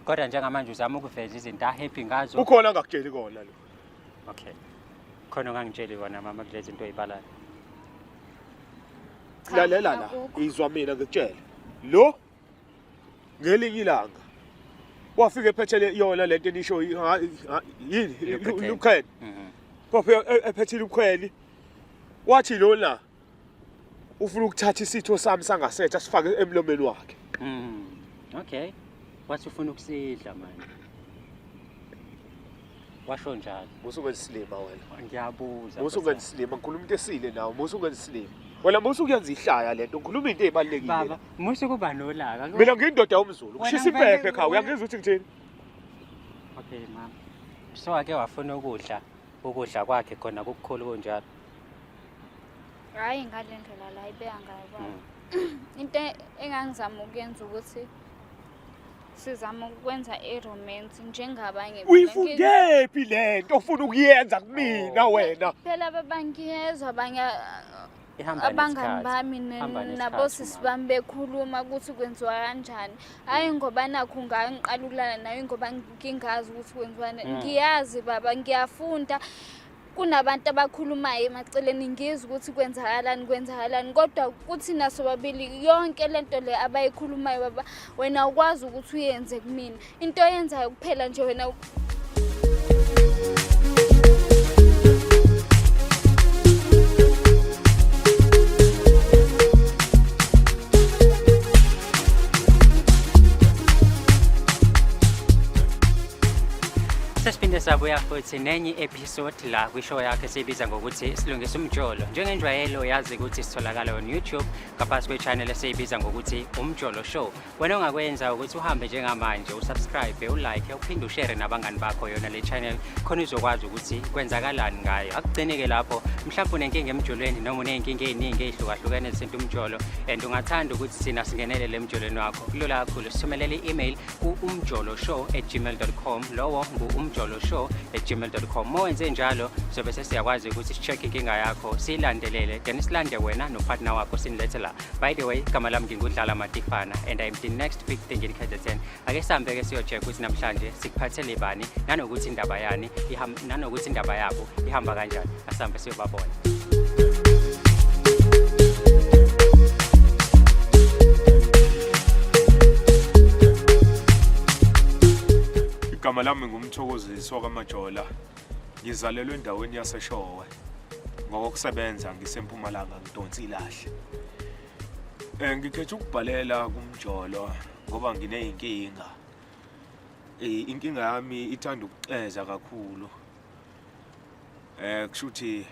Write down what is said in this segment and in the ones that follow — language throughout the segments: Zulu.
Kodwa njengamanje uzama ukuveza izinto ahappy ngazo. Ukhona angakutsheli kona lo. Okay. Khona ongangitsheli kona mama kulezi zinto oyibalayo. Cha, Lalela la, akukho. izwa mina ngikutshele. Lo ngelinye ilanga wafika ephethele yona lento enisho yini Lukhele. lukhele. Wafika ephethile ukhweli. Wathi lona ufuna ukuthatha isitho sami sangasetha asifake emlomeni wakhe. Okay. Wathi ufuna ukusidla manje. Washo njalo. Musu ungenzisilima wena. Ngiyabuza. Musu ungenzisilima, ngikhuluma into esile nawe, musu ungenzisilima. Wena musu kuyenza ihlaya lento, ngikhuluma into ezibalulekile. Baba, musu kuba nolaka. Mina ngiyindoda yomZulu, Wena kushisa ngivele- impepho ekhaya, uyangizwa ukuthi ngithini? Okay mama. So ake wafuna ukudla, ukudla kwakhe khona kukukhulu kunjalo. Hhayi ngale ndlela la ibeka ngayo baba. Into engangizama ukuyenza ukuthi sizama ukwenza i-romance njengabanye. Phela Uyifundephi lento ofuna ukuyenza kumina Oh. wena? Phela baba ngiyezwa abanye Ihamba abangani nesikhathi. bami Ihamba nesikhathi, nabosisi mama. bami bekhuluma ukuthi kwenziwa kanjani. Hhayi ngoba nakhu ngangiqala ukulala naye ngoba ngingazi ukuthi kwenziwani. Ngiyazi baba, ngiyafunda. Kunabantu abakhulumayo emaceleni ngizwe ukuthi kwenzakalani kwenzakalani, kodwa kuthina sobabili yonke lento le abayikhulumayo baba, wena ukwazi ukuthi uyenze kumina. Into oyenzayo kuphela nje wena. Sesiphinde sabuya futhi nenye episode la kwishow yakhe esiyibiza ngokuthi Silungisa Umjolo. Njengenjwayelo yazi ukuthi sitholakala on YouTube ngaphansi kwe-channel esiyibiza ngokuthi Umjolo Show. Wena ongakwenza ukuthi uhambe njengamanje usubscribe, ulike, uphinde ushare nabangani bakho yona le channel khona uzokwazi ukuthi kwenzakalani ngayo. Akugcini-ke lapho, mhlawumbe unenkinga emjolweni noma uney'nkinga ey'ningi ey'hlukahlukene ezinto umjolo and ungathanda ukuthi thina singenelele emjolweni wakho. Kulula kakhulu, sithumelele i-email ku-umjoloshow@gmail.com. Lowo ngu-umjoloshow@gmail.com. Uma wenze njalo sobe sesiyakwazi ukuthi si-check inkinga yakho, siyilandelele, then silande wena nopartner wakho sinilethe la. By the way, igama lami nginguDlala Matifana and I'm the next big thing in KZN. Ake sihambe ke siyo-check ukuthi namhlanje sikuphathele bani nanokuthi indaba yani nanokuthi indaba yabo ihamba kanjani. Asihambe siyobabona. Igama lami nguMthokozisi wakaMajola. Ngizalelwe endaweni yaseShowe. Ngokokusebenza ngisempumalanga ngidonsa ilahle. Ngikhetha ukubhalela kumjolo ngoba ngineyinkinga. Inkinga yami ithanda ukuceza kakhulu. Kusho ukuthi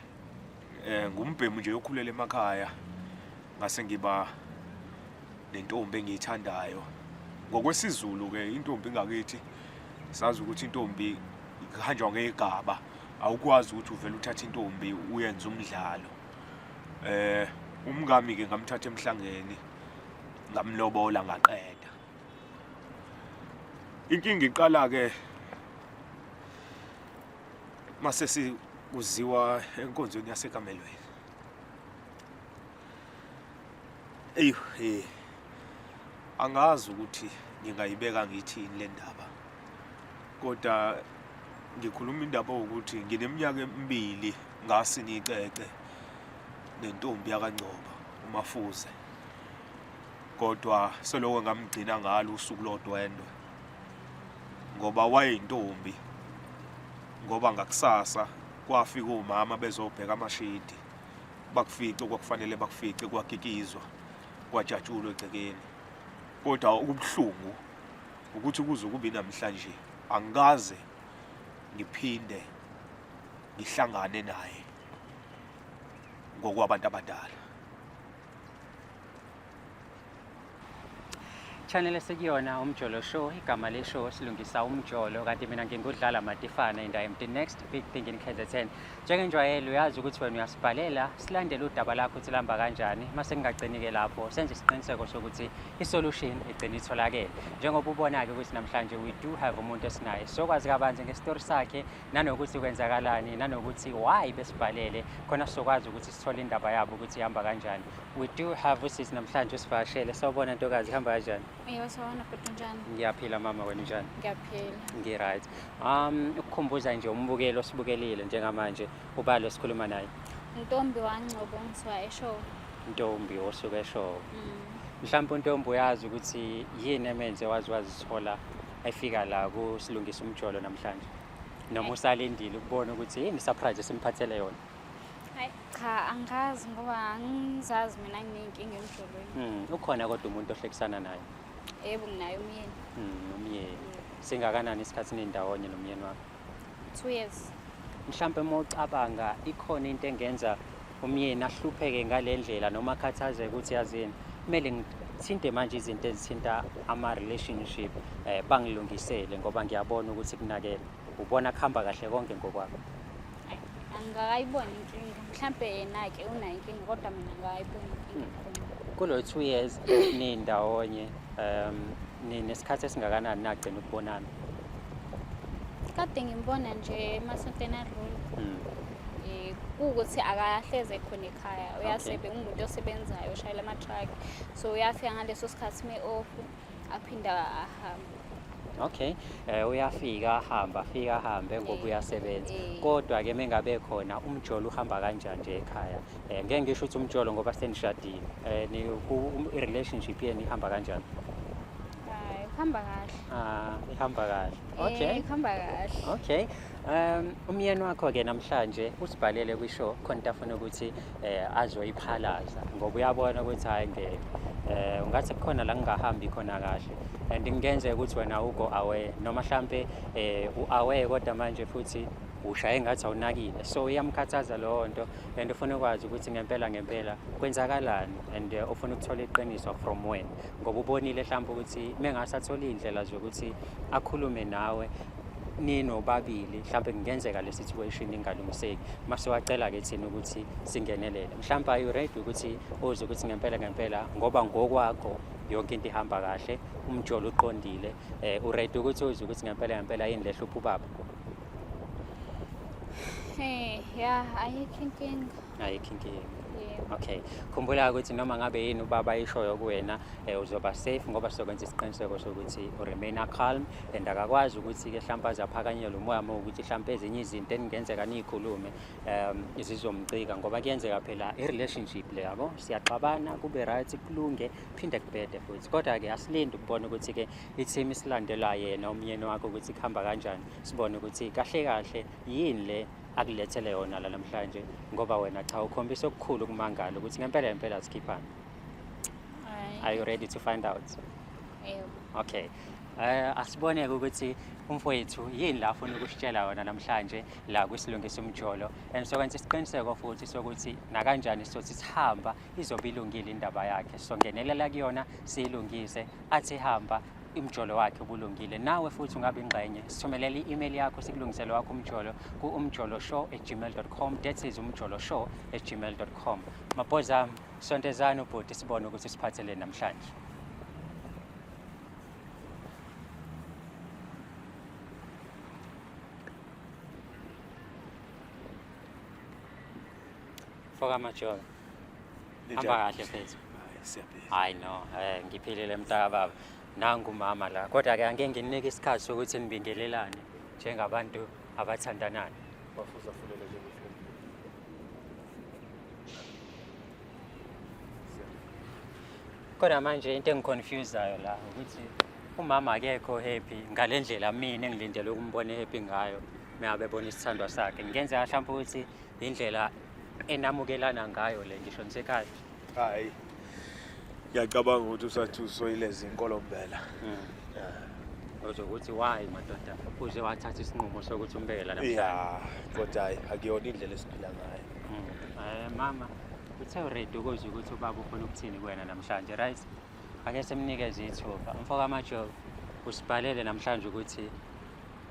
ngumbhemu nje okhulela emakhaya ngase ngiba nentombi engiyithandayo. NgokwesiZulu ke intombi ngakithi sazi ukuthi intombi ihanjwa ngegaba, awukwazi ukuthi uvele uthathe intombi uyenze umdlalo. Umngami ke ngamthatha emhlangeni ngamlobola ngaqeda. Inkinga iqala ke mase sikuziwa enkonzweni yasekamelweni. Eyi, angazi ukuthi ngingayibeka ngithini le ndaba. Kodwa ngikhuluma indaba ukuthi ngineminyaka emibili ngasina icece nentombi yakaNgcobo uMafuze. Kodwa seloko ngamgcina ngalo usuku lodwendwe ngoba wayeyintombi, ngoba ngakusasa kwafika umama bezobheka amashidi, bakufice okwakufanele bakufice, kwakikizwa kwajatshulwa egcekeni. Kodwa okubuhlungu ukuthi kuze kube namhlanje angikaze ngiphinde ngihlangane naye ngokwabantu abadala. Channel esekuyona Umjolo Show, igama le show Silungisa Umjolo, kanti mina nginguDlala Matifana and I am the next big thing in KZN. Njengenjwayelo uyazi ukuthi wena uyasibhalela, silandele udaba lakho ukuthi lihamba kanjani, mase kungagcini ke lapho senze isiqiniseko sokuthi i-solution igcine itholakele. Njengoba ubona-ke ukuthi namhlanje we do have umuntu esinaye, sizokwazi kabanzi ngestori sakhe nanokuthi kwenzakalani nanokuthi why besibhalele khona sizokwazi ukuthi sithole indaba yabo ukuthi ihamba kanjani. We do have usisi namhlanje usivakashele. Sawubona ntokazi, ihamba kanjani? Yebo, sawubona bhuti, unjani? Ngiyaphila mama, wena unjani? Ngiyaphila. Ngi-right. Ukukhumbuza nje umbukeli osibukelile njengamanje, ubalo sikhuluma naye. Ntombi waNgcobo, ngisuka eShowe. Ntombi osuke eShowe. Mhlawumbe uNtombi uyazi ukuthi yini emenze wazi wazithola efika la kusilungisa umjolo namhlanje. Noma usalindile ukubona ukuthi yini surprise esimphathele yona. Hayi cha, angazi ngoba angizazi mina nginey'nkinga emjolweni. Ukhona kodwa umuntu ohlekisana naye. Yebo, nginaye umyeni. Umyeni. Singakanani isikhathi nindawonye nomyeni wakho? 2 years. Mhlampe uma ucabanga ikhona into engenza umyeni ahlupheke ngale ndlela noma akhathazeke ukuthi yazini kumele ngithinte manje izinto ezithinta ama-relationship bangilungisele ngoba ngiyabona ukuthi kunakele. Ubona kuhamba kahle konke ngokwakho? Hayi, angikayiboni inkinga. Mhlampe yena-ke unayo inkinga kodwa mina angikayiboni inkinga khona. Kulo 2 years nindawonye ninesikhathi esingakanani nagcina ukubonana? Kade ngimbona nje emasontweni adlule. Kuwukuthi akahleze khona ekhaya, uyasebenza, ungumuntu osebenzayo, ushayela ama-truck. So uyafika ngaleso sikhathi me-off, aphinda ahambe. Okay. Uyafika ahamba, afika ahambe ngoba uyasebenza. Kodwa ke mengabe khona umjolo uhamba kanjani nje ekhaya? Ngeke ngisho ukuthi umjolo ngoba senishadile. I-relationship yenu ihamba kanjani? Hayi, ihamba kahle. Ihamba kahle. Okay. Ihamba kahle. Okay. Umyeni wakho ke namhlanje usibhalele kwishow khona into afuna ukuthi azoyiphalaza ngoba uyabona ukuthi hayi ngeke. Ungathi kukhona la ngingahambi khona kahle and kungenzeka ukuthi wena ugo aware noma mhlambe u-aware kodwa manje futhi ushaye ngathi awunakile, so iyamkhathaza leyo nto and ufuna ukwazi ukuthi ngempela ngempela kwenzakalani and ufuna ukuthola iqiniso from wena ngoba ubonile mhlawumbe ukuthi mengasathola iy'ndlela zokuthi akhulume nawe ninobabili mhlawumbe kungenzeka le situation ingalungiseki. Mase wacela-ke thina ukuthi singenelele. Mhlawumbe are you ready ukuthi uze ukuthi ngempela ngempela ngoba ngokwakho yonke into ihamba kahle, umjolo uqondile, u-ready ukuthi uze ukuthi ngempela ngempela yini le hlupha ubaba? Ya, ayikho inkinga. Ayikho inkinga. Yebo. Okay. Khumbula ukuthi noma ngabe yini ubaba ayishoyo kuwena, uzoba safe ngoba sizokwenza isiqiniseko sokuthi u-remain calm and akakwazi ukuthi-ke mhlawumbe aze aphakanyelwe umoya uma ukuthi mhlawumbe ezinye izinto eningenzeka niyikhulume zizomcika ngoba kuyenzeka phela i-relationship le yabo, siyaxabana kube right kulunge phinde kubhede futhi. Kodwa-ke asilinde ukubona ukuthi-ke i-team isilandela yena umyeni wakho ukuthi kuhamba kanjani, sibone ukuthi kahle kahle yini le akulethele yona la namhlanje ngoba wena cha ukhombisa okukhulu ukumangala ukuthi ngempela ngempela sikhiphani. Are you ready to find out? Yebo. Okay. Asiboneke ukuthi umfowethu yini la afuna ukusitshela yona namhlanje la kwisilungisa umjolo and sokwenza isiqiniseko futhi sokuthi nakanjani sothi sihamba izobe ilungile indaba yakhe, songenelela kuyona siyilungise, athi hamba umjolo wakhe ubulungile. Nawe futhi ungabe ingxenye, sithumelele i-email yakho sikulungisele wakho umjolo ku umjoloshow@gmail.com. That is umjoloshow@gmail.com. Mabhoza, sontezana ubhuti sibone ukuthi siphathele namhlanje. Foka Majola. Ninjani? Hamba kahle mfethu. Hayi, siyaphila. Hayi no, ngiphilile mntaka baba. Nangu mama la. Kodwa ke angeke nginike isikhathi sokuthi nibingelelane njengabantu abathandanayo. Bafuza fulele nje kuhle. Kodwa manje into engiconfusayo la ukuthi umama akekho happy ngale ndlela mina engilindele ukumbona happy ngayo mengabe ebona isithandwa sakhe. Kungenzeka mhlawumbe ukuthi indlela enamukelana ngayo le ngisho nisekhaya. Hayi. Ngiyacabanga ukuthi usathuswe yilezi inkolombela. Uzokuthi why madoda uze wathatha isinqumo sokuthi umbeke la namhlanje? Ya, kodwa hayi akuyona indlela esiphila ngayo. Mama, uthe ready ukuzwa ukuthi ubaba ufuna ukuthini kuwena namhlanje, right? Ake simnikeze ithuba. Mfoka Majola, usibhalele namhlanje ukuthi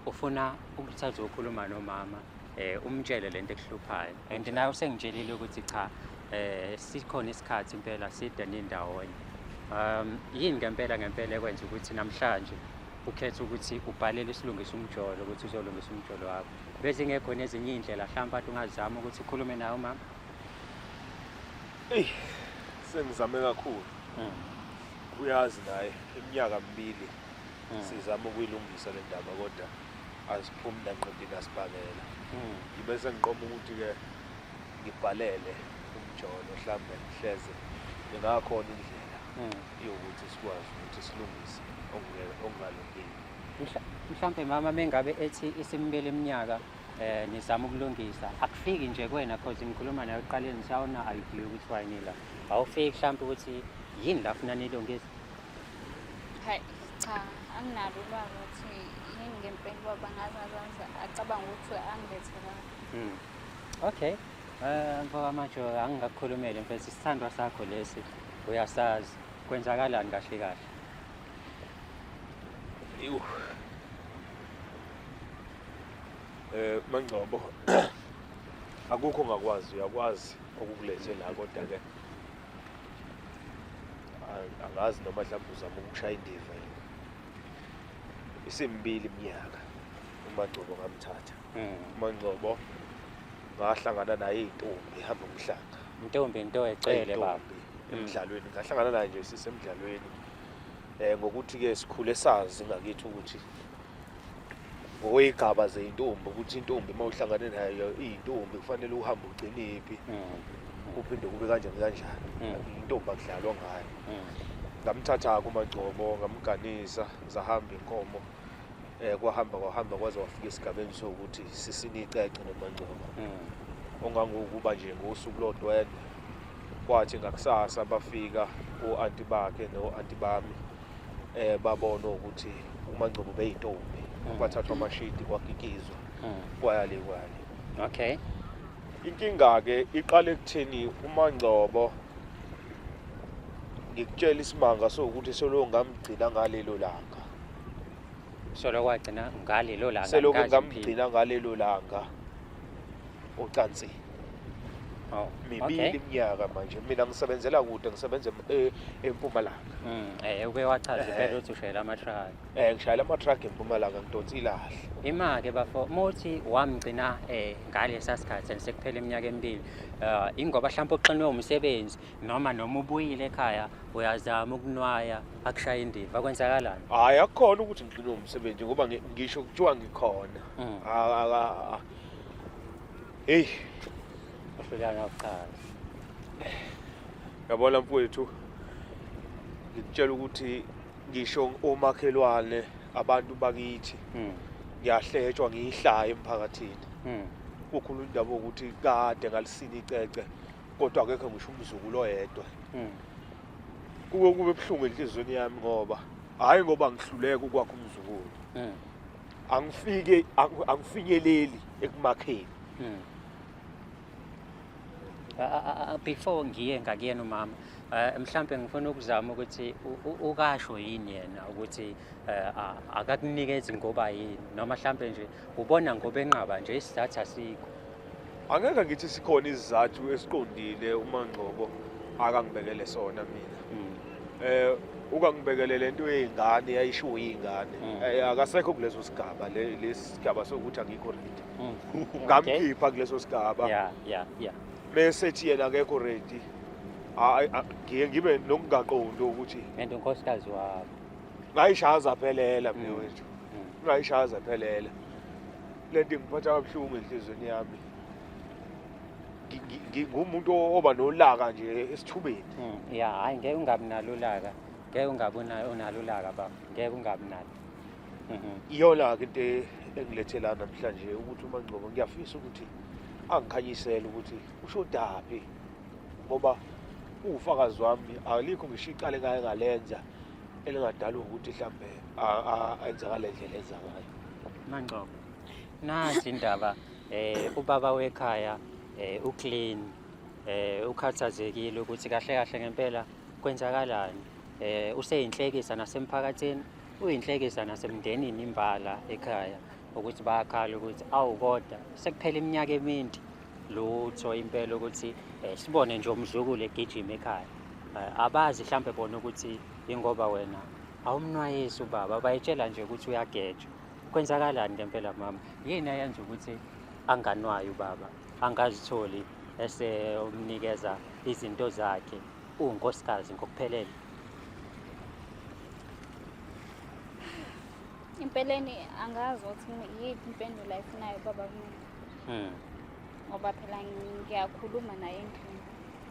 ufuna ukuthatha ukukhuluma nomama, umtshele lento ekuhluphayo. And nawe usengitshelile ukuthi cha, sikhona isikhathi impela side nindawonye. Yini ngempela ngempela ekwenza ukuthi namhlanje ukhethe ukuthi ubhalele isilungisa umjolo ukuthi uzolungisa umjolo wakho? Bese ingekho nezinye iy'ndlela mhlawumbe ade ungazama ukuthi ukhulume naye umama? Eyi, sengizame kakhulu. Uyazi naye iminyaka mibili sizama ukuyilungisa le ndaba, kodwa aziphumi nanqindi nasibhakela. Ngibe sengiqoma ukuthi-ke ngibhalele umjolo, mhlambe hleze ingakhona indlela yokuthi sikwazi ukuthi silungise okungalungile. Mhlampe mama, mengabe ethi isimbili iminyaka nizama ukulungisa, akufiki nje kuwena, cause ngikhuluma nawe ekuqaleni sawuna idea ukuthi wayini la, awufiki mhlampe ukuthi yini la funa nilungise? Hayi cha, anginalo ulwazi ukuthi yini ngempela ubaba ngaze acabanga ukuthi angilethe la. Okay. Mfoka Majo, angingakukhulumeli mfethu, isithandwa sakho lesi uyasazi. Kwenzakalani kahle kahle? Ewu. Mangcobo, akukho ongakwazi, uyakwazi okukulethe la, kodwa ke angazi noma mhlawumbe uzama ukushaya indiva yini. Isimbili iminyaka uMangcobo ngamthatha. UMangcobo ngahlangana naye iy'ntombi ihamba umhlanga. Intombi into ecele baba. Ey'ntombi emdlalweni, ngahlangana naye nje sisemdlalweni. Ngokuthi-ke sikhule sazi ngakithi ukuthi ngokwey'gaba zey'ntombi, ukuthi intombi uma uhlangane nayo iy'ntombi kufanele uhambe ugcine iphi, kuphinde kube kanjani kanjani. Intombi akudlalwa ngayo. Ngamthatha-ke uMangcobo, ngamganisa, zahamba inkomo. Kwahamba kwahamba kwaze wafika esigabeni sokuthi sisine icece noMangcobo. Ongangokuba nje ngosuku lodwendwe, kwathi ngakusasa bafika o-anti bakhe no-anti bami, babona ukuthi uMangcobo beyintombi. Kwathathwa amashidi kwakikizwa, kwaya le kwaya le. Inkinga-ke iqale ekutheni uMangcobo, ngikutshela isimanga sokuthi solo ngamgcina ngalelo langa. Solo kwagcina ngalelo langa. Selokhu nkazi ngamgcina ngalelo langa ocansini. Oh, Mibili iminyaka manje. Mina ngisebenzela kude, ngisebenza eMpumalanga. Uke wachaza impela ukuthi ushayela ama-truck. Ngishayela ama-truck eMpumalanga, ngidonsa ilahle. Ima-ke bafo, muthi wamgcina ngalesa sikhathi sekuphela iminyaka emibili. Ingoba mhlawumbe uxinwe umsebenzi noma ubuyile ekhaya uyazama ukunwaya akushaya indiva, kwenzakalani? Hhayi, akukhona ukuthi ngixinwe umsebenzi ngoba ngisho kuthiwa ngikhona. Hey. Uhlulana ukuchaza. Yabona mfowethu, ngikutshela ukuthi ngisho omakhelwane abantu bakithi ngiyahletshwa ngiyihlaya emphakathini. Kukhulu indaba ukuthi kade ngalisina icece kodwa akekho ngisho umzukulu oyedwa. Kuke kube buhlungu enhliziyweni yami ngoba hhayi ngoba ngihluleka ukwakha umzukulu. Angifike, angifinyeleli ekumakheni. Before ngiye ngakuyena umama, mhlambe ngifuna ukuzama ukuthi ukasho yini yena ukuthi akakunikezi ngoba yini, noma mhlambe nje ubona ngoba enqaba nje isizathu asikho. Angeke ngithi sikhona isizathu esiqondile uMangcobo akangibekele sona mina. Ukangibekele lento yey'ngane, yayishiwo iy'ngane. Akasekho kuleso sigaba, lesi sigaba sokuthi angikho ready. Ngamkhipha kuleso sigaba. Mese ethi yena akekho ready. Ngiye ngibe nokungaqondi ukuthi And unkosikazi wakho. Ngayishaya zaphelela mina wethu. Ngayishaya zaphelela. Lento ingiphatha kabuhlungu enhliziyweni yami. Ngingumuntu oba nolaka nje esithubeni. Ya, hayi ngeke ungabi nalo ulaka. Ngeke ungabi unalo ulaka baba. Ngeke ungabi nalo. Iyona ke into engilethe la namhlanje ukuthi uMangcobo ngiyafisa ukuthi angikhanyisele ukuthi ushodaphi, ngoba uwufakazi wami, alikho ngisho icala engake ngalenza elingadala ukuthi mhlambe enza ngale ndlela enza ngayo. Mangcobo, nazi indaba, ubaba wekhaya uclean, ukhathazekile ukuthi kahle kahle ngempela kwenzakalani. Useyinhlekisa nasemphakathini, uyinhlekisa nasemndenini imbala ekhaya, ukuthi bayakhala ukuthi awu kodwa sekuphela iminyaka emindi lutho impela ukuthi sibone nje umzukulu egijima ekhaya. Abazi mhlambe bona ukuthi ingoba wena awumnwayisi ubaba, bayitshela nje ukuthi uyageja. Kwenzakalani ngempela mama? Yini eyenza ukuthi anganwayi ubaba, angazitholi ese umnikeza izinto zakhe unkosikazi ngokuphelele? Empeleni angazi ukuthi yiphi impendulo ayifunayo baba kumina. Ngoba phela ngiyakhuluma naye endlini.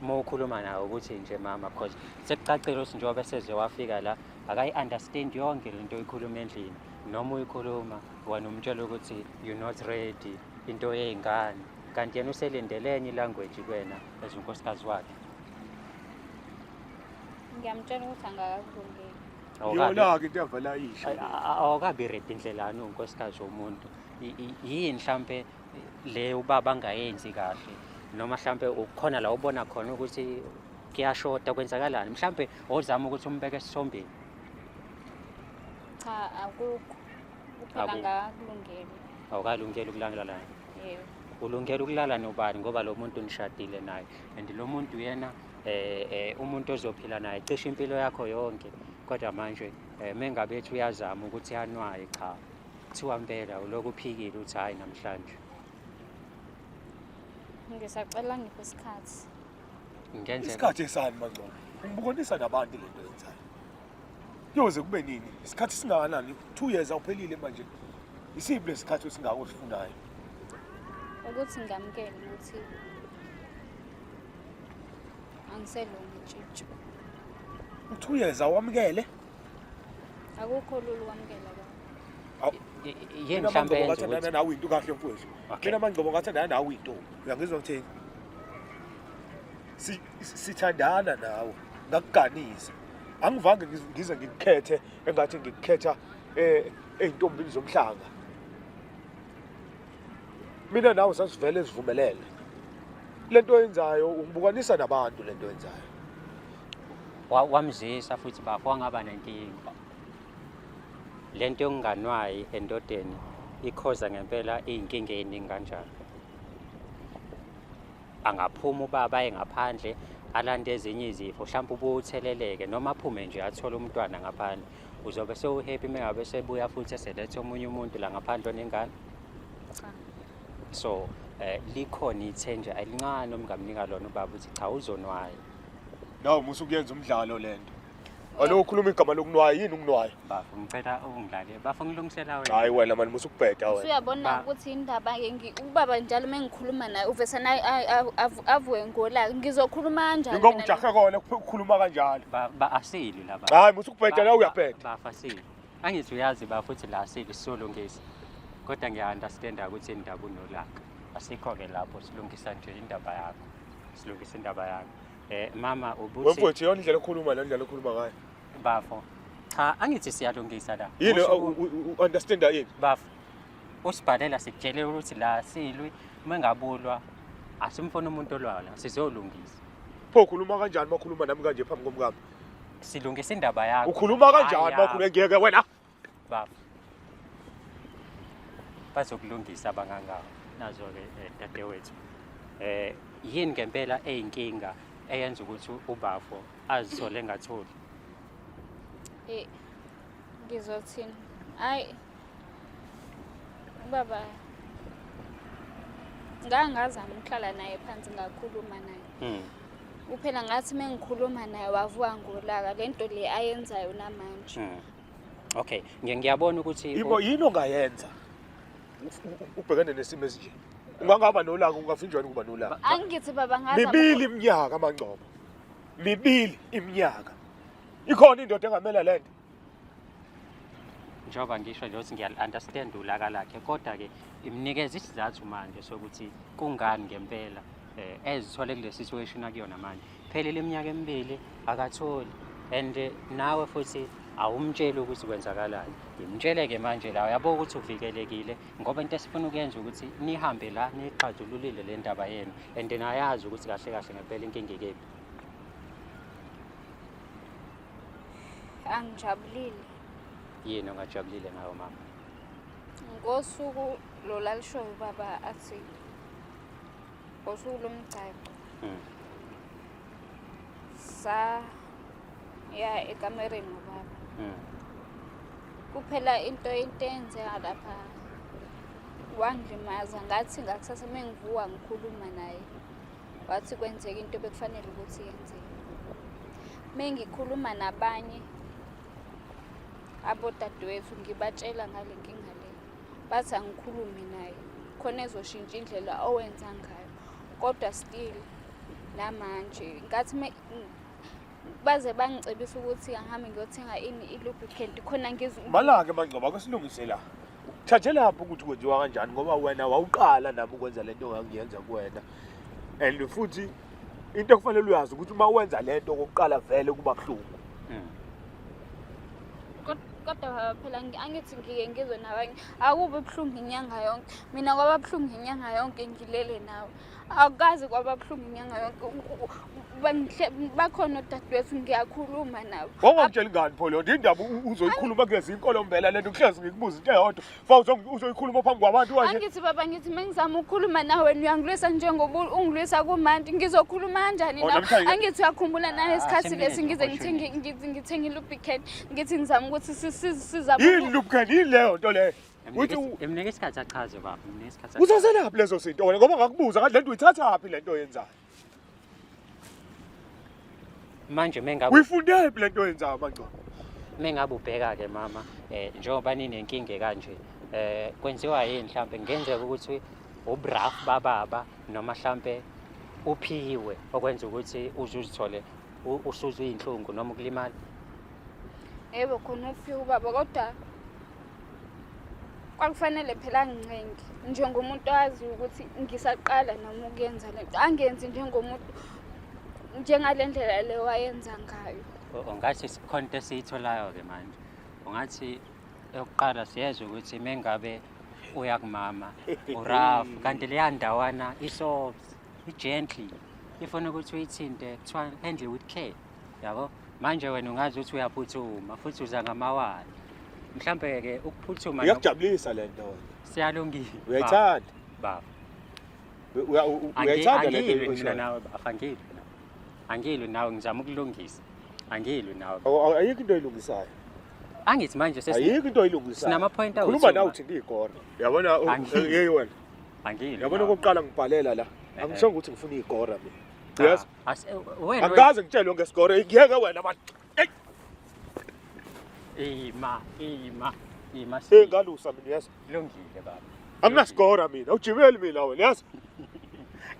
Uma ukhuluma naye ukuthi nje mama, cause sekucacile ukuthi njengoba seze wafika la akayi-understand yonke lento oyikhuluma endlini, noma uyikhuluma wena umtshela ukuthi you're not ready, into yey'ngane, kanti yena uselindele enye ilanguage kuwena as unkosikazi wakhe. Ngiyamtshela ukuthi angakakulungeli. Iyona-ke into yavela ayisho. Awukabi ready indlelani unkosikazi womuntu. Yini mhlampe le ubaba angayenzi kahle, noma mhlampe ukhona la ubona khona ukuthi kuyashoda, kwenzakalani? Mhlampe ozama ukuthi umbeke esithombeni. Cha, akukho. Kuphela Akukho. angakakulungeli. Awukalungeli ukulala naye. Yebo. Ulungela ukulala nobani ngoba lo muntu nishadile naye, and lo muntu yena umuntu ozophila naye cishe impilo yakho yonke, kodwa manje mengabe ethi uyazama ukuthi anwaye, cha, kuthiwa mpela ulokhu uphikile uthi hhayi namhlanje. Ngisacela ngiphe isikhathi. Ngenzeka. Isikhathi esani Mangcobo? Ungibukonisa nabantu lento yenzayo. Kuyoze kube nini? Isikhathi singakanani? 2 years awuphelile manje. Isiphi lesikhathi esingako osifunayo? Ukuthi ngamukele ukuthi angiselona itshitshi. U2 years awamukele? Akukho lula ukwamukela baba. Yini mhlambe yenza ngathandana ukuthi nawe into kahle mfowethu. Okay. Mina Mangcobo ngathandana nawe into. Uyangizwa ngithini? Sithandana nawe, ngakuganisa. Angivange ngize ngikukhethe engathi ngikukhetha ey'ntombini zomhlanga. Mina nawe sasivele sivumelene. Lento oyenzayo ungibukanisa nabantu lento oyenzayo. Wamzisa futhi bafo wangaba nenkinga. Lento yokunganwayi endodeni ikhoza ngempela iy'nkinga ey'ningi kanjalo. Angaphuma ubaba aye ngaphandle alande ezinye izifo, mhlawumbe ubuye utheleleke, noma aphume nje athole umntwana ngaphandle. Uzobe sewuhappy uma ngabe sebuya futhi eseletha omunye umuntu la ngaphandle onengane? Cha. So likhona ithenja elincane omngamnika lona ubaba ukuthi cha uzonwaya. Nawu musu kuyenza umdlalo lento. Alo ukhuluma igama lokunwaya, yini ukunwaya? Bafo ngicela ungidlale. Bafo ngilungisela wena. Hayi wena mani musu kubheda wena. Usuyabona ukuthi indaba ke ubaba njalo mengikhuluma naye uvesa naye avuke ngolaka. Ngizokhuluma kanjani? Ngoba ujahe kona ukukhuluma kanjalo. Ba asili laba. Hayi musu kubheda la uyabheda. Bafo asili. Angithi uyazi bafo uthi la asili sizolungisa. Kodwa ngiya understand ukuthi indaba unolaka. Asikho ke lapho silungisa nje indaba yakho. Silungisa indaba yakho. Mama ubuthi Wemfowethu yona indlela okhuluma la indlela okhuluma ngayo. Bafo. Cha angithi siyalungisa la. Yini understand yini? Bafo. Usibhalela sikutshele ukuthi la silwi uma ngabulwa asimfuna umuntu olwala sizolungisa. Pho ukhuluma kanjani makhuluma nami kanje phambi komkami? Silungisa indaba yakho. Ukhuluma kanjani makhuluma ngeke wena? Bafo. Bazokulungisa abangangawo. Nazo ke dadewethu. Yini ngempela eyinkinga eyenza ukuthi ubafo azithole engatholi? Ngizothini? Hayi ubaba ngangazama ukuhlala naye phansi ngakhuluma naye. Kuphela ngathi mengikhuluma naye wavuka ngolaka lento le ayenzayo namanje. Okay, ngiyabona ukuthi yini ongayenza ubhekene nesimo esinje. Ungangaba nolaka ungafinjwa ukuba nolaka. Angithi baba ngazama. Mibili iminyaka Mangcobo. Mibili iminyaka. Ikhona indoda engamela lento. Njengoba ngisho nje ukuthi ngiya-understand ulaka lakhe, kodwa ke imnikeza isizathu manje sokuthi kungani ngempela ezithole kule situation akuyona manje. Phelile iminyaka emibili akatholi, and nawe futhi awumtsheli ukuthi kwenzakalani. Ngimtshele ke manje la uyabo ukuthi uvikelekile ngoba into esifuna ukuyenza ukuthi nihambe la nixazululile le ndaba yenu, and nayazi ukuthi kahle kahle ngempela inkinga ikephi. Angijabulile. Yini ongajabulile ngayo mama? Ngosuku lo lalishoyo ubaba athi ngosuku lomgcagco. Sa ya ekamereni nobaba. Kuphela into eyenzeka lapha wangilimaza, ngathi ngakusasa mengivuka ngikhuluma naye wathi kwenzeka into bekufanele ukuthi yenzeke. Mengikhuluma nabanye Abodadewethu ngibatshela ngale nkinga le, bathi angikhulume naye khona ezoshintsha indlela owenza ngayo, kodwa still namanje ngathi baze bangicebisa ukuthi angihambe ngiyothenga ini, i-lubricant, khona Malake MaNgcobo, ake silungise la. Thathelaphi ukuthi kwenziwa kanjani, ngoba wena wawuqala nami ukwenza lento ongangiyenza kuwena. And futhi into ekufanele uyazi ukuthi uma wenza lento okokuqala vele kuba buhlungu. Kodwa baba, phela angithi ngike ngizwe nabanye, akubi buhlungu inyanga yonke. Mina kwaba buhlungu inyanga yonke ngilele nawe, akukaze kwaba buhlungu inyanga yonke. Bakhona odadewethu, ngiyakhuluma nabo. Wawungangitsheli ngani pho leyo nto? Indaba uzoyikhuluma kulezi inkolombela lento, kuhlezi ngikubuza into eyodwa. Fa uzoyikhuluma phambi kwabantu kanje. Angithi baba, ngithi uma ngizama ukukhuluma nawe wena uyangilwisa njengoba ungilwisa kumanje, ngizokhuluma kanjani Oh, nawe? namhlanje- Angithi uyakhumbula nangesikhathi Ah, lesi ngize opportunity. ngithenge i-lubricant, ngithi ngizama ukuthi sizame Yini lubricant? Yini leyo nto leyo? Uthi Emnike isikhathi achaze baba, emnike isikhathi achaze. Uzazelaphi lezo zinto wena, ngoba ngakubuza ngathi lento uyithathaphi lento oyenzayo? Manje mengabe Uyifundephi lento oyenzayo, MaNgcobo? Mengabe ubheka ke mama, njengoba ninenkinga kanje, kwenziwa yini? Mhlambe kungenzeka ukuthi ubrafu bababa noma mhlambe uphiwe okwenza ukuthi uze uzithole usuzwe iy'nhlungu noma ukulimala. Yebo, khona uphiwe ubaba, kodwa kwakufanele phela angincenge njengomuntu owaziyo ukuthi ngisaqala noma ukuyenza lento, angenzi njengomuntu njengale ndlela le wayenza ngayo. Ungathi khona into esiyitholayo-ke manje, ungathi eyokuqala siyezwa ukuthi mengabe uya kumama urafu, kanti leya ndawana i-soft, i-gently, ifuna ukuthi uyithinte, kuthiwa handle with care, yabo. Manje wena ungazi ukuthi uyaphuthuma futhi uza ngamawala, mhlampe-ke ukuphuthuma Iyakujabulisa le nto wena. Siyalungile. Uyayithanda? Baba. Uyayithanda le nto Angilwi mina oyishoyo? nawe baba, angilwi nawe, angilwi nawe, ngizama ukulungisa, angilwi nawe. Ayikho into oyilungisayo. Angithi manje Ayikho into oyilungisayo. Sinama-point Khuluma awu-two, nawe ma. uthi ngiyigora. Uyabona Angilwi. yeyi wena. Angilwi Uyabona, nawe. okokuqala ngibhalela la. Angishongo ukuthi ngifuna igora mina. Yes. Wena Angikaze ngitshelwe ngesigora. Ngiyeke wena man. Hey, Ima, ima, ima. Sengalusa mina, yes. Lungile baba. Anginasigora mina. Awujimeli mina wena, yes.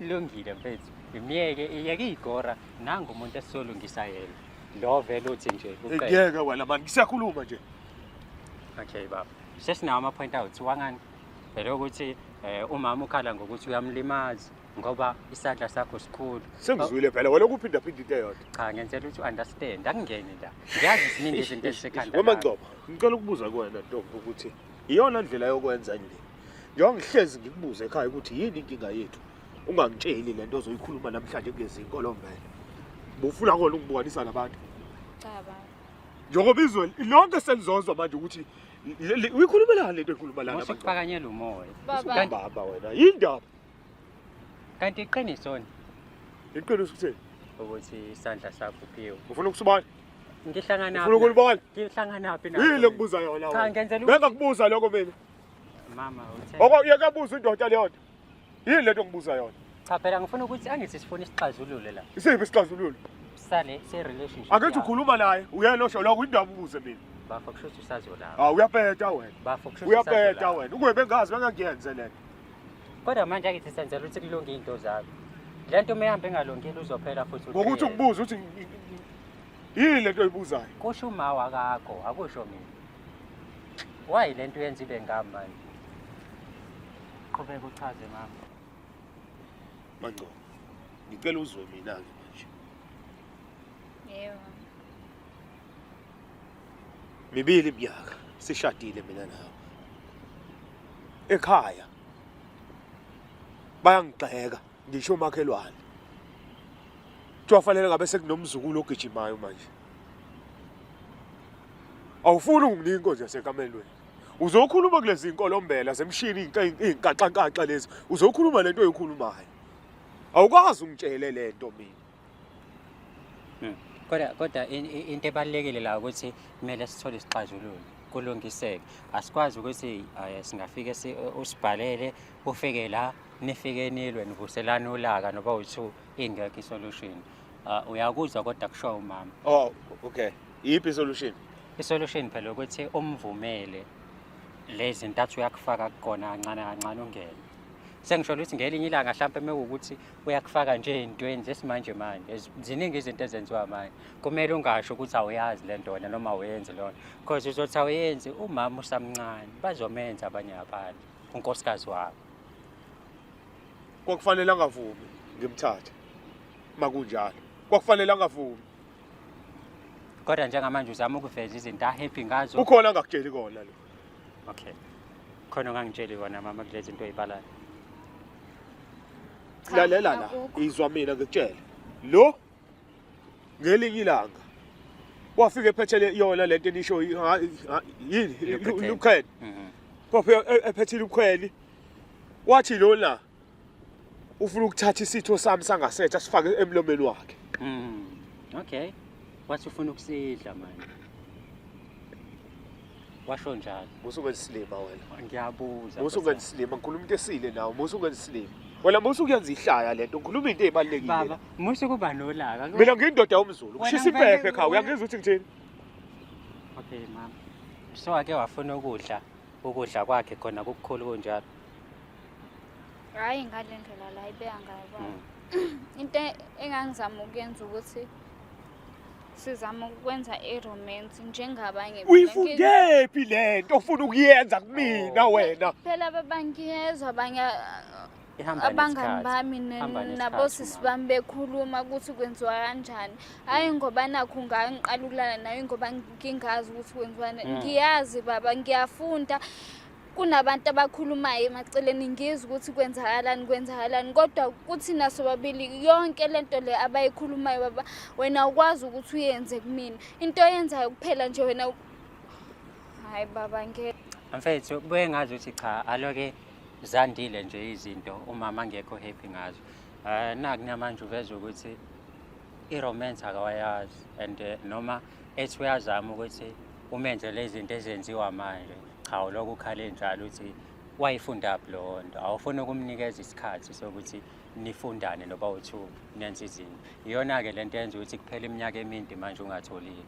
Lungile mfethu. Imiyeke, iyeke igora, nangu umuntu esizolungisa yena. Lo vele uthi nje uqede. Ngiyeke wena man. Ngisakhuluma nje. Okay baba. Sesinawo ama point out wangani? Phela ukuthi umama ukhala ngokuthi uyamlimaza ngoba isandla sakho sikhulu. Sengizwile phela wena ukuphinda phinda into eyodwa. Cha, ngenzela ukuthi understand, akungeni la. Ngiyazi ziningi izinto ezisekhanda. Wema Lakho. Ngcobo, ngicela ukubuza kuwena ntombi ukuthi iyona ndlela yokwenza le. Njengoba ngihlezi ngikubuza ekhaya ukuthi yini inkinga yethu, ungangitsheli lento ozoyikhuluma namhlanje kulezi inkolombela. Bufuna kona ukubukanisa nabantu. Cha baba. Njengoba izwe lonke selizozwa manje ukuthi uyikhulumelani lento ekhuluma lana. Musa ukuphakanyela umoya. Baba. Kanti Baba wena, yindaba. Kanti iqiniso ni Iqiniso ukuthini? Ukuthi isandla sakho uphiwe. Ufuna ukusubala? Ngihlangana Ufuna ukulibona? Ngihlangana phi Yini le ngibuza yona Cha, wena? ngenzela Ngeke ngakubuza lokho mina. Mama uthe. Oko yekabuza indoda leyo nto. Yini lento ngibuza yona? Cha phela ngifuna ukuthi angithi sifuna isixazululo la. Isiphi isixazululo? Sale se relationship. Angithi ukhuluma naye, uyena osho lokho, indaba ubuze mina. Bafo, kusho ukuthi usazolapha. Ah, uyabheda wena. Bafo, kusho ukuthi Uyabheda usazolapha. wena. Ukube bengazi bengangiyenze le. Kodwa manje akithi senzela ukuthi kulunge izinto zakho. Le nto uma ihambe engalungile uzophela futhi Ngokuthi uqhiyele. ungibuze ukuthi yini lento oyibuzayo? Kusho uma wakakho, akusho mina. Why le nto yenza ibe ngami manje? Qhubeka uchaze mama. MaNgcobo, ngicela uzwe mina-ke manje. Yebo. Mibili iminyaka sishadile mina nawe. Ekhaya bayangigxeka, ngisho umakhelwane. Kuthiwa fanele ngabe sekunomzukulu ogijimayo manje. Awufuni ukunginika inkonzo yasekamelweni. Uzokhuluma kulezi inkolombela zemshini, iy'nkaxankaxa lezi. Uzokhuluma lento oyikhulumayo. Awukwazi ungitshele lento mina. Kodwa into ebalulekile la ukuthi kumele sithole isixazululo, kulungiseke. Asikwazi ukuthi singafike usibhalele, ufike la nifike nilwe, nivuselane ulaka noba u-two, ingekho isolution. Uyakuzwa kodwa kusho umama. Oh, okay. Iyiphi isolution? I-solution phela ukuthi umvumele lezi zinto athi uyakufaka kukona kancane kancane ungene. Sengisho ukuthi ngelinye ilanga mhlampe mewukuthi uyakufaka nje ey'ntweni zesimanje manje, ziningi izinto ezenziwa manje. Kumele ungasho ukuthi awuyazi le nto wena noma awuyenzi lona, because uzothi awuyenzi, umama usamncane, bazomenza abanye abantu, unkosikazi wakho. Kwakufanele angavumi ngimthathe makunjalo, kwakufanele angavumi. Kodwa njengamanje uzama ukuveza izinto ahappy ngazo. Kukhona angakutsheli kona lo. Okay, khona ongangitsheli kona mama kulezi zinto oyibalayo? Cha, Lalela la, akukho. izwa mina ngikutshele. Lo ngelinye ilanga wafika ephethele yona lento enisho yini, Lubricating. lukheni. Wafika ephethile ukhweli, wathi lona ufuna ukuthatha isitho sami sangasetha asifake emlomeni wakhe. Okay, wathi ufuna ukusidla manje, washo njalo? Musu ngesilima wena. Ngiyabuza. Musu Nkosi yami. ngesilima, ngikhuluma into esile nawe. Musu ngesilima wena, musu kuyenza ihlaya lento, ngikhuluma into ezibalulekile. Baba, musu kuba nolaka. Mina ngiyindoda yomZulu, Wena kushisa impephe ekhaya, uyangizwa ukuthi ngithini? Okay mama, so ake wafuna ukudla ukudla kwakhe khona kukukhulu kunjalo? Hhayi ngale ndlela la ibeka ngayo baba. Into engangizama ukuyenza ukuthi sizama ukwenza i-romance njengabanye. Mina Uyifundephi lento ofuna ukuyenza kumina Oh. wena? Phela baba, ngiyezwa abanye Ihamba abangani nesikhathi. bami Ihamba nesikhathi, nabosisi mama. bami bekhuluma ukuthi kwenziwa kanjani. Hhayi ngoba nakhu ngangiqala ukulala nayo ngoba ngingazi ukuthi kwenziwani. Ngiyazi baba, ngiyafunda. Kunabantu abakhulumayo emaceleni, ngizwe ukuthi kwenzakalani, kwenzakalani, kodwa kuthina sobabili yonke lento le abayikhulumayo baba, wena awukwazi ukuthi uyenze kumina. Into oyenzayo kuphela nje wena, hhayi baba, ngeke. Mfethu, kubuye ngazi ukuthi cha, aloke zandile nje izinto umama angekho happy ngazo. Naku namanje uveza ukuthi i-romance akawayazi, and noma ethi uyazama ukuthi umenze lezi zinto ezenziwa manje, cha, ulokhu ukhale njalo ukuthi wayifundaphi leyo nto. Awufuni ukumnikeza isikhathi sokuthi nifundane noba u-two nenze izinto. Iyona-ke lento yenza ukuthi kuphele iminyaka emide manje ungatholile.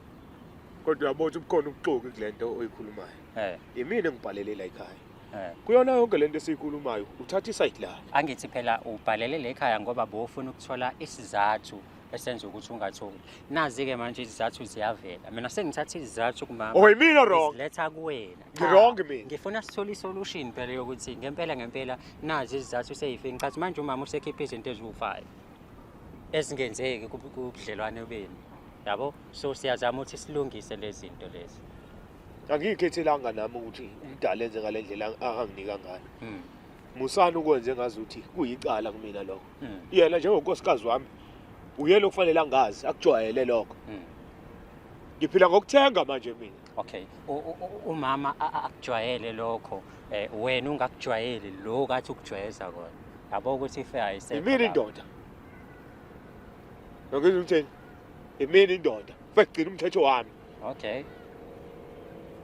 Kodwa uyabona ukuthi bukhona ubuxoki kule nto oyikhulumayo. Imina engibhalele la ekhaya. Kuyona yonke lento esiyikhulumayo uthatha isayidi lakhe. Angithi phela ubhalele le ekhaya ngoba bowufuna ukuthola isizathu esenza ukuthi ungatholi. Nazi-ke manje izizathu ziyavela. Mina sengithatha izizathu kumama. Oh, yimina wrong. Ngiziletha kuwena. Ngi-wrong mina. Ngifuna sithole isolution phela yokuthi ngempela ngempela nazi izizathu seyifike. Ngicathi manje umama usekhiphe izinto eziwu-5 ezingenzeki kubudlelwane benu. Yabo? So siyazama ukuthi silungise lezi zinto lezi. Angiyikhethelanga nami ukuthi umdala enze ngale ndlela anginika ngayo. Musani ukwenze ngazuthi kuyicala kumina lokho. Yena njengonkosikazi wami uyena okufanele angazi, akujwayele lokho. Ngiphila ngokuthenga manje mina. Okay, umama akujwayele lokho, wena ungakujwayeli lokho athi ukujwayeza kona. Yabo ukuthi ife ayisekho Imina lapho. indoda. Ngizwe ukuthini? Imina indoda. Fekugcina umthetho wami. Okay.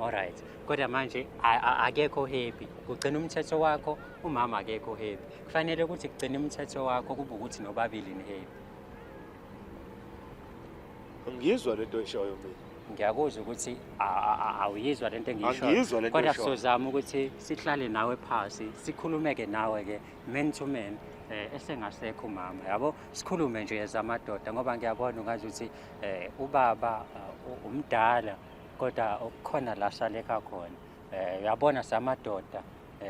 All right. Kodwa manje akekho happy. Kugcina umthetho wakho, umama akekho happy. Kufanele ukuthi kugcine umthetho wakho kube ukuthi nobabili ni happy. Angiyizwa lento oyishoyo mina. Ngiyakuzwa ukuthi awuyizwa lento engiyishoyo. Angiyizwa lento Kodwa oyishoyo. sizozama ukuthi sihlale nawe phasi, sikhulumeke nawe ke man to man, esengasekho umama, yabo? Sikhulume nje ezamadoda ngoba ngiyabona ungazi ukuthi ubaba umdala kodwa okukhona la saleka khona. Uyabona samadoda,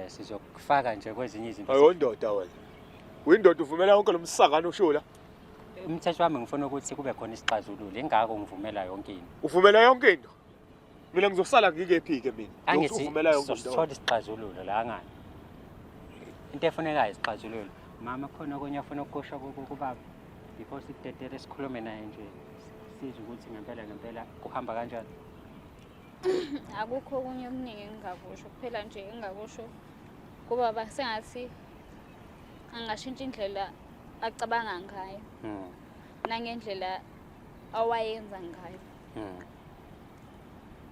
sizokufaka nje kwezinye izinto. Ayondoda wena. Uyindoda uvumela wonke lo msakano oshola. Umthetho wami ngifuna ukuthi kube khona isixazululo, ingakho ngivumela yonke into. Uvumela yonke into? Mina ngizosala ngikephi-ke mina? Angithi Uvumela yonke into. sizosithola isixazululo la ngani. Into efunekayo isixazululo. Mama, khona okunye afuna ukukusho kubaba before sidedele sikhulume naye nje, sizwe ukuthi ngempela ngempela kuhamba kanjani. Akukho okunye okuningi engingakusho, kuphela nje engingakusho kubaba sengathi angashintsha indlela acabanga ngayo nangendlela awayenza ngayo.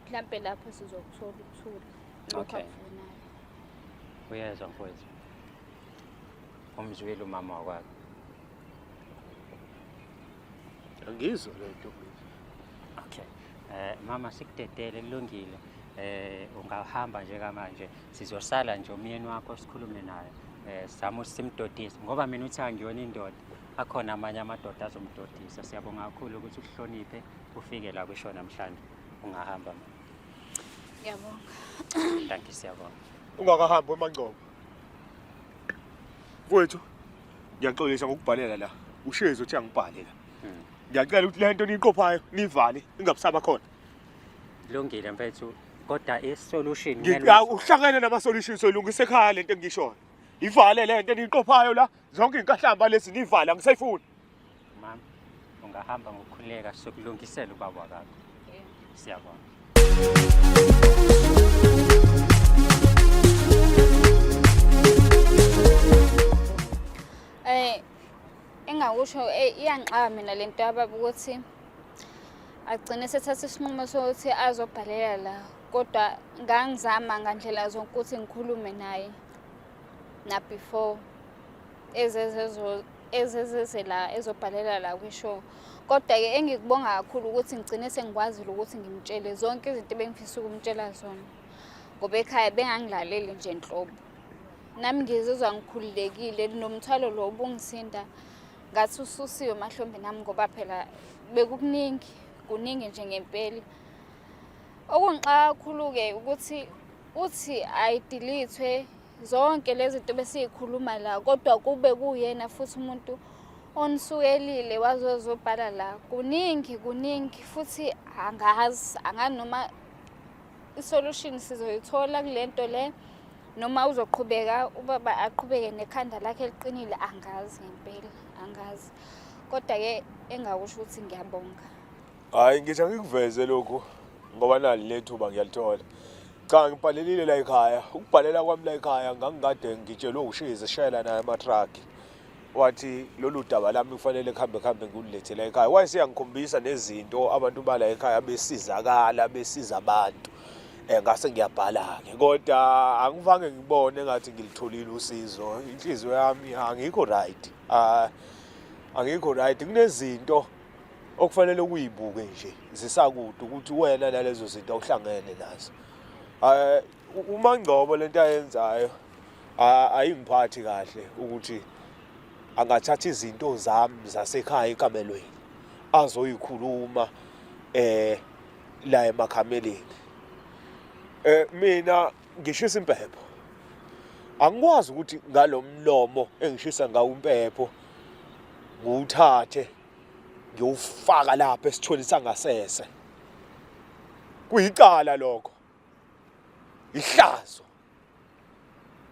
Mhlampe lapho sizokuthola ukuthula lokho akufunayo. Uyezwa mfowethu, umzwile umama wakwakhe. Angizwa le nto mina. Okay. Mama sikudedele kulungile. Ungahamba nje kamanje. Sizosala nje umyeni wakho sikhulume naye. Sizame ukuthi simdodise ngoba mina uthi angiyona indoda. Akhona amanye amadoda azomdodisa. Siyabonga kakhulu ukuthi uhloniphe ufike la kwisho namhlanje. Ungahamba mama. Ngiyabonga. Thank you, siyabonga. Ungakahambi wemangcobo. Mfowethu, ngiyaxolisa ngokubhalela la. Ushezi uthi angibhale la. Ngiyacela ukuthi le nto niyiqophayo niyivale ingabusaba khona. Kulungile mfethu, kodwa i-solution Uhlangene nama-solution soyilungisa ekhaya le nto engishoyo. Ivale le nto eniyiqophayo la, zonke iy'nkahlamba lezi niyivale angisayifuni. Mama, ungahamba ngokukhululeka sokulungisela ubaba wakho. Siyabonga. Engakusho iyangixaka mina lento yababa ukuthi agcine sethatha isinqumo sokuthi azobhalela la, kodwa ngangizama ngandlela zonke ukuthi ngikhulume naye na before ezezeze la ezobhalela la kwishow. Kodwa-ke engikubonga kakhulu ukuthi ngigcine sengikwazile ukuthi ngimtshele zonke izinto ebengifisa ukumtshela zona, ngoba ekhaya bengangilaleli nje nhlobo. Nami ngizizwa ngikhululekile, nomthwalo lo ubungisinda ngathi ususiwe emahlombe nami, ngoba phela bekukuningi, kuningi nje ngempela. Okungixaka kakhulu-ke ukuthi uthi ayidilithwe zonke lezi zinto besiyikhuluma la, kodwa kube kuyena futhi umuntu onisukelile wazozobhala la. Kuningi, kuningi futhi angazi, angazi noma isolution sizoyithola kule nto le, noma uzoqhubeka ubaba aqhubeke nekhanda lakhe eliqinile, angazi ngempela, angazi. Kodwa-ke engakusho ukuthi ngiyabonga. Hhayi, ngithi angikuveze lokhu ngoba nali lethuba ngiyalithola. Cha, ngibhalelile la ekhaya. Ukubhalela kwami la ekhaya ngangikade ngitshelwe uShizi eshayela naye amathraki. Wathi lolu daba lami kufanele kuhambe kuhambe ngikulethe la ekhaya. Wayeseyangikhombisa nezinto abantu bala ekhaya besizakala, besiza abantu. Ngase ngiyabhala-ke, kodwa angivange ngibone engathi ngilitholile usizo. Inhliziyo yami angikho right. Angikho right. Kunezinto okufanele ukuyibuke nje zisakude ukuthi wena nalezo zinto awuhlangene nazo. UMangcobo lento ayenzayo ayingiphathi kahle ukuthi angathatha izinto zami zasekhaya ekamelweni azoyikhuluma la emakhameleni. Mina ngishisa impepho. Angikwazi ukuthi ngalomlomo engishisa ngawo impepho ngiwuthathe ngiyowufaka lapha esithweni sangasese. Kuyicala lokho. Ihlazo.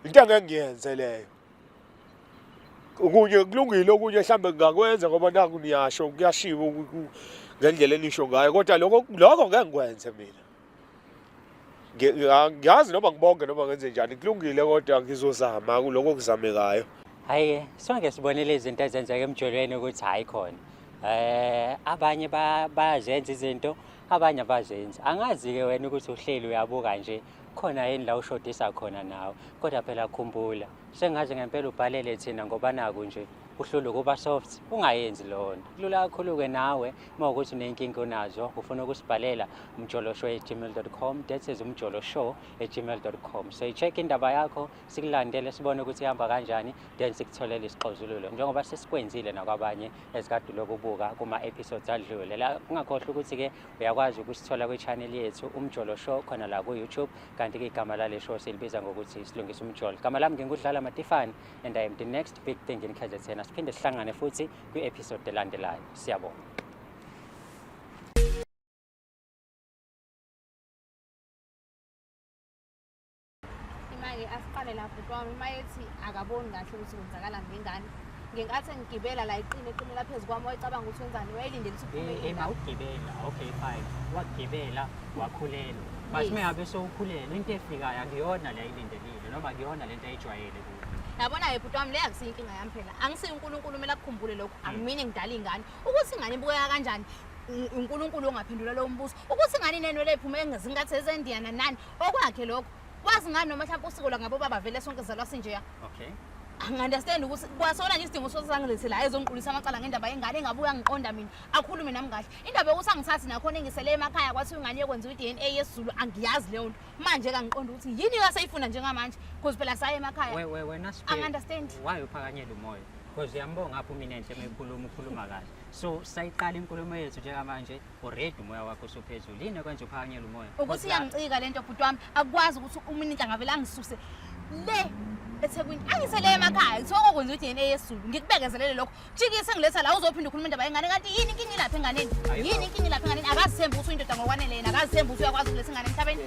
Into angeke ngiyenze leyo. Okunye kulungile, okunye mhlambe ngingakwenza ngoba naku niyasho, kuyashiwo ngendlela enisho ngayo, kodwa lokho ngeke ngikwenze mina. Ngiyazi noma ngibonge noma ngenze njani, kulungile, kodwa ngizozama kuloko okuzamekayo. Hhayi, sonke sibonile izinto ezenzeka emjolweni ukuthi hhayi khona. Abanye bayazenza izinto, abanye abazenzi. Angazi-ke wena ukuthi uhleli uyabuka nje, khona yini la ushodisa khona nawe. Kodwa phela khumbula, sengaze ngempela ubhalele thina ngoba naku nje uhlulwe ukuba soft, ungayenzi leyo nto. Kulula kakhulu-ke nawe uma ukuthi uney'nkinga onazo, ufuna ukusibhalela umjoloshow@gmail.com, that is umjoloshow@gmail.com. So i-check indaba yakho, sikulandele sibone ukuthi ihamba kanjani, then sikutholele isixazululo njengoba sesikwenzile nakwabanye esikade lokubuka kuma-episodes adlule. La ungakhohlwa ukuthi-ke uyakwazi ukusithola kwi-channel yethu Umjolo Show khona la ku-YouTube, kanti-ke igama lale show silibiza ngokuthi Silungisa Umjolo. Igama lami nginguDlala Matifane and I am the next big thing in KZN. Siphinde sihlangane futhi kwi-episode elandelayo. Siyabonga. Imali asiqale la bhuti wami, uma ethi akaboni kahle ukuthi kwenzakalani ngengane. Ngenkathi engigibela la iqine eqinela phezu kwami, wayecabanga ukuthi wenzani, wayelindele ukuthi kuphume indaba. Mawugibela, okay fine. Wagibela, wakhulelwa. But Yes. uma ngabe sewukhulelwe, into efikayo akuyona le ayilindelile noma akuyona lento ayijwayele kuyo. Yabona-ke bhuti wami, le akusiyo inkinga yami phela. Angisiyo uNkulunkulu, kumele akukhumbule lokho. Akumina engidala iy'ngane. Ukuthi ingane ibukeka kanjani, uNkulunkulu ongaphendula lowo mbuzo. Ukuthi ingane inenwele ey'phume ngezinkathi ezendiya nani, okwakhe lokho. Wazi ngani noma mhlawumbe usiko lwangabo baba vele sonke sizalwa sinjeya. Okay. Angi-understand ukuthi kwasona nje isidingo sokuthi angilethe la ezongiqulisa amacala ngendaba yengane engabuya ngiqonda mina akhulume nami kahle. Indaba yokuthi angithathi nakhona engisele emakhaya kwathiwa ingane yokwenziwa i-DNA yesiZulu angiyazi leyo nto. Manje kangiqonda ukuthi yini kaseyifuna njengamanje because phela saye emakhaya. We we wena Siphe. Angi-understand. Why uphakanyela umoya? Because uyambonga apho mina enhle mekhuluma ukhuluma kahle. So sayiqala inkulumo yethu njengamanje already umoya wakho usuphezulu. Yini ekwenza uphakanyela umoya? Ukuthi iyangicika lento bhuti wami akukwazi ukuthi uminita ngavele angisuse le eThekwini angisele emakhaya kuthiwa kokwenza i-DNA yesiZulu ngikubekezelele lokho jikise ngiletha la uzophinde ukhuluma indaba yengane kanti yini inkinga ilapha enganeni yini inkinga ilapha enganeni akazithembi ukuthi uyindoda ngokwanele yena akazithembi ukuthi uyakwazi ukuletha ingane emhlabeni.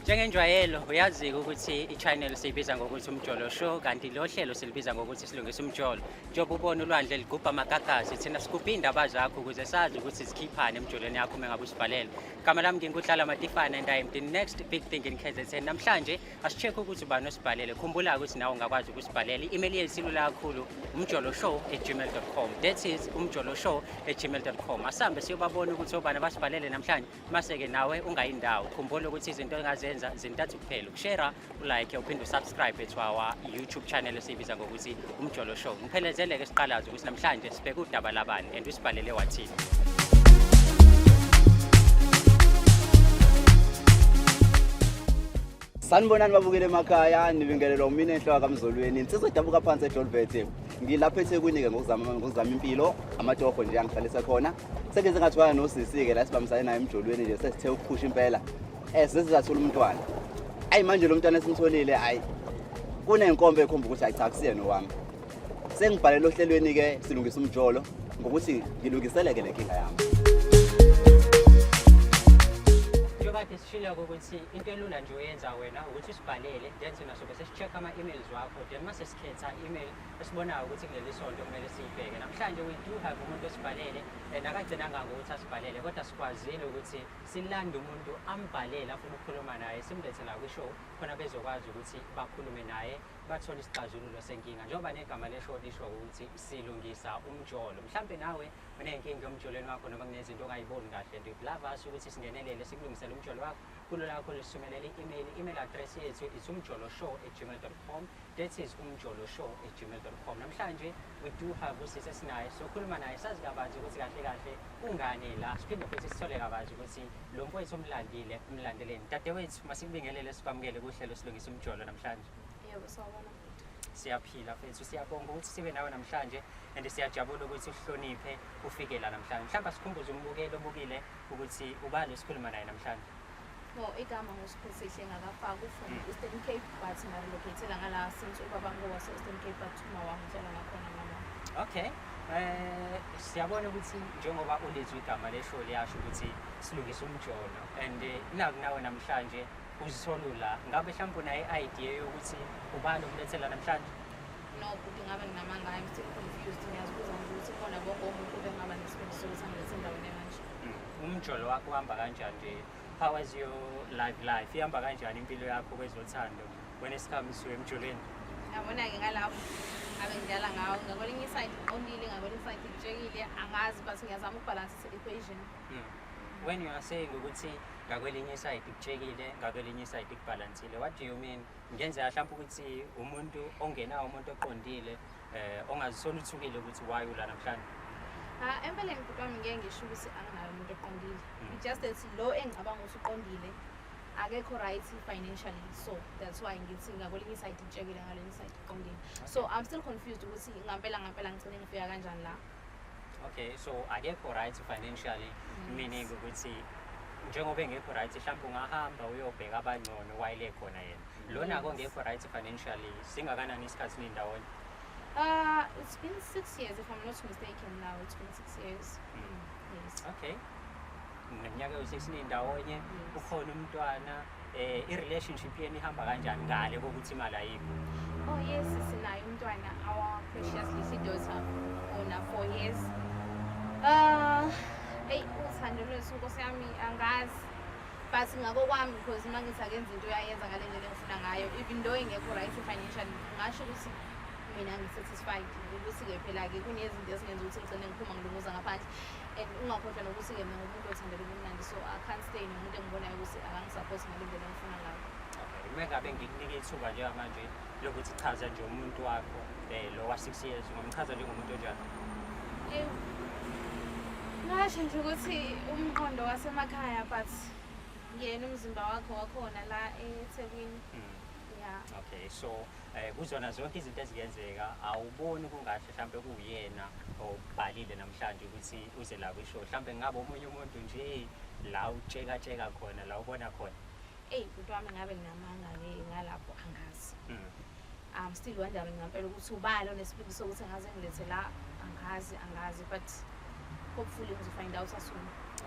Njengenjwayelo uyazi-ke ukuthi i-channel siyibiza ngokuthi Umjolo Show kanti lo hlelo silibiza ngokuthi Silungisa Umjolo. Njengoba ubona ulwandle ligubha amagagasi, thina sigubha iy'ndaba zakho ukuze sazi ukuthi zikhiphani emjolweni yakho uma ngabe usibhalele. Igama lami nginguDlala Matifana and I am the next big thing in KZN. Namhlanje asi-check ukuthi ubani osibhalele. Khumbula ukuthi nawe ungakwazi ukusibhalela. I-email yethu ilula kakhulu, umjoloshow@gmail.com. That is umjoloshow@gmail.com. Asambe siyobabona ukuthi obani abasibhalele namhlanje. Mase-ke nawe ungayindawo. Khumbula ukuthi izinto ongazenza zintathu kuphela. Ukushare, ulike, uphinde usubscribe to our YouTube channel esiyibiza ngokuthi Umjolo Show. Ngiphelezeleke siqalaze ukuthi namhlanje sibheke udaba labani and usibhalele wathini. Sanibonani babukele emakhaya, nibingelelwa umina enhloko kaMzolweni. Insizwa edabuka phansi eDolvet. Ngilapha eThekwini-ke ngokuzama impilo, amatoho nje angihlalisa khona. Sengize ngathwala nosisi-ke la sibambisane naye emjolweni nje sesithe ukuphusha impela. Sesizathola umntwana. Ayi manje lo mntwana esimtholile ayi kunenkomba ekhomba ukuthi ayi cha kusiyena owami. Sengibhalele ohlelweni-ke Silungisa Umjolo ngokuthi ngilungiseleke le nkinga yami. Njengoba kade sishilo-ke ukuthi into elula nje oyenza wena ukuthi usibhalele then thina sobe sesi-check ama-emails wakho then mase sikhetha i-email esibonayo ukuthi kuleli sonto kumele siyibheke. Namhlanje we do have umuntu osibhalele and akagcinanga ngokuthi asibhalele kodwa sikwazile ukuthi silande umuntu ambhalele afuna ukukhuluma naye simlethe la kwi-show khona bezokwazi ukuthi bakhulume naye bathole isixazululo senkinga. Njengoba negama le-show lisho ukuthi Silungisa Umjolo, mhlampe nawe uney'nkinga emjolweni wakho noma kunezinto ongayiboni kahle and you'd love us ukuthi singenelele sikulungisele umjolo wakho. Kulula kakhulu, sithumelele i-email. I-email address yethu is umjoloshow@gmail.com. That is umjoloshow@gmail.com. Namhlanje we do have usisi esinaye, sokhuluma naye sazi kabanzi ukuthi kahle kahle kungani la, siphinde futhi sithole kabanzi ukuthi lo mfowethu omlandile umlandeleni. Dadewethu, masikubingelele sikwamukele kuhlelo Silungisa Umjolo namhlanje. Yebo, sawubona futhi. Siyaphila mfethu, siyabonga ukuthi sibe nawe namhlanje and siyajabula ukuthi uhloniphe ufike la namhlanje. Mhlawumbe sikhumbuze umbukeli obukile ukuthi ubani esikhuluma naye namhlanje. No, igama nguSiphesihle ngakafaki from Eastern Cape but ngarelocate ngala since ubaba ngowase Eastern Cape but uma wami uhlala ngakhona mama. Okay. Siyabona ukuthi njengoba ulizwe igama le-show liyasho ukuthi Silungisa Umjolo and naku nawe namhlanje uzithola la. Ngabe mhlawumbe unayo i-idea yokuthi ubani okulethela namhlanje? No, bhuti, ngabe nginamanga, I'm still confused. Ngiyazibuza nje ukuthi khona bonke umuntu obengaba nesibindi sokuthi angilethe endaweni ekanje. Umjolo wakho uhamba kanjani nje? How was your life life? Ihamba kanjani impilo yakho kwezothando when it comes to emjolweni? Yabona-ke ngalapho ngabe ngidlala ngawo ngakwelinye iside ngiqondile ngakwelinye iside ngitshekile angazi but ngiyazama ukubhalansisa i-equation. When you are saying ukuthi ngakwelinye iside kutshekile ngakwelinye iside kubhalansile, what do you mean? Ngenzeka mhlawumbe ukuthi umuntu ongenawo umuntu oqondile ongazisoli uthukile ukuthi why ula namhlanje. Ah, empeleni bhuti wami ngeke ngisho ukuthi anginayo umuntu oqondile. It's just that lo engicabanga ukuthi uqondile akekho right financially, so that's why ngithi ngakwelinye iside ngitshekile ngalenye iside uqondile. So I'm still confused ukuthi ngampela ngampela ngigcine ngifika kanjani la. Okay, so akekho right financially, meaning ukuthi njengoba engekho right mhlawumbe ungahamba uyobheka abangcono while ekhona yena. Lona akongekho right financially, singakanani isikhathi nindawonye? It's been 6 years if I'm not mistaken now. It's been 6 years. Yes. Okay. Neminyaka ewu-6 nindawonye, Yes. ukhona umntwana, i-relationship yenu ihamba kanjani ngale kokuthi imali ayikho? Oh yes, sinaye umntwana, our precious little daughter, ona 4 years. Hey, uthando lwethu Nkosi yami angazi. But ngakokwami because uma ngithi akenza into uyayenza ngale ndlela engifuna ngayo, even though ingekho right financially, ngasho ukuthi Mina ngi-satisfied ukuthi-ke phela-ke kunezinto ezingenza ukuthi ngigcine ngiphuma ngilunguza ngaphandle, and ungakhohlwa nokuthi-ke mina ngumuntu othandela ubumnandi, so I can't stay nomuntu engibonayo ukuthi akangi-support ngale ndlela engifuna ngayo. Okay, uma ngabe ngikunika ithuba njengamanje lokuthi chaza nje umuntu wakho lo wa-6 years, ungamchaza njengomuntu onjani? Ewu. Ngasho nje ukuthi umqondo wasemakhaya, but yena umzimba wakho wakhona la eThekwini. Yeah. Okay, so kuzona zonke izinto eziyenzeka, awuboni kungahle mhlambe kuwuyena obhalile namhlanje ukuthi uze la kwishow? Mhlambe ngabe omunye umuntu nje la utsheka-tsheka khona, la ubona khona? Eyi, bhuti wami, ngabe nginamanga-ke ngalapho, angazi. I'm still wondering ngampela ukuthi ubani onesibindi sokuthi angaze ngilethe la. Angazi, angazi, but hopefully ngizofind out soon.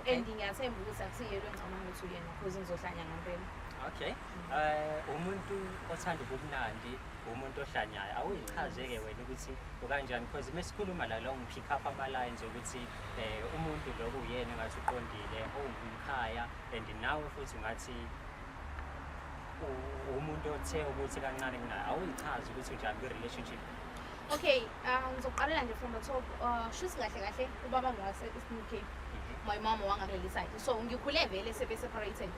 And ngiyathemba ukuthi akusiyelo engicabanga ukuthi uyena, because ngizohlanya ngampela. Okay, umuntu othanda ubumnandi, umuntu ohlanyayo, awuyichaze-ke wena ukuthi ukanjani, because mesikhuluma la lo ngipick up ama-lines ukuthi umuntu lo kuyena engathi uqondile, owumkhaya, and nawe futhi ungathi umuntu othe ukuthi kancane kunaye. Awuyichaze ukuthi unjani kwi-relationship? Okay, ngizoqalela nje from the top. Shuthi kahle kahle ubaba ngowase-Eastern Cape, my mama wangakuleli side, so ngikhule vele sebe-separated.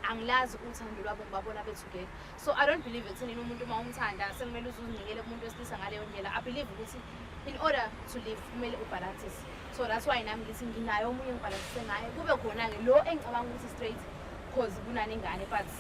Angilazi uthando lwabo, ngibabona be-together, so I don't believe ekuthenini umuntu uma umthanda sekumele uze uzinikele kumuntu wesilisa ngaleyo ndlela. I believe ukuthi in order to live kumele ubhalansise, so that's why nami ngithi nginayo omunye engibhalansise ngaye, kube khona-ke lo engicabanga ukuthi straight cause kunanengane, but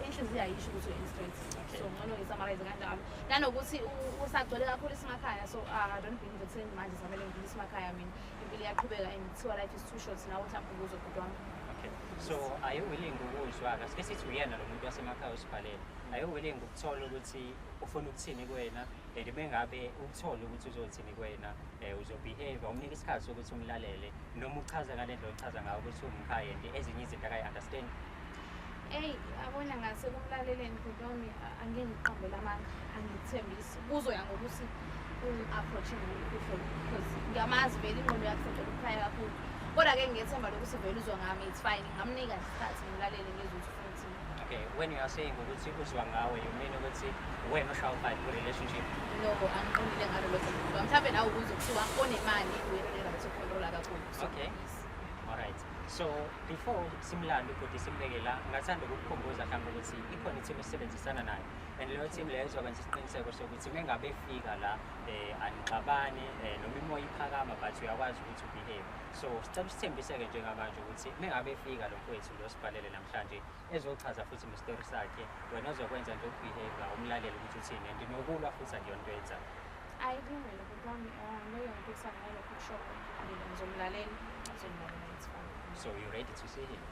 inhliziyo ayisho ukuthi uyi-straight. So ngcono ngi-summarize kanjalo, nanokuthi usagcwele kakhulu isemakhaya, so I don't believe ekutheni manje samele ngidlule isemakhaya. Mina impilo iyaqhubeka and kuthiwa life is too short, nawe mhlawumbe ukuzwe, bhuti wami. Okay, so are you willing ukuzwa-ke, sike sithi uyena lo muntu wasemakhaya osibhalele, are you willing ukuthola ukuthi ufuna ukuthini kuwena? And mengabe uthole ukuthi uzothini kuwena, uzobehave, umnika isikhathi sokuthi umlalele, noma uchaza ngale ndlela ochaza ngayo ukuthi umkhaya and ezinye izinto akayi-understand? Eyi, abona, ngase kumlaleleni, bhuti wami, angeke ngiqambele amanga, angikuthembisi. Kuzoya ngokuthi ungi-approach-e ngoluphi uhlobo, because ngiyamazi vele ingqondo yakhe isegcwele ukukhaya kakhulu, kodwa-ke ngiyethemba lokuthi vele uzwa ngami, it's fine. Ngingamnika nje isikhathi, ngimlalele, ngizwe ukuthi ufuna ukuthini. Okay, when you are saying ukuthi uzwa ngawe, you mean ukuthi wena oshaya u-five kwi-relationship? No, angiqondile ngalolo hlobo. Mhlawumbe nawe ukuze kuthiwa onemali uyena one-right yokucontrola kakhulu. So, yes. Alright, so before simlande ubhuti simbeke la, ngingathanda ukukukhumbuza mhlawumbe ukuthi ikhona i-team esisebenzisana nayo, and leyo team leyo izokwenza isiqiniseko sokuthi mengabe efika la anixabani, noma imoya iphakama, but uyakwazi ukuthi ubehave. So sicela usithembise-ke njengamanje ukuthi mengabe efika lo mfowethu lo sibhalele namhlanje ezochaza futhi nestori sakhe, wena ozokwenza nje ukubehave, umlalele ukuthi uthini, and nokulwa futhi akuyona into yenzayo. Ayi, kulungile, bhuti wami. Ngeke ngiphikisane nalokho okushoyo. Mina ngizomlalela, ngizomlalela, it's fine. So you ready to see him?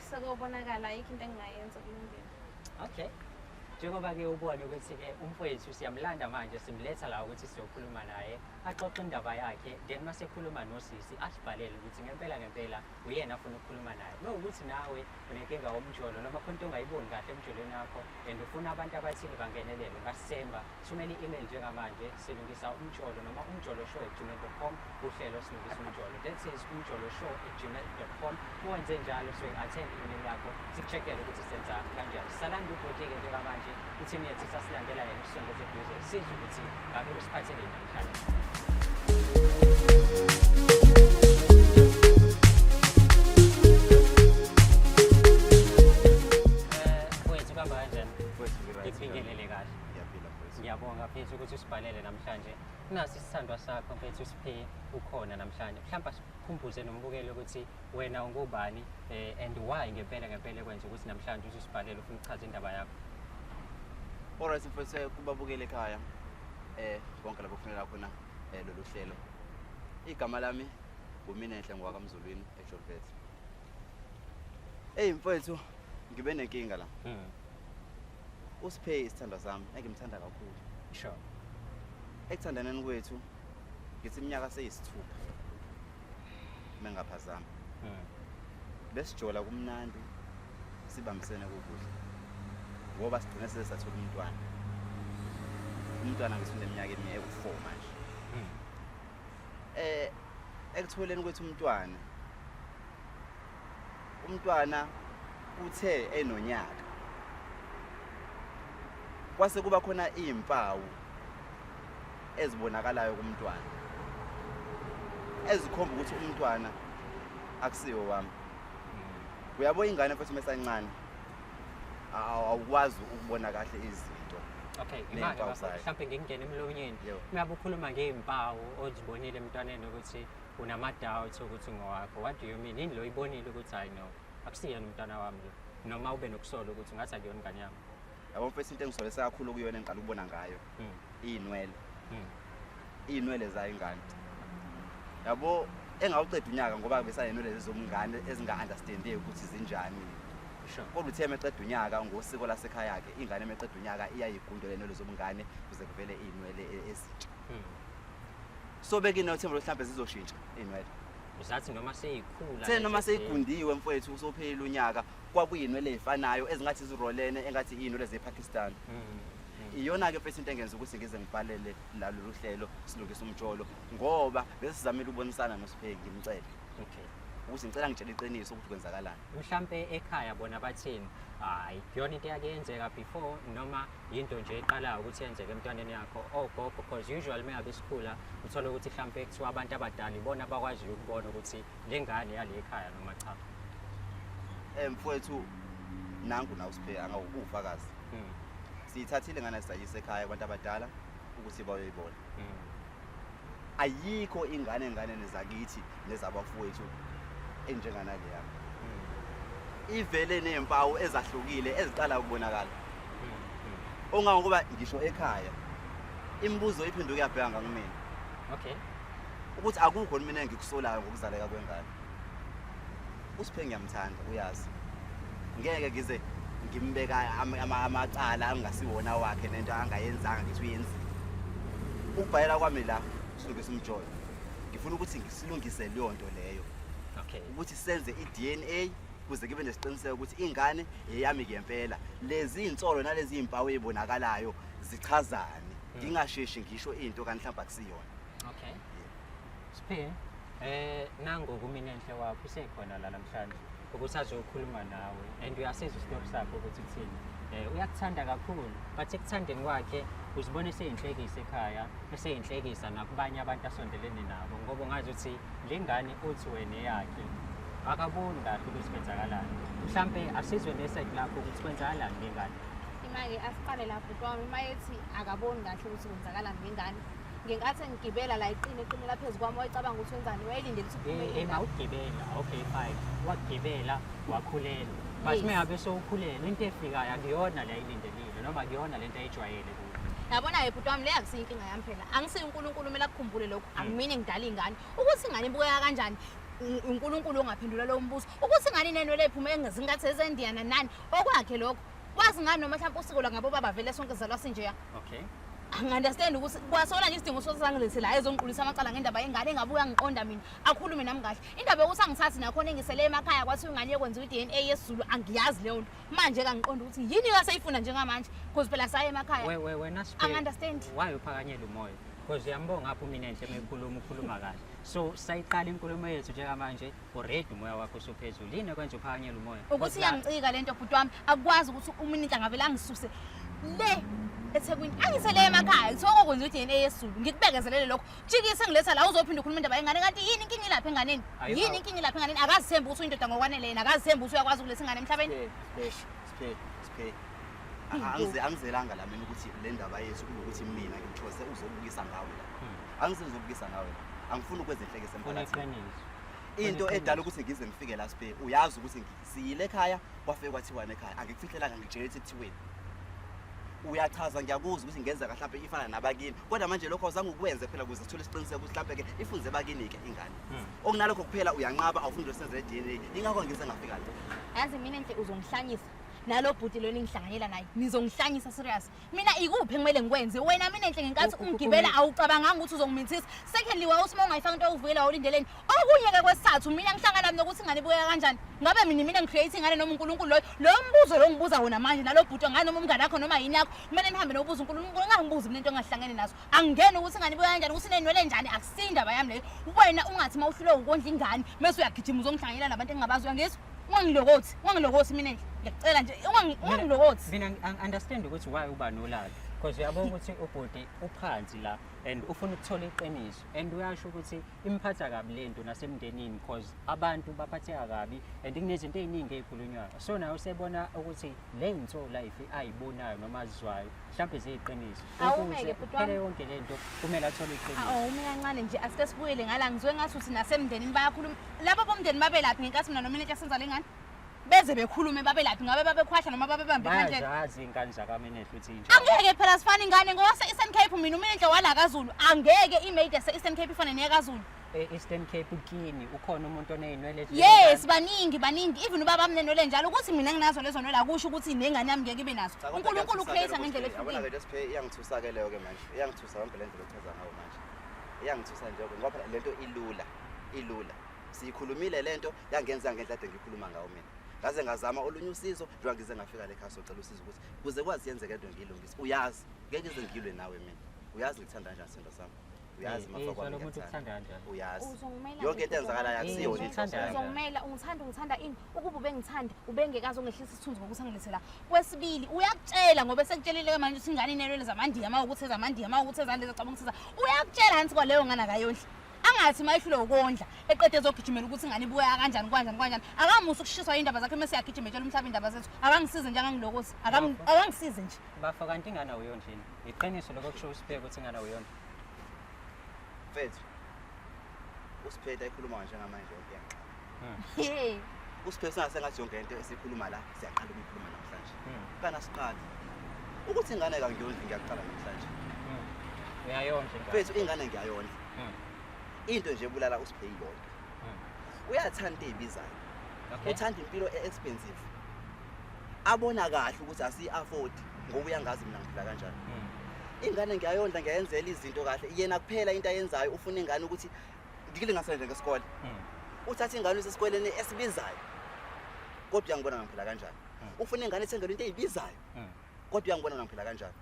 Sekobonakala, ayikho into engingayenza, kulungile. Okay. Njengoba-ke ubone ukuthi-ke umfowethu siyamlanda manje, simletha la ukuthi sizokhuluma naye, axoxe indaba yakhe, then uma sekhuluma nosisi asibhalele ukuthi ngempela ngempela uyena afuna ukukhuluma naye. Uma ukuthi nawe unenkinga womjolo noma khona into ongayiboni kahle emjolweni wakho and ufuna abantu abathile bangenelele, ungasithemba, thumela i-email njengamanje, silungisa umjolo noma umjoloshow@gmail.com, uhlelo silungisa umjolo, that is umjoloshow@gmail.com. Uwenze njalo, soyi-attend i-email yakho, sikucheckele ukuthi senza kanjani. Salanda ubhuti-ke njengamanje, i-team yethu isasilandela yena, usondeze eduze, sizwe ukuthi ngabe usiphatheleni namhlanje. Mfowethu, kuhamba kanjani? Mfowethu, ngi-right. Ngikubingelele kahle. Ngiyaphila, mfowethu. Ngiyabonga, mfethu, ukuthi usibhalele namhlanje. Nasi isithandwa sakho, mfethu, usiphe ukhona namhlanje. Mhlawumbe asikhumbuze nombukeli ukuthi wena ungubani, and why ngempela ngempela kwenza ukuthi namhlanje usibhalele ufuna ukuchaza indaba yakho. Alright, mfowethu, kubabukeli ekhaya bonke labo kufunela khona lolu hlelo. Igama lami nguMinenhle, ngowakaMzulwini eJolbet. Hey mfowethu, ngibe nenkinga la. Usiphe isithandwa sami engimthanda kakhulu. Ekuthandaneni kwethu ngithi iminyaka seyisithupha. Mengaphazama. Besijola kumnandi, sibambisene kukuhle. Ngoba sigcine sesathola umntwana. Umntwana ngithi uneminyaka ewu-4 manje. Ekutholeni kwethu umntwana, umntwana uthe enonyaka kwase kuba khona izimpawu Ezibonakalayo kumntwana ezikhomba ukuthi umntwana akusiwo wami. Uyabo, ingane futhi mesancane awukwazi ukubona kahle izinto Okay, imake ney'mpawu bafo, zayo. mhlawumbe ngingena emlonyeni. Yebo. Uyabe ukhuluma ngey'mpawu ozibonile emntwaneni ukuthi unama-doubts ukuthi ngowakho. What do you mean? Yini lo oyibonile ukuthi hayi no, akusiyena umntwana wami lo? Noma ube nokusola ukuthi ngathi akuyona ingane yami. Yabo mfethu, into engisolesa kakhulu kuyona engiqala ukubona ngayo, iy'nwele. Iy'nwele zayo ingane, yabo, engawuceda unyaka, ngoba besanenwele zomngane ezinga-understandeki ukuthi zinjani. Kodwa uthe meqeda unyaka, ngosiko lasekhaya-ke, ingane meqeda unyaka iyayigundela inwele zobungane kuze kuvele iy'nwele ezintsha. So bekinothemba lokuthi mhlawumbe zizoshintsha iy'nwele. Uzathi noma seyikhula. The noma lezi seyigundiwe mfowethu, usophelile unyaka, kwakuyinwele ey'fanayo ezingathi zirolene, engathi iy'nwele zePakistan. Iyona-ke mfethu into engenza ukuthi ngize ngibhalele lalolu hlelo Silungisa Umjolo, ngoba bese sizamile ukubonisana noSiphe, ngimcele ukuthi ngicela ngitshele iqiniso ukuthi kwenzakalani. Mhlampe ekhaya bona bathini? Hayi, kuyona into eyake yenzeka before noma yinto nje eqalayo ukuthi yenzeke emntwaneni yakho, ogogo? Because usually uma ngabe sikhula uthola ukuthi mhlampe kuthiwa abantu abadala ibona abakwaziyo ukubona ukuthi le ngane yale ekhaya noma cha. Mfowethu, nangu nawe uSiphe angawufakazi. Siyithathile ngane sayise ekhaya abantu abadala ukuthi bayoyibona. Ayikho ingane enganeni zakithi nezabafowethu enjenganale yami. Ivele nempawu ezahlukile eziqala ukubonakala. Ongangokuba ngisho ekhaya imibuzo iphenduke yabheka ngakumina ukuthi akukho mina engikusolayo ngokuzaleka kwengane. USiphe ngiyamthanda, uyazi. Ngeke ngize ngimbeka amacala angasiwona wakhe nento angayenzanga ngithi uyenzile. Ukubhalela kwami la Silungisa Umjolo, ngifuna ukuthi ngisilungise leyo nto leyo, ukuthi senze i-DNA kuze kibe nesiqiniseko ukuthi ingane eyami ngempela. Lezi insolo nalezi impawu ezibonakalayo zichazani, ngingasheshi ngisho into kanti mhlawumbe akusiyona. Okay. Siphe, nangu kuMinenhle wakho usekhona la namhlanje ukuthi azokhuluma nawe and uyasizwa isitori sakho ukuthi kuthini. Uyakuthanda kakhulu, but ekuthandeni kwakhe uzibona eseyinhlekisa ekhaya, eseyinhlekisa nakubanye abantu asondelene nabo, ngoba ungazi ukuthi le ngane uthi wena eyakhe akaboni kahle ukuthi kwenzakalani. Mhlampe asizwe ne-side lakho ukuthi kwenzakalani ngengane. Imake asiqale lapho bhuti wami, uma ethi akaboni kahle ukuthi kwenzakalani ngengane. Ngenkathi engigibela la iqine eqinela phezu kwami, wayecabanga ukuthi wenzani, wayelindele ukuthi kuphume indaba. Mawugibela, okay fine, wagibela wakhulelwa, but uma ngabe sowukhulelwe into efikayo akuyona le ayilindelile noma akuyona lento ayijwayele kuyo. Yabona-ke bhuti wami, le akusiyo inkinga yami phela. Angisiyo uNkulunkulu, kumele akukhumbule lokho. Akumina engidala iy'ngane. Ukuthi ingane ibukeka kanjani, uNkulunkulu ongaphendula lowo mbuzo. Ukuthi ingane inenwele ey'phume engezingathi ezendiyana nani, okwakhe lokho. Wazi ngani noma mhlawumbe usiko lwangabo baba vele sonke sizalwa sinjeya. Angi-understand ukuthi kwasona nje isidingo sokuthi angilethe la ezongiqulisa amacala ngendaba yengane, engabuye angiqonda mina, akhulume nami kahle. Indaba yokuthi angithathi nakhona engisele emakhaya kwathiwa ingane yekwenziwa i-DNA yesiZulu, angiyazi leyo nto. Manje-ke angiqondi ukuthi yini kaseyifuna njengamanje, because phela saye emakhaya. Wena Siphe, Angi-understand. why uphakanyela umoya? Because uyambonga apho uMinenhle uma ekhuluma, ukhuluma kahle. So sayiqala inkulumo yethu njengamanje, already umoya wakho usuphezulu. Yini ekwenza uphakanyela umoya? Ukuthi Because iyangicika lento bhuti wami, akukwazi ukuthi uMinenhle angavele angisuse le eThekwini, angisele emakhaya kuthiwa kokwenziwa i-DNA yesiZulu. Ngikubekezelele lokho, jikise ngiletha la uzophinde ukhuluma indaba yengane. Kanti yini inkinga ilapha enganeni? Yini inkinga ilapha enganeni? Akazithembi ukuthi uyindoda ngokwanele yena, akazithembi ukuthi uyakwazi ukuletha ingane emhlabeni. Siphe, Siphe, Siphe, angizelanga la mina ukuthi le ndaba yethu kube ukuthi mina ngithose uzobukisa ngawe la. Angizuzobukisa ngawe la, angifuni ukwenza inhlekisa Funa emphakathini. iqiniso. Into Funa edala iqiniso. ukuthi ngize ngifike la Siphe, uyazi ukuthi siyile ekhaya, kwafike kwathiwani ekhaya. Angikufihlelanga, ngitshele ukuthi kuthiweni. Uyachaza, ngiyakuzwa ukuthi ngenzeka mhlawumbe ifana nabakini, kodwa manje lokho awuzange ukwenze phela ukuze sithole isiqiniseko ukuthi mhlawumbe-ke ifunze bakini-ke ingane. Okunalokho kuphela uyanqaba, awufuni nje senze i-DNA, ingakho ngize ngafika la. Yazi mina nje uzongihlanyisa nalo bhuti lona engihlanganyela naye, nizongihlanyisa serious. Mina ikuphi engimele ngikwenze? Wena mina enhle ngenkathi ungigibela awucabanganga ukuthi uzongimithisa. Secondly, wawuthi uma ungayifaka into yokuvikela wawulindeleni? Okunye-ke kwesithathu, mina ngihlangana nokuthi ingane ibukeka kanjani. Ngabe mina ngicreate ingane noma uNkulunkulu loyo? Loyo mbuzo lo ngibuza wona manje nalo bhuti ngane noma umngane wakho noma yini yakho, kumele nihambe nobuza uNkulunkulu. Ungangibuzi mina into engahlangene nazo. Angingeni ukuthi ingane ibukeka kanjani, ukuthi inenwele njani, akusiyo indaba yami leyo. Wena ungathi uma uhlulwe ukondla ingane mese uyagijima uzongihlanganyela nabantu engingabazi, uyangizwa? Ungangilokothi, ungangilokothi mina nje. Ngiyakucela nje, ungangilokothi. Mina ngi-understand ukuthi why uba nolaka. Because uyabona ukuthi ubhuti uphansi la and ufuna ukuthola iqiniso and uyasho ukuthi imphatha kabi lento nasemndenini because abantu baphatheka kabi and kunezinto ey'ningi ey'khulunywayo. So naye usebona ukuthi le nso life ayibonayo noma azizwayo mhlawumbe ziyiqiniso. Awumeke, bhuti wami. Phele yonke lento kumele athole iqiniso. Awu mina kancane nje asike sibuyele ngala ngizwe ngathi uthi nasemndenini bayakhuluma. Laba bomndeni babelaphi ngenkathi mina nomina senza lengane? Beze bekhulume babelaphi ngabe babekhwahla noma babebambe ikhandlela. Bayazazi iy'nkani zakaMinenhle ukuthi injani. Angeke phela sifane ingane ngoba se-Eastern Cape mina uMinenhle wala kaZulu. Angeke imade yase-Eastern Cape ifane neyakaZulu. E-Eastern Cape kini ukhona umuntu oney'nwele Yes, baningi baningi even ubaba mnenwele njalo ukuthi mina nginazo lezo nwele akusho ukuthi nengane yami ngeke ibe nazo. Cha, kodwa uNkulunkulu kuyangithusa-ke ucreate ngendlela lokhu, yabona-ke ehlukile. nje Siphe, iyangithusa-ke leyo-ke manje iyangithusa yonke le ndlela ochaza ngayo manje iyangithusa nje ngoba phela lento ilula ilula siyikhulumile lento yangenza ngendlela ade ngikhuluma ngayo mina ngaze ngazama olunye usizo njengoba ngize ngafika le khaya socela usizo ukuthi kuze kwazi yenzeke lento ngiyilungise uyazi ngeke ngize ngilwe nawe mina uyazi ngikuthanda kanjani sithando sami uyazi Eh, mafa eh, kwami zwala umuntu ngiyakuthanda. ukuthanda kanjani. Uyazi Uzongimela yonke into eyenzakalayo akusiyona Eh, inhloso uthanda yami. Uzongimela ungithanda ungithanda ini ukuba ubengithanda ubengekazi ungehlisa isithunzi ngokuthi angilethe la. Kwesibili uyakutshela ngoba esekutshelile ke manje ukuthi ingane inelwele zamandiya uma ukuthi ezamandiya uma ukuthi ezalezi cabanga ukuthi uyakutshela hansi kwaleyo ngane akayondli. Angathi mayehlulwe ukondla eqede ezogijimela ukuthi ingane ibuya kanjani kanjani kanjani. Akamusa ukushiswa indaba zakhe mase yagijima etshela umhlaba indaba zethu. Akangisize nje akangilokozi. Akangisize nje. Bafo kanti ingane awuyondlini. Iqiniso lokho kusho uSiphe ukuthi ingane awuyondli. Mfethu uSiphethe ayikhuluma njengamanje yonke iyangixaka. Hey. uSiphethe sengathi yonke into esikhuluma la siyaqala ukuyikhuluma namhlanje. Mm. Kana siqala ukuthi ingane kangiyondli ngiyaqala namhlanje. Uyayondla ingane. Mfethu ingane ngiyayondla. Into nje ebulala uSiphe iyodwa. Uyathanda into ezibizayo. Okay. Uthanda impilo e-expensive. Abona kahle ukuthi asiyi-afford ngoba uyangazi mina ngiphila kanjani. Ingane ngiyayondla ngiyayenzela izinto kahle yena kuphela into ayenzayo ufuna ingane ukuthi ngilingasele nje ngesikole. Uthatha ingane uyise esikoleni esibizayo kodwa uyangibona ngiphila kanjani. Ufuna ingane ethengelwe into ezibizayo kodwa uyangibona ngiphila kanjani.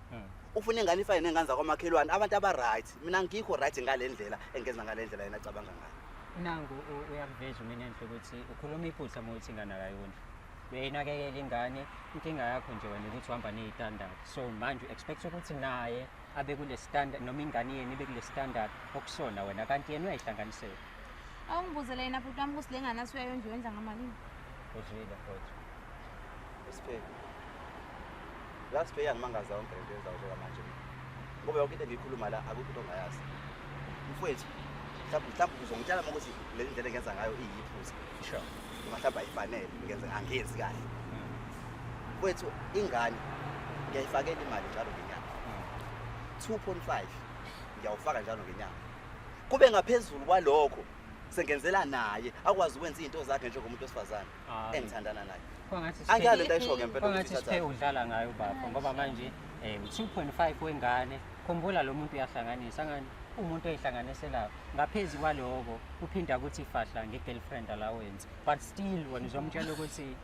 Ufuna ingane ifane nengane zakwamakhelwane abantu aba-right mina ngikho right ngale ndlela engenza ngale ndlela yena acabanga ngayo. Nangu uyakuveza uMinenhle ukuthi ukhuluma iphutha uma uthi ingane akayondli. Uyayinakekela ingane, inkinga yakho nje wena ukuthi uhamba ney'standard. So manje u-expect ukuthi naye abe kule standard noma ingane yenu ibe kule standard okusona wena kanti yena uyayihlanganisela. Awungibuzele yena bhuti wami ukuthi le ngane asuyayondla uyondla ngamalini. Uzwile mfowethu. USiphe uyazi Siphe iyangimangaza yonke lento yenzayo njengamanje mina ngoba yonke into engiyikhuluma la akukho into ongayazi mfowethu. Mhlawumbe uzongitshela uma ukuthi le ndlela engenza ngayo iyiphutha Sure. noma mhlawumbe ayifanele ngenze angenzi kahle. Mfowethu ingane ngiyayifakela imali njalo ngenyanga 2.5 ngiyawufaka njalo ngenyanga kube ngaphezulu kwalokho sengenzela naye akwazi ukwenza izinto zakhe njengomuntu wesifazane Ah. engithandana naye. Kwangathi Angiyalo lento ayisho ngempela ukuthi kwangathi Siphe ithathaphi. udlala ngayo baba ngoba manje 2.5 wengane khumbula lo muntu uyahlanganisa ngani umuntu oyihlanganiselayo ngaphezu kwaloko uphinda ukuthi fahla nge-girlfriend allowance but still wena uzomtshela ukuthi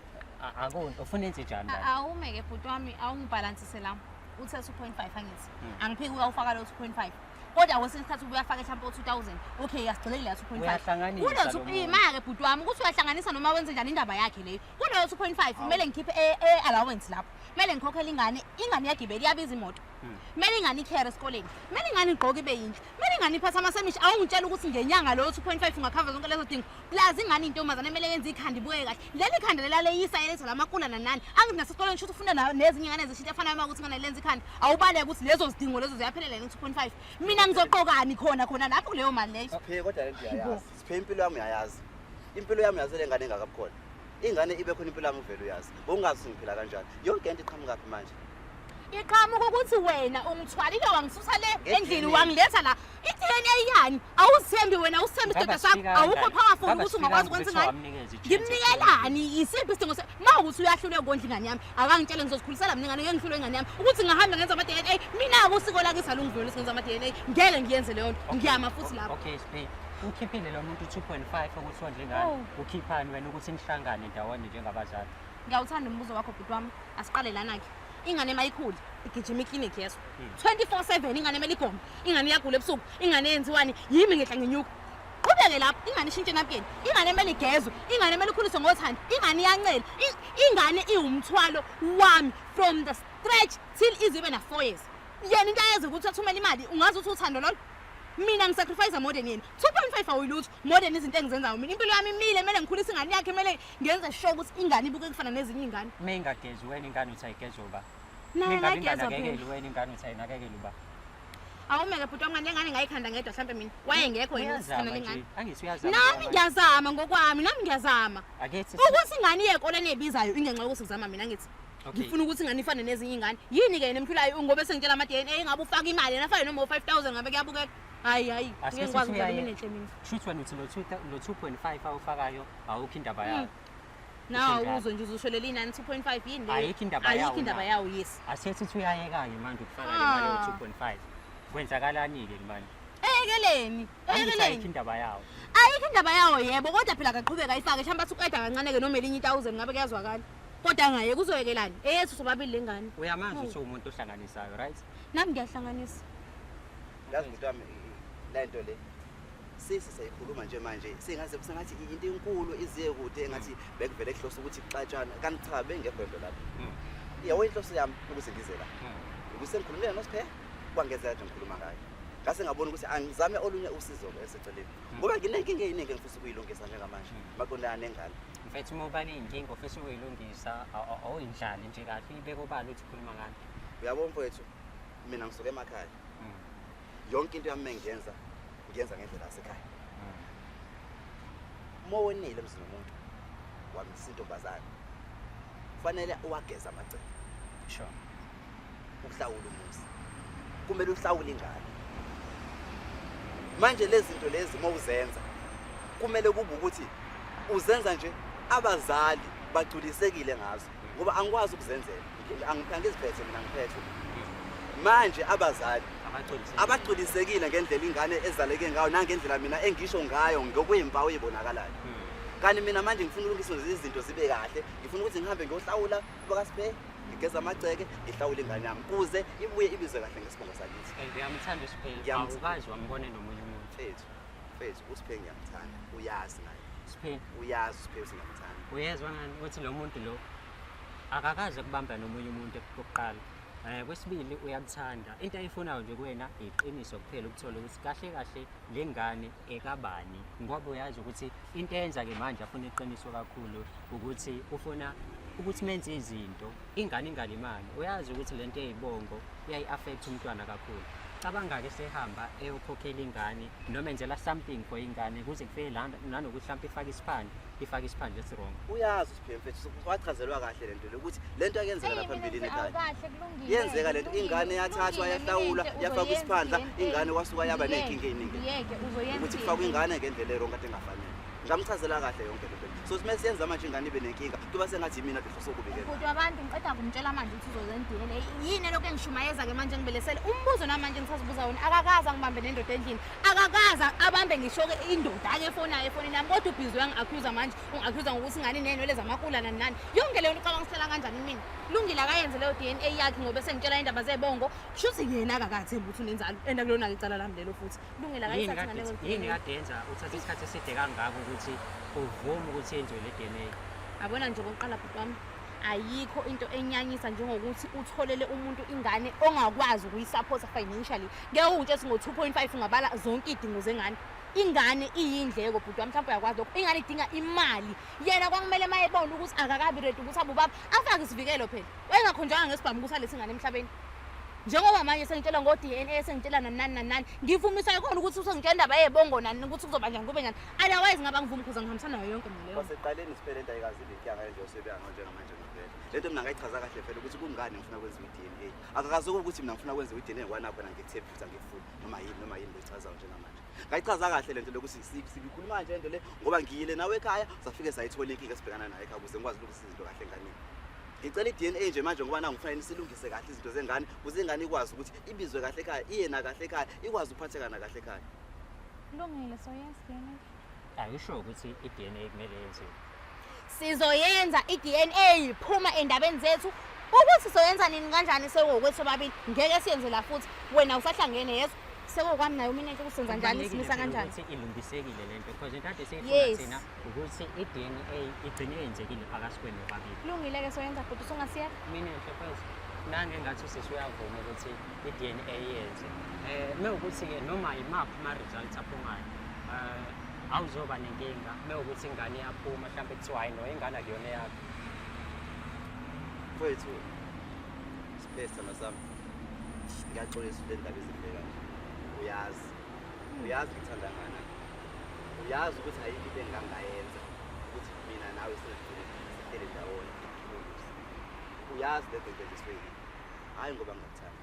akonto ufuna enze njani la Awume-ke bhuti wami awungibhalansise la uthe 2.5 angithi angiphiki uyawufaka lo 2.5 kodwa kwesinye isikhathi ubuye afake mhlawumbe o-2000 okay asigxileki la 2.5 Uyahlanganisa Kulo lo two- muntu. ima-ke bhuti wami ukuthi uyahlanganisa noma wenze njani indaba yakhe leyo kuloyo 2.5 kumele ngikhiphe e-allowance lapho kumele ngikhokhele ingane ingane iyagibela iyabiza imoto kumele ingane ikhere esikoleni kumele ingane igqoke ibe yinhle kumele ingane iphathe amasemishi awungitshela ukuthi ngenyanga loyo 2.5 ungakhava zonke lezo dingo plus ingane intombazane kumele yenze ikhanda ibuke kahle leli khanda lela leyisa yeletha lamakula nanani angithi nasesikoleni shuthi ufunda nezinye ingane zishintsha efanayo uma ukuthi ingane lenza ikhanda awubaleke ukuthi lezo zidingo lezo ziyaphelela yini 2.5 mina ngizoqokani khona khona lapho kuleyo mali leyo. Siphe kodwa lento uyayazi Siphe impilo yami uyayazi impilo yami uyazi le ngane engakabukhona ingane ibe khona impilo yami uvele uyazi bowungazi ukuthi ngiphila kanjani yonke into iqhamukaphi manje. Iqhamuka ukuthi wena ungithwalile wangisusa le Nge-DNA. endlini wangiletha la i-DNA yani awuzithembi wena awusithembi isidoda sakho awukho powerful ukuthi ungakwazi ukwenza ingane ngimnikelani isiphi isidingo ma ukuthi uyahluleka ukondla ingane yami akangitshele ngizozikhulisela mina ingane ngeke ngihlulwe ingane yami ukuthi ngingahambe ngenza ama-DNA mina-ke usiko lakisi alungivumeli ukuthi ngenza ama-DNA ngeke ngiyenze leyo nto ngiyama futhi lapho. Okay Siphe ukhiphile lo muntu 2.5 ukuthi wondle ingane Oh. ukhiphani wena ukuthi nihlangane ndawonye njengabazali. Ngiyawuthanda umbuzo wakho bhuti wami asiqale lana-ke ingane mayikhule igijima iklinikhi yeso 24/7 ingane emele igome ingane iyagula ebusuku ingane yenziwani yimi ngehla ngenyuka qhubeke lapho ingane ishintshe enapukeni ingane emele igezwe ingane emele ikhuliswe ngothando ingane iyancela ingane iwumthwalo wami from the stretch till ize ibe na-4 years. Yena into ayenza ukuthi athumele imali, ungazi ukuthi uthando lolo. Mina ngisacrifice more than yena. 2.5 awuyilutho more than izinto engizenzayo mina. Impilo yami imile, kumele ngikhulise ingane yakhe, kumele ngenze sure ukuthi ingane ibuke kufana nezinye ingane. Uma ingagezi wena ingane uthi ayigezwe uba? Naye Uma ingabe ngagezwa phela. inganakekeli wena ingane uthi ayinakekele uba? Awumeke bhuti wami, lengane ngayikhanda ngedwa mhlampe mina. Wayengekho yena Uyazama ukusikhanda nje. lengane. Angithi uyazama. Nami ngiyazama ngokwami, nami ngiyazama. Akethi Ukuthi ingane iye ekoleni ebizayo ingenxa yokuthi ngizama mina ngithi. Okay. Ngifuna ukuthi ingane ifane nezinye ingane. Yini-ke yena emhlulayo ngoba sengitshela ama-DNA ngabe ufaka imali yena afake noma u-5,000 ngabe kuyabukeka. Hayi hayi, Asike ngeke ngikwazi sithi ukudlala uyaye- mina enhle mina. Shuthi wena uthi lo 2.5 awufakayo awukho indaba yayo. Nawu Usho njalo. uzwe nje uzosholela inani 2.5 yini leyo? Ayikho indaba yawo. Ayikho indaba na. yawo yes. Asike sithi uyayeka-ke manje ukufaka le mali Ah. yo-2.5. Kwenzakalani-ke manje? Eyekeleni, Angithi ayikho eyekeleni. indaba yawo. Ayikho indaba yawo yebo, kodwa phela akaqhubeka ayifake mhlawumbe athi uqeda kancane-ke noma elinye i-1000 ngabe kuyazwakala. Kodwa angayeki uzoyekelani? Eyethu sobabili lengane. Uyamazi ukuthi uwumuntu ohlanganisayo, right? Nami ngiyahlanganisa. Yazi bhuti wami, le nto le sisi siyayikhuluma nje manje sengaze sengathi into enkulu iziye kude engathi bekuvele kuhlose ukuthi kuxatshana kanti cha bengekho lento lapho. Yabo inhloso yami ukuthi ngize la ukuthi sengikhulumile noSiphe kwangezela nje ngikhuluma ngayo ngase ngabona ukuthi angizame olunye usizo eseceleni ngoba nginenkinga eyiningi engifisa ukuyilungisa njengamanje maqondana nengane. Mfethu uma uba ney'nkinga ofisa ukuyilungisa awuyindlali nje kahle uyibeke obala ukuthi ukhuluma ngani. Uyabo mfowethu, mina ngisuke emakhaya, yonke into yami engiyenza ngiyenza ngendlela yasekhaya. Uma wonile emzini womuntu wamisa intombazane kufanele uwageze amagceke. Sure. Ukuhlawula umuzi kumele uhlawule ingane. Manje lezi zinto lezi uma uzenza kumele kube ukuthi uzenza nje abazali bagculisekile ngazo ngoba angikwazi ukuzenzela. Angiziphethe mina, ngiphethwe manje abazali Abagculisekile. Abagculisekile ngendlela ingane ezaleke ngayo nangendlela mina engisho ngayo ngokweyimpawu ey'bonakalayo. Kanti mina manje ngifuna ukulungisa nje izinto zibe kahle, ngifuna ukuthi ngihambe ngiyohlawula kubakaSiphe, ngigeza amagceke, ngihlawule ingane yami kuze ibuye ibizwe kahle ngesibongo sakithi. And uyamthanda uSiphe? Ngiyamthanda. Awukazi wambone nomunye umuntu? Mfethu, mfethu, uSiphe ngiyamthanda, uyazi naye. Siphe. Uyazi uSiphe ukuthi ngiyamthanda. Uyezwa ngani ukuthi lo muntu lo akakaze kubamba nomunye umuntu kokuqala. Kwesibili uyakuthanda. Into ayifunayo nje kuwena iqiniso kuphela, ukuthola ukuthi kahle kahle le ngane ekabani, ngoba uyazi ukuthi into eyenza ke manje afuna iqiniso kakhulu ukuthi ufuna ukuthi menze izinto ingane ingalimali. Uyazi ukuthi lento eyibongo iyayi-affect umntwana kakhulu. Cabanga-ke sehamba eyokhokhela ingane noma enzela something for ingane kuze kufike la nanokuthi mhlawumpe ifake isiphande, ifake isiphande esi-wrong. Uyazi uSiphe mfethu, wachazelwa kahle lento le ukuthi lento ayenzeka lapha phambilini ekhaya. Awukahle, kulungile. Yenzeka lento, ingane yathathwa yahlawulwa yafakwa isiphandla, ingane kwasuka yaba ney'nkinga ey'ningi. Yeke uzoyenza Ukuthi kufakwe ingane ngendlela e-wrong kade engafanele. Ngamchazela kahle yonke lento. So simele siyenza manje ingane ibe nenkinga, kuba sengathi yimina kade hlose ukubikela. Bhuti wabantu, ngiqeda kumtshela manje ukuthi uzozenza i-DNA. Yini elokhu engishumayeza-ke manje ngibelesele? Umbuzo namanje ngisazibuza wona, akakaze angibambe nendoda endlini. Akakaze abambe ngisho-ke indoda-ke efonayo efonini yami, kodwa ubhizi uyangi-accusa manje, ungi-accusa ngokuthi ingane iney'nwele zamakula nani nani. Yonke leyo nto ucabanga sihlala kanjani mina? Lungile akayenze leyo DNA yakhe ngoba esengitshela indaba zebongo. Kusho ukuthi yena akakathembi ukuthi unenzalo. And akulona-ke icala lami lelo futhi. Lungile Yini akayithathe kade ngaleyo yini DNA. kade yenza uthatha isikhathi eside kangaka ukuthi uvume ukuthi yenziwe le DNA? Yabona nje okokuqala bhuti wami, ayikho into enyanyisa njengokuthi utholele umuntu ingane ongakwazi ukuyisupport financially. Ngeke ungitshele ukuthi ngo-2.5 ungabala zonke iy'dingo zengane. Ingane iyindleko bhuti wami, mhlawumbe uyakwazi lokho. Ingane idinga imali. Yena kwakumele uma ebona ukuthi akakabi ready ukuthi abe ubaba, afake isivikelo phela. Wayengakhonjwanga ngesibhamu ukuthi alethe ingane emhlabeni. Njengoba manje sengitshela ngo-DNA, sengitshela nani nani nani nani, ngivumiswa yikhona ukuthi usengitshela indaba yebongo nani ukuthi kuzoba njani kube njani. Otherwise ngaba ngivuma ukuze ngihambisana nayo yonke mina leyo. Kwasekuqaleni siphele into ayikaze ibe inkinga ngale nje osebeya ngayo njengamanje ngempela. Le nto mina ngayichaza kahle vele ukuthi kungani ngifuna kwenziwa i-DNA. Akakaze ukuthi mina ngifuna kwenziwa i-DNA ngoba nakho ngikuthembi futhi angikufuni noma yini noma yini leyichazayo njengamanje. Ngayichaza kahle le nto lokuthi sikhuluma nje lento le ngoba ngiyile nawe ekhaya safike sayithola inkinga esibhekana nayo ekhaya ukuze ngikwazi ukulungisa izinto kahle enganeni. Ngicela i-DNA nje manje ngoba nangu kufanele silungise kahle izinto zengane ukuze ingane ikwazi ukuthi ibizwe kahle ekhaya, iye na kahle ekhaya, ikwazi ukuphathekana kahle ekhaya. Kulungile, soyenza i-DNA. Ayisho ukuthi i-DNA kumele yenziwe. Sizoyenza i-DNA, phuma endabeni zethu. Ukuthi soyenza nini kanjani sekuwokwethu sobabili, ngeke siyenze la futhi. Wena usahlangene yezwa. Sekukwami nayo mina ukuthi senza njani, Kubalulekile simisa phela kanjani. ukuthi ilungisekile lento because into ade seyifuna thina ukuthi i-DNA igcine yenzekile phakathi kwenu nobabili. Kulungile ke soyenza bhuti, usungasiyeka. Mina enhle mfethu. Nange ngathi usisi uyavuma ukuthi i-DNA yenze. Mewukuthi-ke noma yimaphi ama-results aphumayo, awuzoba nenkinga mewukuthi ingane iyaphuma mhlawumbe kuthiwa hhayi no ingane akuyona eyakho. Mfowethu, Siphe sithando sami. Ngiyaxolisa le ndaba ezinhle kanje. Uyazi. Uyazi ngithanda ngana. Uyazi ukuthi ayikho into engangayenza ukuthi mina nawe singagcine sihlele ndawonye. Uyazi le nto ngenziswe yini. Hhayi ngoba ngingakuthandi.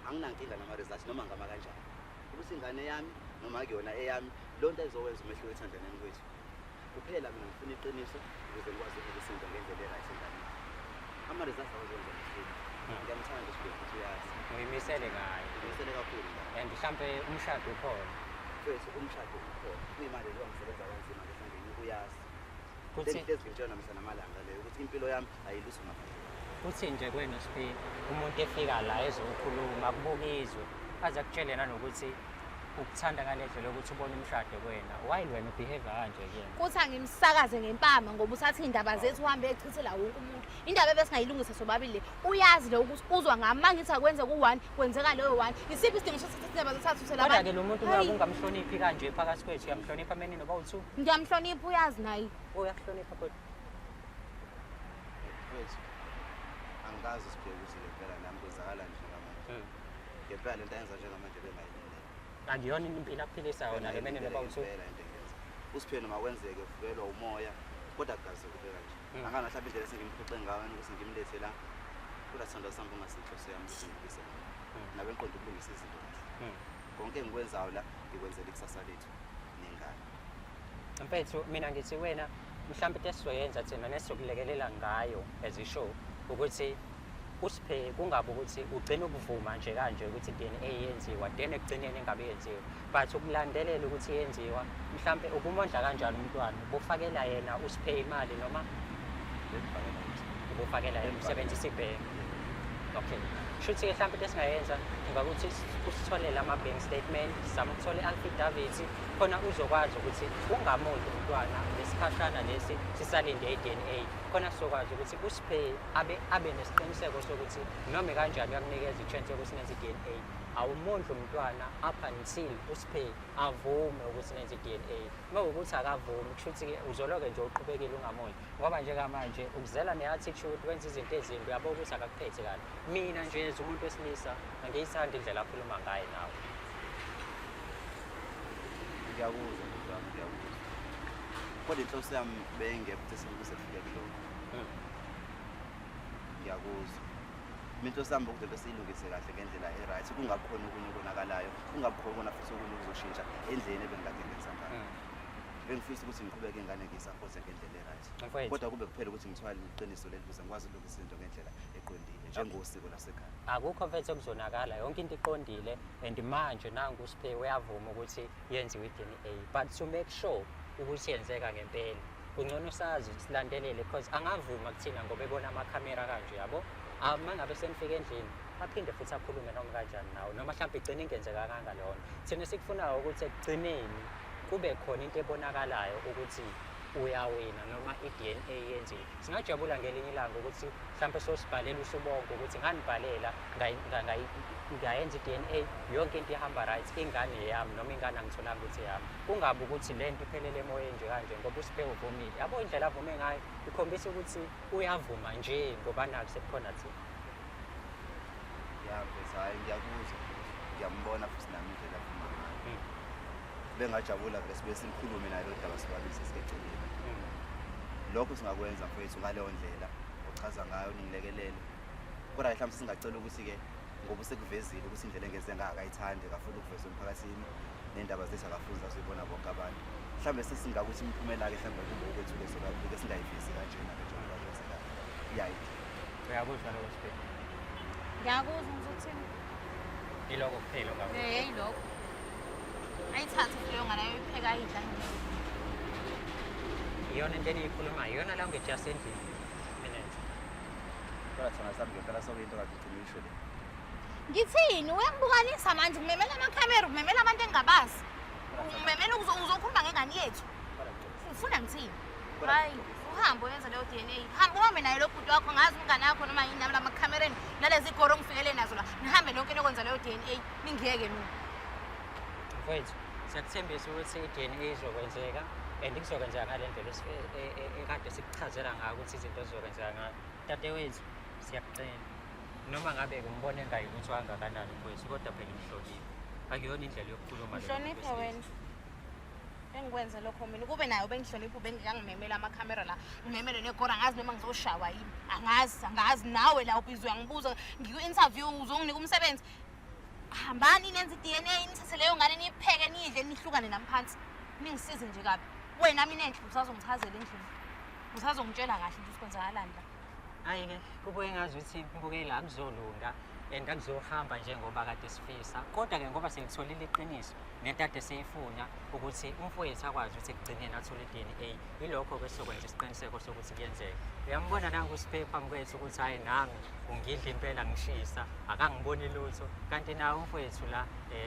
Anginankinga nama-results noma ngama kanjani. Ukuthi ingane yami noma akuyona eyami, loo nto ayizowenza umehluko ethandaneni kwethu. Kuphela mina ngifuna iqiniso ukuze ngikwazi ukulungisa izinto ngendlela e-right enganeni. Ama-results awazowenza umehluko. Ngiyamthanda uSibheki futhi uyazi. Uyimisele ngayo. Ngimisele kakhulu ngayo. And mhlampe umshado ukhona. Mfethu umshado ukhona. Kuyimali leyo ngisebenza kanzima ngehla ngenyuka uyazi. Kuthi Lenhlezi ngimtshela namhla namalanga leyo ukuthi impilo yami ayilutho ngaphandle. Kuthi nje kwena Siphe umuntu efika la ezokhuluma kubukizwe aze akutshele nanokuthi ukuthanda ngale ndlela yokuthi ubone umshado kuwena. Why wena ubehave kanje kuyena? Kuthi angimsakaze ngempama ngoba uthatha iy'ndaba zethu uhambe echithela wonke umuntu. Indaba ebesingayilungisa sobabili le. Uyazi lo ukuthi uzwa ngami uma ngithi akwenze ku-one kwenzeka leyo one. Isiphi isidingo sokuthi uthathe iy'ndaba zethu athusele Kodwa abantu? ke lo muntu Hayi. uyabe ungamhloniphi kanje phakathi kwethu uyamhlonipha meni noba u-two. Ngiyamhlonipha uyazi naye. Uyakuhlonipha kodwa. Mfethu, angikazi uSibheki ukuthi ngempela nami kwenzakalani njengamanje. Ngempela lento ayenza njengamanje bengayilindele. Akuyona impilo akuphilisa yona le meni noba u-two. Ngempela into engiyenza. Usiphe noma kwenzeke uvukelwa umoya kodwa akukaze kube kanje. Angana mhlawumbe indlela esengimphuce ngayo ukuthi ngimlethe la. Kodwa sithandwa sami kungasinhloso yami ukuthi ngilungise. Nabe ngiqonde ukulungisa izinto kahle. Konke engikwenzayo la ngikwenzela ikusasa lethu nengane. Mfethu mina ngithi wena mhlawumbe into esizoyenza thina nesizokulekelela ngayo as i-show ukuthi usiphe kungabe ukuthi ugcine ukuvuma nje kanje ukuthi i-DNA yenziwa then ekugcineni engabe yenziwa but ukulandelela ukuthi yenziwa mhlawumbe ubumondla kanjani umntwana ubufakela yena usiphe imali noma Bengifakela ukuthi ubufakela yena usebenzisa ibhenki. Okay, shuthi-ke mhlawumbe into esingayenza ngakuthi usitholele ama-bank statement, sizame ukuthola i-affidavit khona uzokwazi ukuthi ungamondli umntwana lesikhashana lesi sisalinde i-DNA khona sizokwazi ukuthi usiphe abe nesiqiniseko sokuthi noma kanjani uyakunikeza i-chance yokuthi nenze i-DNA. Awumondli umntwana up until usiphe avume ukuthi nenze i-DNA. Uma kuwukuthi akavumi kusho ukuthi-ke uzoloke nje uqhubekile ungamondli ngoba njengamanje ukuzela ne-attitude wenza izinto ezimbi uyabo ukuthi akakuphethe kahle. Mina nje as umuntu wesilisa angiyithandi indlela akhuluma ngayo nawe. Ngiyakuzwa bhuti wami, ngiyakuzwa. Kodwa inhloso yami beyingekho ukuthi sekuze kufike kulokho. Ngiyakuzwa. Mina inhloso yami ukuthi lento siyilungise kahle ngendlela e-right, kungabi khona okunye okonakalayo, kungabi khona futhi okunye okuzoshintsha endleleni ebengikade ngenza ngayo. Bengifisa ukuthi ngiqhubeke ingane ngiyisaphothe ngendlela e-right. Mfowethu. Kodwa kube kuphela ukuthi ngithwale iqiniso leli ukuze ngikwazi ukulungisa izinto ngendlela eqondile njengosiko lasekhaya. Akukho mfethu okuzonakala, yonke into iqondile and manje nangu uSiphe uyavuma ukuthi yenziwe i-DNA but to make sure ukuthi yenzeka ngempela kungcono sazi silandelele because angavuma kuthina ngoba ebona amakhamera kanje yabo. Uma ngabe senifika endlini aphinde futhi akhulume noma kanjani nawe noma mhlawumbe igcine ingenzekanga lona. Thina sikufunayo ukuthi ekugcineni kube khona into ebonakalayo ukuthi uyawina noma i-DNA yenziwe. Singajabula ngelinye ilanga ukuthi mhlawumbe sosibhalela usubonke ukuthi nganibhalela ngayenza i-DNA yonke into ihamba right, ingane yami noma ingane angitholanga ukuthi yami. Kungabi ukuthi le nto iphelele emoyeni nje kanje ngoba uSiphe uvumile. Yabo indlela avume ngayo ikhombisa ukuthi uyavuma nje ngoba nakho sekukhona thina. Ya mfethu, hhayi ngiyakuzwa. Ngiyambona futhi nami indlela avuma ngayo. Bengajabula vele sibe sikhulume naye lo daba sibabize sikeceleni. Lokho singakwenza mfethu ngaleyo ndlela ochaza ngayo ningilekelele. Kodwa mhlawumbe singacela ukuthi-ke ngoba usekuvezile ukuthi indlela engenze ngayo akayithandi, akafuni ukuvezwa emphakathini nendaba zethu akafuni zazibona bonke abantu. Mhlawumbe sesingakuthi imiphumela-ke mhlawumbe kube okwethu-ke sobabili singayivezi kanjena-ke njengoba kwenzeka. Iyayidla. Uyakuzwa lokho Siphe? Ngiyakuzwa ngizothini? Ilokho kuphela ongakuzwa. Yilokho. Ayithathe leyo ngane ayoyipheka ayidla. Iyona into eniyikhulumayo, iyona language yasendlini. Mina nje. Kodwa thina sami ngempela sokuyinto kade ugcina uyisho le. Ngithini? Uyangibukanisa manje, ngimemela amakhamera, ngimemela abantu engingabazi. Ngimemela uzokhuluma ngengane yethu. Ufuna ngithini? Hayi, Uhambe uyenze leyo DNA. Hamba uhambe nayo lo bhuti wakho, ngazi umngane wakho noma yini nami lamakhamereni nalezi goro ongifikele nazo la. Nihambe nonke niyokwenza leyo DNA, ningiyeke mina. Mfowethu, siyakuthembisa ukuthi i-DNA izokwenzeka and kuzokwenzeka ngale ndlela ekade sikuchazela ngayo ukuthi izinto zizokwenzeka ngayo. Dadewethu, siyakucela. Noma ngabe umbone engayi ukuthi wangakanani mfowethu, kodwa phela imhloniphe. Akuyona indlela yokukhuluma leyo Ngihloniphe mfowethu. Wena. Engikwenze lokho mina kube nayo bengihlonipha ubengikangimemela amakhamera la ngimemele negora angazi noma ngizoshawa yini angazi angazi nawe la ubhizi uyangibuza ngiku-interview uzonginika umsebenzi. Hambani nenze i-DNA nithathe leyo ngane niyipheke niyidle nihlukane nami phansi ningisize nje kabi. Wena mina enhle usazongichazela endlini usazongitshela kahle nje ukuthi kwenzakalani la. Hhayi-ke kubuye ngazi ukuthi mbukela akuzolunga and akuzohamba njengoba kade sifisa, kodwa-ke ngoba selitholile iqiniso nento ade siyifuna ukuthi umfowethu akwazi ukuthi ekugcineni athole i-DNA, yilokho-ke sizokwenza isiqiniseko sokuthi kuyenzeka. Uyambona nangu uSiphe phambi kwethu ukuthi hhayi nami ungidla impela ngishisa akangiboni lutho, kanti nawe umfowethu la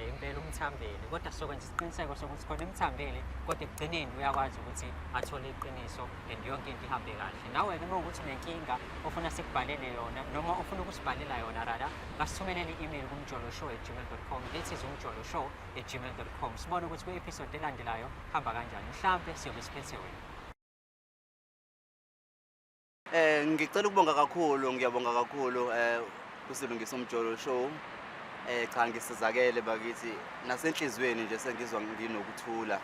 impela umthambele, kodwa sizokwenza isiqiniseko sokuthi khona emthambele kodwa ekugcineni uyakwazi ukuthi athole iqiniso and yonke into ihambe kahle. Nawe-ke uma ukuthi unenkinga ofuna sikubhalele yona noma ofuna ukusibhalela yona rather, ngasithumelela i-email kumjoloshow@gmail.com. That is umjoloshow@gmail.com. Sibone ukuthi kwi-episode elandelayo hamba kanjani, mhlampe siyobe siphethe wena. Ngicela ukubonga kakhulu, ngiyabonga kakhulu kuSilungisa Umjolo Show. Cha ngisizakele bakithi nasenhlizweni nje sengizwa nginokuthula.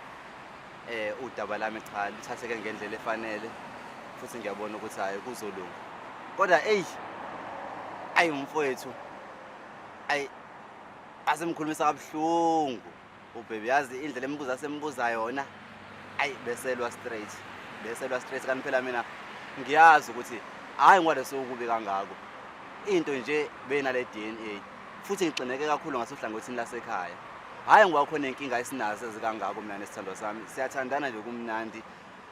Udaba lami cha lithatheke ngendlela efanele futhi ngiyabona ukuthi hayi kuzolunga. Kodwa ey ayi mfowethu ayi asemkhulumisa kabuhlungu ubhebi, yazi indlela embuza asembuza yona ayi beselwa straight, beselwa straight. Kanti phela mina ngiyazi ukuthi hayi ngoba lesokubi kangako into nje benale DNA, futhi ngixineke kakhulu ngasohlangothini lasekhaya. Hhayi ngoba khona inkinga esinazo ezikangako mina nesithandwa sami, siyathandana nje kumnandi,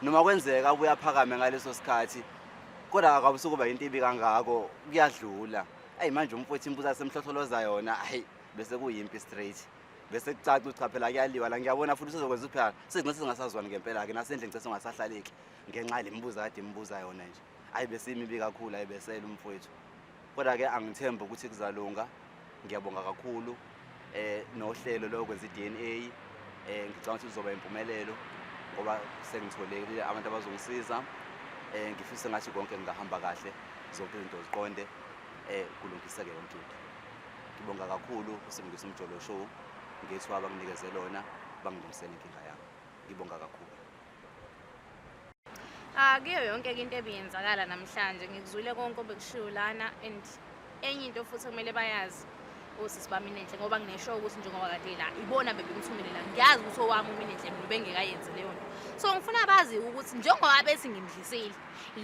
noma kwenzeka abuye aphakame ngaleso sikhathi kodwa akabusukuba into ibi kangako, kuyadlula. Ayi manje umfowethu imbuzo asemhlohloloza yona hayi bese kuyimpi straight, bese kucaca ukuthi cha phela kuyaliwa la. Ngiyabona futhi usezokwenza ukuthi phela sigcine singasazwani ngempela-ke nasendlini ngicese ungasahlaleki ngenxa yale mibuzo kade imibuza yona nje. Hhayi besimibi kakhulu, hhayi besele umfowethu, kodwa-ke angithembi ukuthi kuzalunga. Ngiyabonga kakhulu nohlelo lokwenza i-DNA, ngicabanga ukuthi kuzoba impumelelo ngoba sengitholile abantu abazongisiza. Ngifisa ngathi konke kungahamba kahle, zonke izinto ziqonde, kulungiseke yonke into. Ngibonga kakhulu uSilungisa Umjolo Show ngethuba abanginikeze lona bangilungisele inkinga yami. Ngibonga kakhulu. Kuyo yonke into ebiyenzakala namhlanje ngikuzwile konke obekushiwo lana, and enye into futhi okumele bayazi osisi bami Minenhle, ngoba ngineshow ukuthi njengoba kade la ibona bebengithumele la, ngiyazi ukuthi owami uMinenhle mina ubengekayenzi leyo nto. So ngifuna bazi ukuthi njengoba bethi ngimdlisile,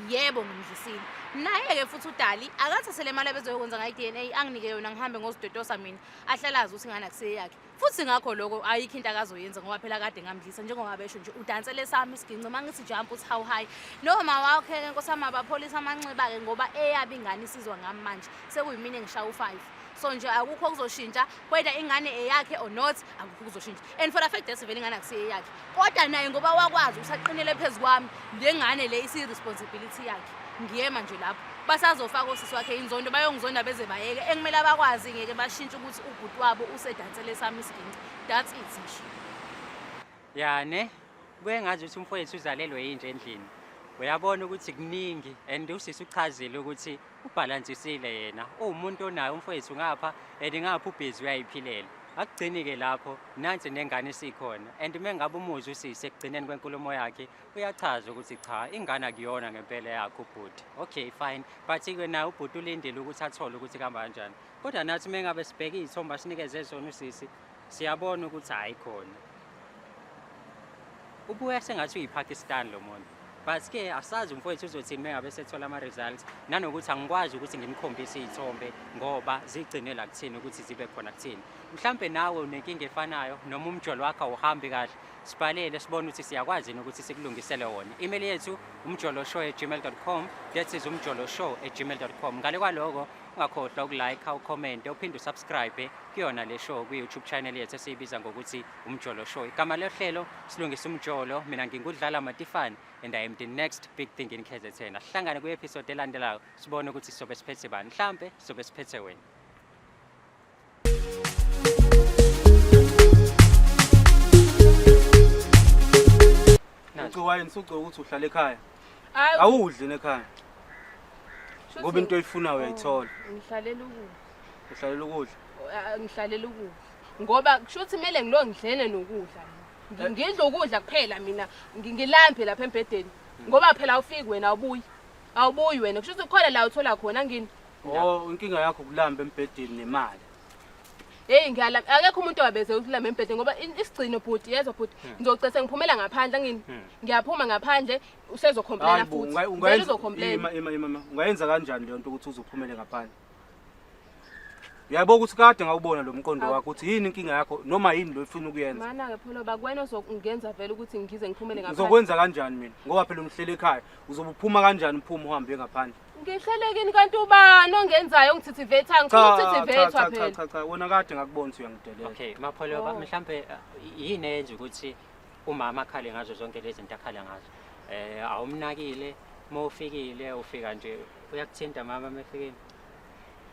yebo ngimdlisile, naye-ke futhi uDali akathathe le mali abezoyokwenza ngayo i-DNA anginike yona ngihambe ngozidodosa mina, ahlale azi ukuthi ingane akuseyakhe. Futhi ngakho lokho ayikho into akazoyenza ngoba phela kade ngamdlisa, njengoba besho nje udansele sami isiginci uma ngithi jump uthi how high. Noma wakhe-ke nkosi yami abapholisa amanxeba-ke ngoba eyabi ingane isizwa ngami manje sekuyimina engishaya u-5. So nje akukho okuzoshintsha whether ingane eyakhe or not, akukho okuzoshintsha. And for the fact that vele ingane akusiyo eyakhe, kodwa naye ngoba wakwazi ukuthi aqinele phezu kwami, le ngane le isiyi-responsibility yakhe. Ngiyema nje lapho basazofaka osisi wakhe inzondo, bayongizonda beze bayeke. Engimele abakwazi ngeke bashintshe ukuthi ubhuti wabo usedansele sami isiginci. That's it nje. Ya ne, kuye ngazi ukuthi umfowethu uzalelwe yinje endlini. Uyabona ukuthi kuningi and usisi uchazile ukuthi ubhalansisile yena. Uwumuntu onayo umfowethu ngapha and ngapha ubhizi uyayiphilela. Akugcini-ke lapho, nansi nengane isikhona. And uma ngabe umuzwa usisi ekugcineni kwenkulumo yakhe, uyachaza ukuthi cha, ingane akuyona ngempela yakhe ubhuti. Okay, fine. But-ke naye ubhuti ulindile ukuthi athole ukuthi kuhamba kanjani. Kodwa nathi uma ngabe sibheke iy'thombe asinikeze zona usisi, siyabona ukuthi hhayi khona. Ubuya sengathi uyi-Pakistan lo muntu. But-ke asazi umfowethu uzothini uma ngabe sethola ama-results, nanokuthi angikwazi ukuthi ngimkhombise iy'thombe ngoba zigcine la kuthini ukuthi zibe khona kuthini. Mhlampe nawe unenkinga efanayo noma umjolo wakho awuhambi kahle, sibhalele sibone ukuthi siyakwazi yini ukuthi sikulungisele wona. Email yethu umjoloshow@gmail.com, that is umjoloshow@gmail.com. Ngale kwaloko Ungakhohlwa ukulike, ucomment, uphinde usubscribe kuyona le show kwi-YouTube channel yethu esiyibiza ngokuthi Umjolo Show. Igama lohlelo Silungisa Umjolo, mina ngingudlala Matifane and I am the next big thing in KZN. Asihlangane kwi-episode elandelayo sibone ukuthi sizobe siphethe bani. Mhlampe sizobe siphethe wena. Uci wayini sucela ukuthi uhlale ekhaya. Hayi, Awudli nekhaya. shuthi Ngoba into oyifunayo uyayithola. Ngihlalela ukudla. Uhlalela ukudla. Ah, ngihlalela ukudla. Ngoba kushuthi kumele ngilo ngidlene nokudla. Ngidla ukudla kuphela mina. Ngilambe lapha embhedeni. Ngoba phela awufiki wena awubuyi. Awubuyi wena. Kushuthi kukhona la uthola khona ngini. Oh, inkinga yakho ukulamba embhedeni nemali. Hey ngiyalamba. Akekho umuntu owabeze ukulamba embhedeni ngoba isigcino bhuti yezwa bhuti. Ngizocese ngiphumela ngaphandle ngini. Ngiyaphuma ngaphandle usezocomplaina Hayi bo, futhi. Vele ungayenza uzocomplain. ima ima ima. Ungayenza kanjani le nto ukuthi uzophumele ngaphandle? Uyabo ukuthi kade ngawubona lo mqondo wakho ukuthi yini inkinga yakho noma yini lo ufuna ukuyenza. Mana ke phela bakwena ozokungenza vele ukuthi ngize ngiphumele ngaphandle. Ngizokwenza kanjani mina? Ngoba phela ungihlele ekhaya. Uzobe uphuma kanjani uphuma uhambe ngaphandle? Ngihlelekini kanti ubani ongenzayo ongithithivetha ngifuna ukuthithivethwa cha phela. cha cha wena kade ngakubona ukuthi uyangidelela. Okay, Mapholoba Oh. mhlampe yini eyenza ukuthi umama akhale ngazo zonke lezi zinto akhala ngazo? Awumnakile mawufikile ufika nje uyakuthinta mama mefikile.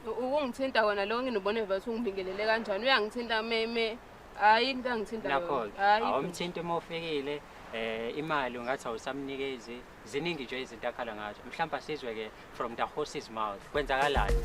Ukungithinta kona lo nginubone vele ukuthi ungibingelele kanjani uyangithinta meme hayi into angithinta Nakho yona. Hayi awumthinti mawufikile imali ungathi awusamnikezi ziningi nje izinto akhala ngazo. Mhlampe asizwe ke from the horse's mouth kwenzakalani?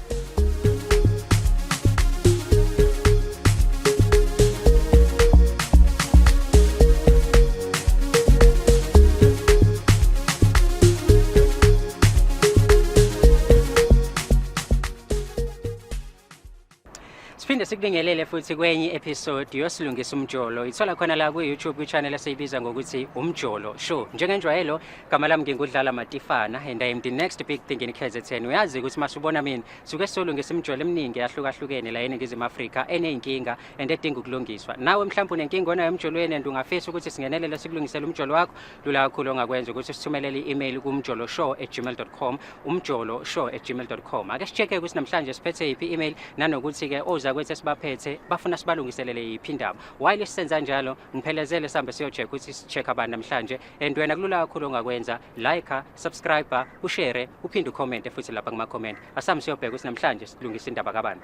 Siphinde sikubingelele futhi kwenye episode yosilungisa umjolo. Ithola khona la ku-YouTube kwi-channel esiyibiza ngokuthi Umjolo Show. Njengenjwayelo, gama lami ngingudlala Matifana and I am the next big thing in KZN. Uyazi ukuthi masubona mina suke solungisa imijolo eminingi eyahlukahlukene la eNingizimu Afrika eneyinkinga and edinga ukulungiswa. Nawe mhlawumbe unenkinga onayo emjolweni and ungafisa ukuthi singenelele sikulungisele umjolo wakho, lula kakhulu ongakwenza ukuthi sithumelele i-email kumjoloshow@gmail.com, umjoloshow@gmail.com. Ake si-check-e ukuthi namhlanje siphethe yiphi i-email nanokuthi-ke ozakwethu esibaphethe bafuna sibalungiselele yiphi indaba. While sisenza njalo, ngiphelezele sihambe siyo-check ukuthi si-check abantu namhlanje and wena kulula kakhulu ongakwenza like, subscribe, ushare, uphinde ucommente futhi lapha kuma-comment. Asihambe siyobheka ukuthi namhlanje silungisa indaba kabani.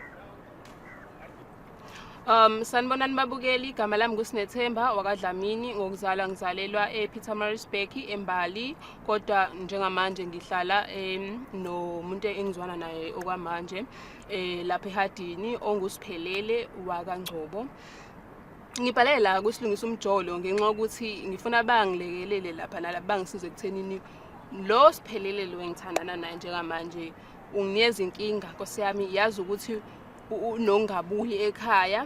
Sanibonani babukeli, igama lami nguSinethemba wakaDlamini, ngokuzalwa ngizalelwa ePietermaritzburg eMbali, kodwa njengamanje ngihlala nomuntu engizwana naye okwamanje lapha eHadini ongusiphelele wakaNgcobo. Ngibhalele la kusilungisa umjolo ngenxa yokuthi ngifuna bangilekelele lapha nalapha bangisize ekuthenini lo siphelele lo engithandana naye njengamanje unginikeza inkinga Nkosi yami, yazi ukuthi nongabuyi ekhaya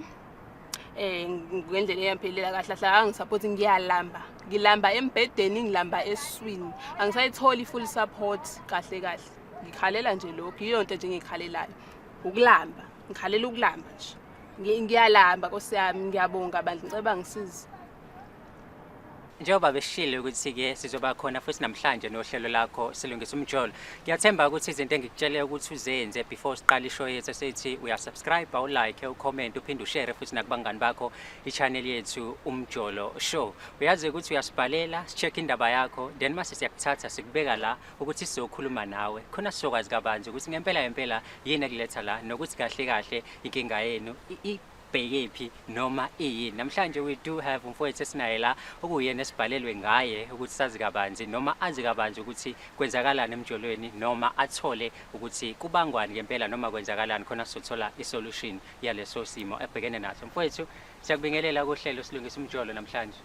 ngendlela eyaphelela kahle kahle angisupport ngiyalamba ngilamba embhedeni ngilamba eswini angisayitholi full support kahle kahle ngikhalela nje lokho iyo nto nje engikhalelayo ukulamba ngikhalela ukulamba nje ngiyalamba Nkosi yami ngiyabonga bandla ngicela bangisize. Njengoba besishilo ukuthi-ke sizoba khona futhi namhlanje nohlelo lakho silungisa umjolo. Ngiyathemba ukuthi izinto engikutshele ukuthi uzenze before siqale ishow yethu esithi uyasubscribe, ulike, ucomment, uphinde ushare futhi nakubangani bakho i-channel yethu Umjolo Show. Uyazi ukuthi uyasibhalela, si-check indaba yakho, then mase siyakuthatha sikubeka la ukuthi sizokhuluma nawe. Khona sizokwazi kabanzi ukuthi ngempela ngempela yini ekuletha la nokuthi kahle kahle inkinga yenu ibhekephi noma iyini. Namhlanje we do have umfowethu esinaye la okuyena esibhalelwe ngaye ukuthi sazi kabanzi noma azi kabanzi ukuthi kwenzakalani emjolweni noma athole ukuthi kubangwani ngempela noma kwenzakalani khona sizothola isolution yaleso simo ebhekene naso. Mfowethu siyakubingelela kuhlelo silungisa umjolo namhlanje.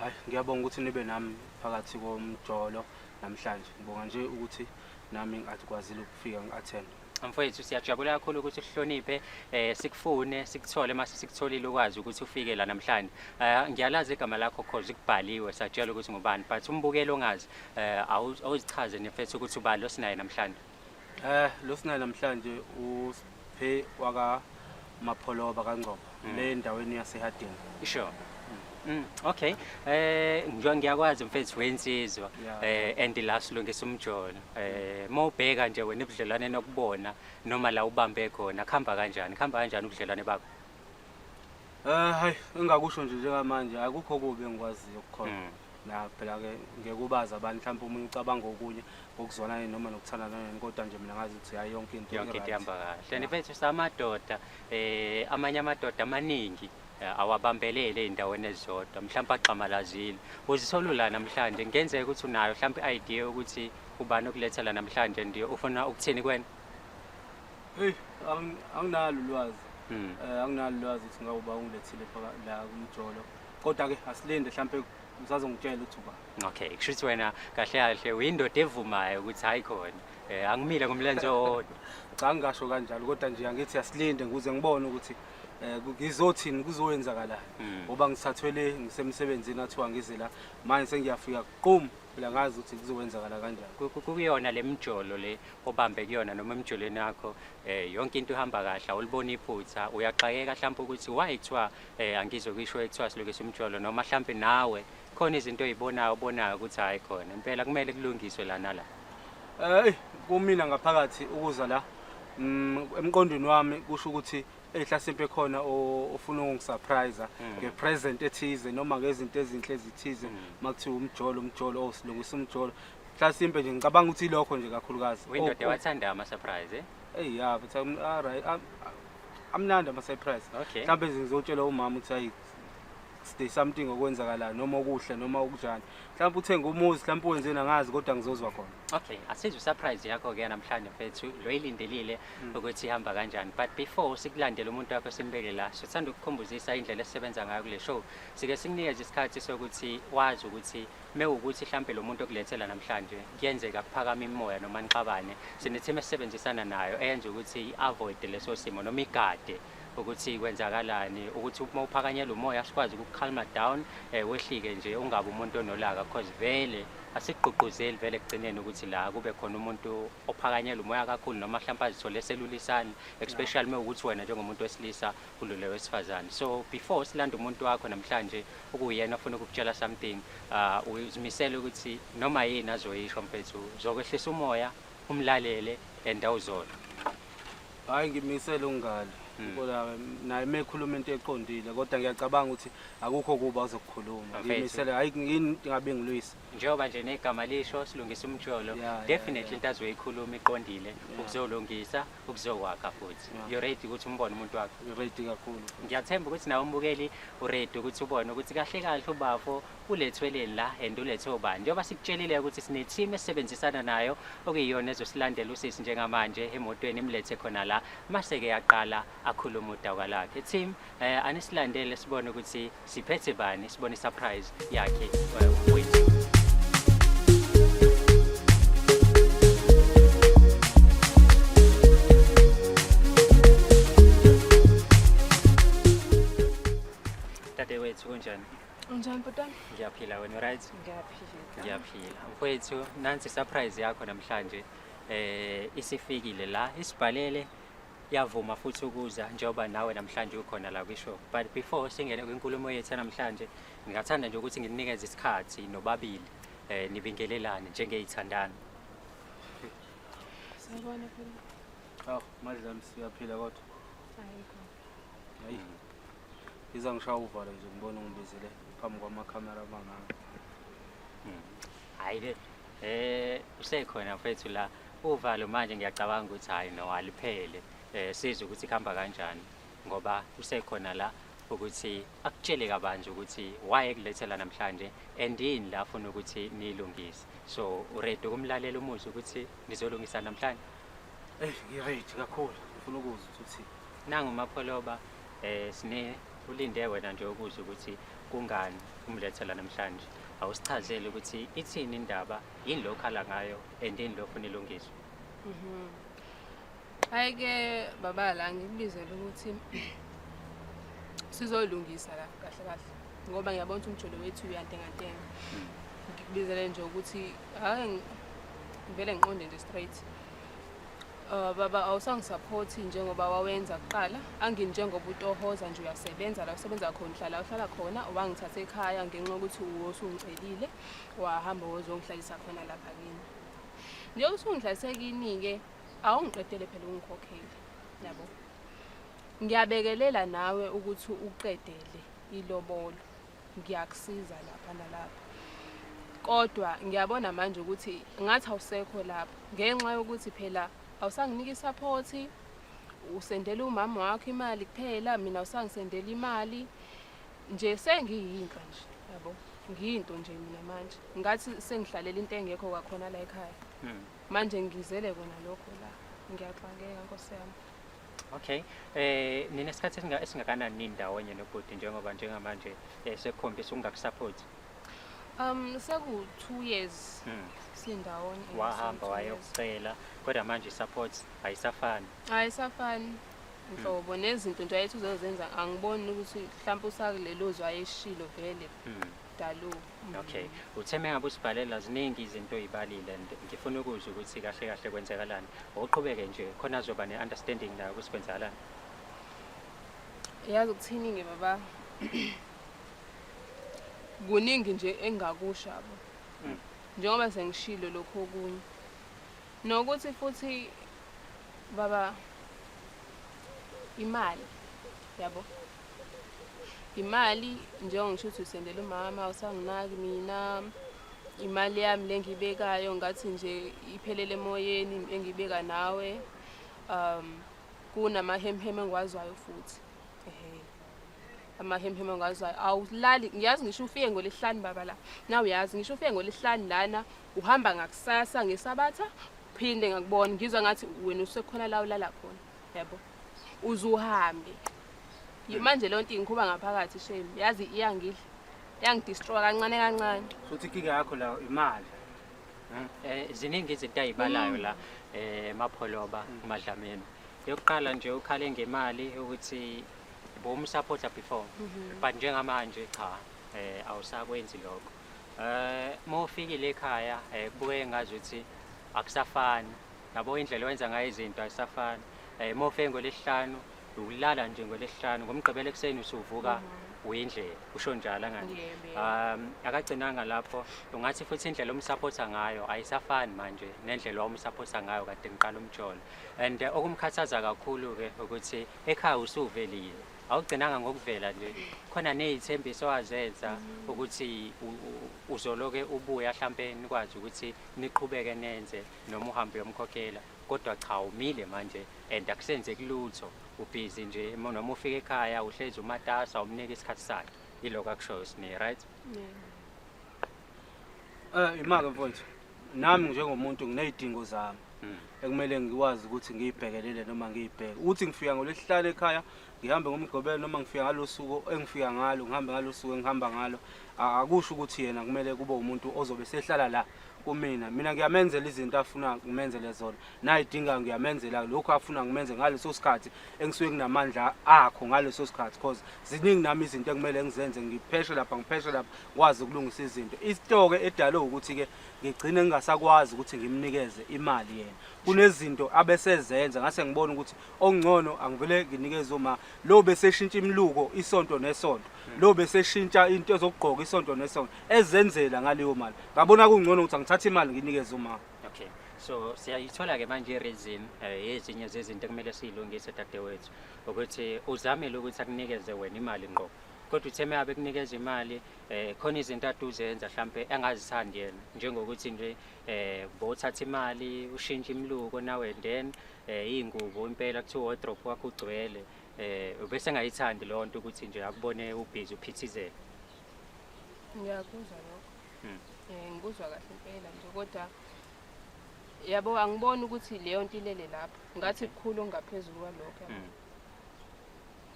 Hayi ngiyabonga ukuthi nibe nami phakathi komjolo namhlanje. Ngibonga nje ukuthi nami ngathi kwazile ukufika ngi-attend. Mfowethu siyajabula kakhulu ukuthi uhloniphe sikufune sikuthole mase sikutholile ukwazi ukuthi ufike la namhlanje. Ngiyalazi igama lakho cause kubhaliwe satshela ukuthi ngubani but umbukeli ongazi awuzichaze nefethu ukuthi ubani lo sinaye namhlanje. Lo sinaye namhlanje usiphe waka Mapholoba kaNgcobo le endaweni yaseHarding. Sure. Okay. Ngiyakwazi mfethu wensizwa. And la silungisa umjolo. Mawubheka nje wena ebudlelwane nokubona noma la ubambe khona khamba kanjani? Khamba kanjani ubudlelwane bakho? Hayi engakusho nje njengamanje akukho kubi engikwaziyo ukukhona. Na phela ke ngeke ubazi abantu mhlawumbe omunye ucabanga okunye ngokuzwanana noma nokuthandana nani, kodwa nje mina ngazi ukuthi hayi yonke into Yonke into i-right. ihamba kahle. And mfethu samadoda, amanye amadoda amaningi awabambelele ey'ndaweni ezizodwa, mhlawumbe axamalazile. Uzithola la namhlanje, kungenzeka ukuthi unayo mhlawumbe i-idea yokuthi ubani okulethela namhlanje ndiyo ufuna ukuthini kuwena? Hey, anginalo ulwazi. Anginalo ulwazi ukuthi ngawuba ungilethile la kumjolo. Kodwa ke asilinde mhlawumbe usazongitshela ukuthi uba. Okay, kusho ukuthi wena kahle kahle uyindoda evumayo ukuthi hayi khona. Angimile ngomlenze owodwa. Cha, ngingasho kanjalo, kodwa nje angithi asilinde ukuze ngibone ukuthi ngizothini, kuzowenzakalani. Ngoba ngithathwele ngisemsebenzini athiwa ngize la, manje sengiyafika qum, phela ngazi ukuthi kuzowenzakala kanjani. Kuyona le mjolo le obambe kuyona noma emjolweni yakho, yonke into ihamba kahle, awuliboni iphutha, uyaxakeka mhlawumbe ukuthi why kuthiwa angizokisho ekuthiwa silungisa umjolo, noma mhlawumbe nawe khona izinto oyibonayo obonayo ukuthi hayi khona impela kumele kulungiswe la nala. Kumina ngaphakathi ukuza la, emqondweni wami kusho ukuthi ehlasimpe khona ofuna ukungisurprise ngepresent ethize noma ngezinto ezinhle ezithize, makuthiwa umjolo, umjolo, oh silungisa umjolo. Hlasimpe nje ngicabanga ukuthi ilokho nje kakhulukazi. Uyindoda ewathanda ama surprise, eh? Hey, ya, but all right. Amnandi ama surprise. Mhlawumbe nje ngizotshela umama ukuthi hayi there's something okwenzakalayo noma okuhle noma okunjani. Mhlawumbe uthenga umuzi, mhlawumbe wenzeni angazi, kodwa ngizozwa khona. Okay, asizwe surprise yakho ke namhlanje mfethu, lo ilindelile ukuthi ihamba kanjani. But before sikulandele umuntu wakho simbeke la, sithanda ukukukhumbuzisa indlela esisebenza ngayo kule show. Sike sikunikeze isikhathi sokuthi wazi ukuthi mewukuthi mhlambe lo muntu okulethela namhlanje kuyenzeka kuphakama imimoya noma nixabane, sine team esisebenzisana nayo eyenza ukuthi i-avoid leso simo noma igade ukuthi kwenzakalani, ukuthi uma uphakanyelwa umoya sikwazi ukucalma down, wehlike nje ungabe umuntu onolaka, because vele asigqugquzeli vele ekugcineni ukuthi la kube khona umuntu ophakanyelwa umoya kakhulu noma mhlawumbe azithole eselulisana, especially uma ukuthi wena njengomuntu wesilisa ulule wesifazane. So before silanda umuntu wakho namhlanje okuyena ofuna ukukutshela something, uzimisele ukuthi noma yini azoyisho mfethu, uzokwehlisa umoya umlalele and awuzolo. Hayi ngimisele ungali. Kodwa naye mekhuluma into eqondile, kodwa ngiyacabanga ukuthi akukho kuba uzokukhuluma. Mfethu. Ngimisele hayi ngingabe ngilwisa. Njengoba nje negama lisho silungisa umjolo, definitely into azoyikhuluma iqondile, ukuzolungisa, ukuzokwakha futhi. You ready ukuthi umbone umuntu wakho? Ready kakhulu. Ngiyathemba ukuthi nawe umbukeli uready ukuthi ubone ukuthi kahle kahle ubafo ulethweleni la and ulethwe ubani. Njengoba sikutshelile ukuthi sine team esebenzisana nayo okuyiyona ezosilandela usisi njengamanje emotweni imlethe khona la, mase ke yaqala akhuluma udaba lakhe. Team, anisilandele sibone ukuthi siphethe bani, sibone surprise yakhe wethu. Dadewethu, kunjani? Unjani bhuti wami? Ngiyaphila, wena right? Ngiyaphila. Ngiyaphila. Mfowethu, nansi surprise yakho namhlanje. Isifikile la, isibhalele yavuma futhi ukuza njengoba nawe namhlanje ukhona la kwishow. But before singene kwinkulumo yethu namhlanje, ngingathanda nje ukuthi ngikunikeze isikhathi nobabili, nibingelelane njengezithandani. Sawubona phela. Hawu, madlami siyaphila kodwa. Ayikho. Hayi. Iza ngishaya uvalo nje ngibona ungibizele phambi kwamakhamera amangaka. Hayi ke, usekhona mfethu la uvalo manje, ngiyacabanga ukuthi hayi no aliphele. Sizwe ukuthi kuhamba kanjani ngoba usekhona la ukuthi akutshele kabanzi ukuthi why ekulethela namhlanje and yini la afuna ukuthi nilungise. So uready ukumlalela umuzwe ukuthi nizolungisa namhlanje? Ngiready kakhulu. Ngifuna ukuzwa ukuthi Nangu Mapholoba, sine ulinde wena nje ukuzwa ukuthi kungani umlethela namhlanje. Awusichazele ukuthi ithini indaba, yini lo khala ngayo and yini lo ofuna ilungiswe. Hayi ke baba, la ngikubizele ukuthi sizolungisa la kahle kahle, ngoba ngiyabona ukuthi umjolo wethu uyantengantenga. Ngikubizele nje ukuthi hayi ngivele ngiqonde nje straight. Baba awusangisaphothi njengoba wawenza kuqala angini njengoba utohoza nje uyasebenza la usebenza khona uhlala uhlala khona wangithatha ekhaya ngenxa yokuthi uwusungicelile wahamba wozongihlalisa khona lapha kini. Njengoba usungihlalise kini-ke awungiqedele phela ungikhokhele yabo. Ngiyabekelela nawe ukuthi uqedele ilobolo ngiyakusiza lapha nalapha kodwa ngiyabona manje ukuthi ngathi awusekho lapho ngenxa yokuthi phela awusanginiki i-support usendela umama wakho imali kuphela mina awusangisendela imali nje sengiyinhlwa nje yabo ngiyinto nje mina manje ngathi sengihlalela into engekho kwakhona la ekhaya manje ngizele kona lokho la ngiyaxakeka nkosi yami. Okay. Ninesikhathi esingakanani nindawonye nobhuti njengoba njengamanje sekukhombisa ukungakusupport? Seku 2 years sindawonye. Wahamba wayokucela kodwa manje i-support ayisafani. Ayisafani nhlobo nezinto nje ayethi uzozenza angiboni ukuthi mhlawumbe usakulelo zwi ayeshilo vele dalo. Okay. Uthe mengabe usibhalela ziningi izinto oyibalile and ngifuna ukuzwa ukuthi kahle kahle kwenzekalani. Awuqhubeke nje khona azoba ne-understanding nayo ukuthi kwenzakalani. Yazi ukuthini-ke baba, kuningi nje engingakusho yabo. Njengoba sengishilo lokhu okunye. Nokuthi futhi baba imali yabo. Imali njengoba ngisho ukuthi usendela umama usanginaki mina imali yami le ngiyibekayo ngathi nje iphelele emoyeni engiyibeka nawe kunamahemheme engiwazwayo futhi ehe amahemheme engiwazwayo awulali ngiyazi ngisho ufike ngolesihlanu baba la na uyazi ngisho ufike ngolesihlanu lana uhamba ngakusasa ngesabatha phinde ngakubona ngizwa ngathi wena usekhona la ulala khona yabo uzuhambe manje leyo nto ingikhuba ngaphakathi shame yazi iyangidla iyangidestroy kancane kancane. Futhi inkinga yakho la imali. Ziningi izinto ayibalayo la Mapholoba uMadlamini. Yokuqala nje ukhale ngemali ukuthi bomsupporta before but njengamanje cha awusakwenzi lokho. Mawufikile ekhaya kubuye ngazi ukuthi akusafani yabo indlela owenza ngayo izinto ayisafani. Mawufike ngolesihlanu ulala nje ngolesihlanu ngomgqibelo ekuseni usuvuka uyindlela usho njalo angani. Akagcinanga lapho ungathi futhi indlela omsupporta ngayo ayisafani manje nendlela omsupporta ngayo kade ngiqala umjolo. And okumkhathaza kakhulu ke ukuthi ekhaya usuvelile awugcinanga ngokuvela nje khona nezithembiso wazenza ukuthi uzoloke ubuya mhlambe nikwazi ukuthi niqhubeke nenze noma uhambe uyomkhokhela kodwa cha umile manje and akusenzeki lutho ubhizi nje noma ufika ekhaya uhlezi umatasa umnika isikhathi sakhe yiloko akushoyo Sine, right? Imake mfowethu nami njengomuntu nginezidingo zami ekumele ngikwazi ukuthi ngiyibhekelele noma ngiyibheke uthi ngifika ngolesihlanu ekhaya ngihambe ngomgqibelo noma ngifika ngalosuku engifika ngalo ngihambe ngalosuku engihamba ngalo akusho ukuthi yena kumele kube umuntu ozobe sehlala la kumina. Mina ngiyamenzela izinto afuna ngimenzele zona nayidinga ngiyamenzela lokho afuna ngimenze ngaleso sikhathi engisuke nginamandla akho ngaleso sikhathi because ziningi nami izinto ekumele ngizenze ngipheshe lapha ngikwazi ukulungisa izinto. Isitoke edalwe ukuthi ke ngigcine ngingasakwazi ukuthi ngimnikeze imali yena kunezinto abesezenza ngase ngibona ukuthi okungcono angivele nginikeze uma lo beseshintsha imiluko isonto nesonto lo beseshintsha into ezokugqoka isonto nesonto ezenzela ngaleyo mali ngabona kungcono ukuthi angithathe imali nginikeze uma. Okay, so siyayithola ke manje i-reason yezinye zezinto ekumele siyilungise dadewethu ukuthi uzamele ukuthi akunikeze wena imali ngqo kodwa uthe meyabe kunikeza imali khona izinto ade uzenza mhlambe engazithandi yena njengokuthi nje bothatha imali ushintshe imiluko nawe and then iy'ngubo impela kuthiwa wardrobe wakho ugcwele ubese engayithandi leyo nto ukuthi nje akubone ubhizi uphithizela. Ngiyakuzwa lokho. Ngikuzwa kahle impela nje kodwa yabo angiboni ukuthi leyo nto ilele lapho ngathi kukhulu ongaphezulu kwalokho yabo.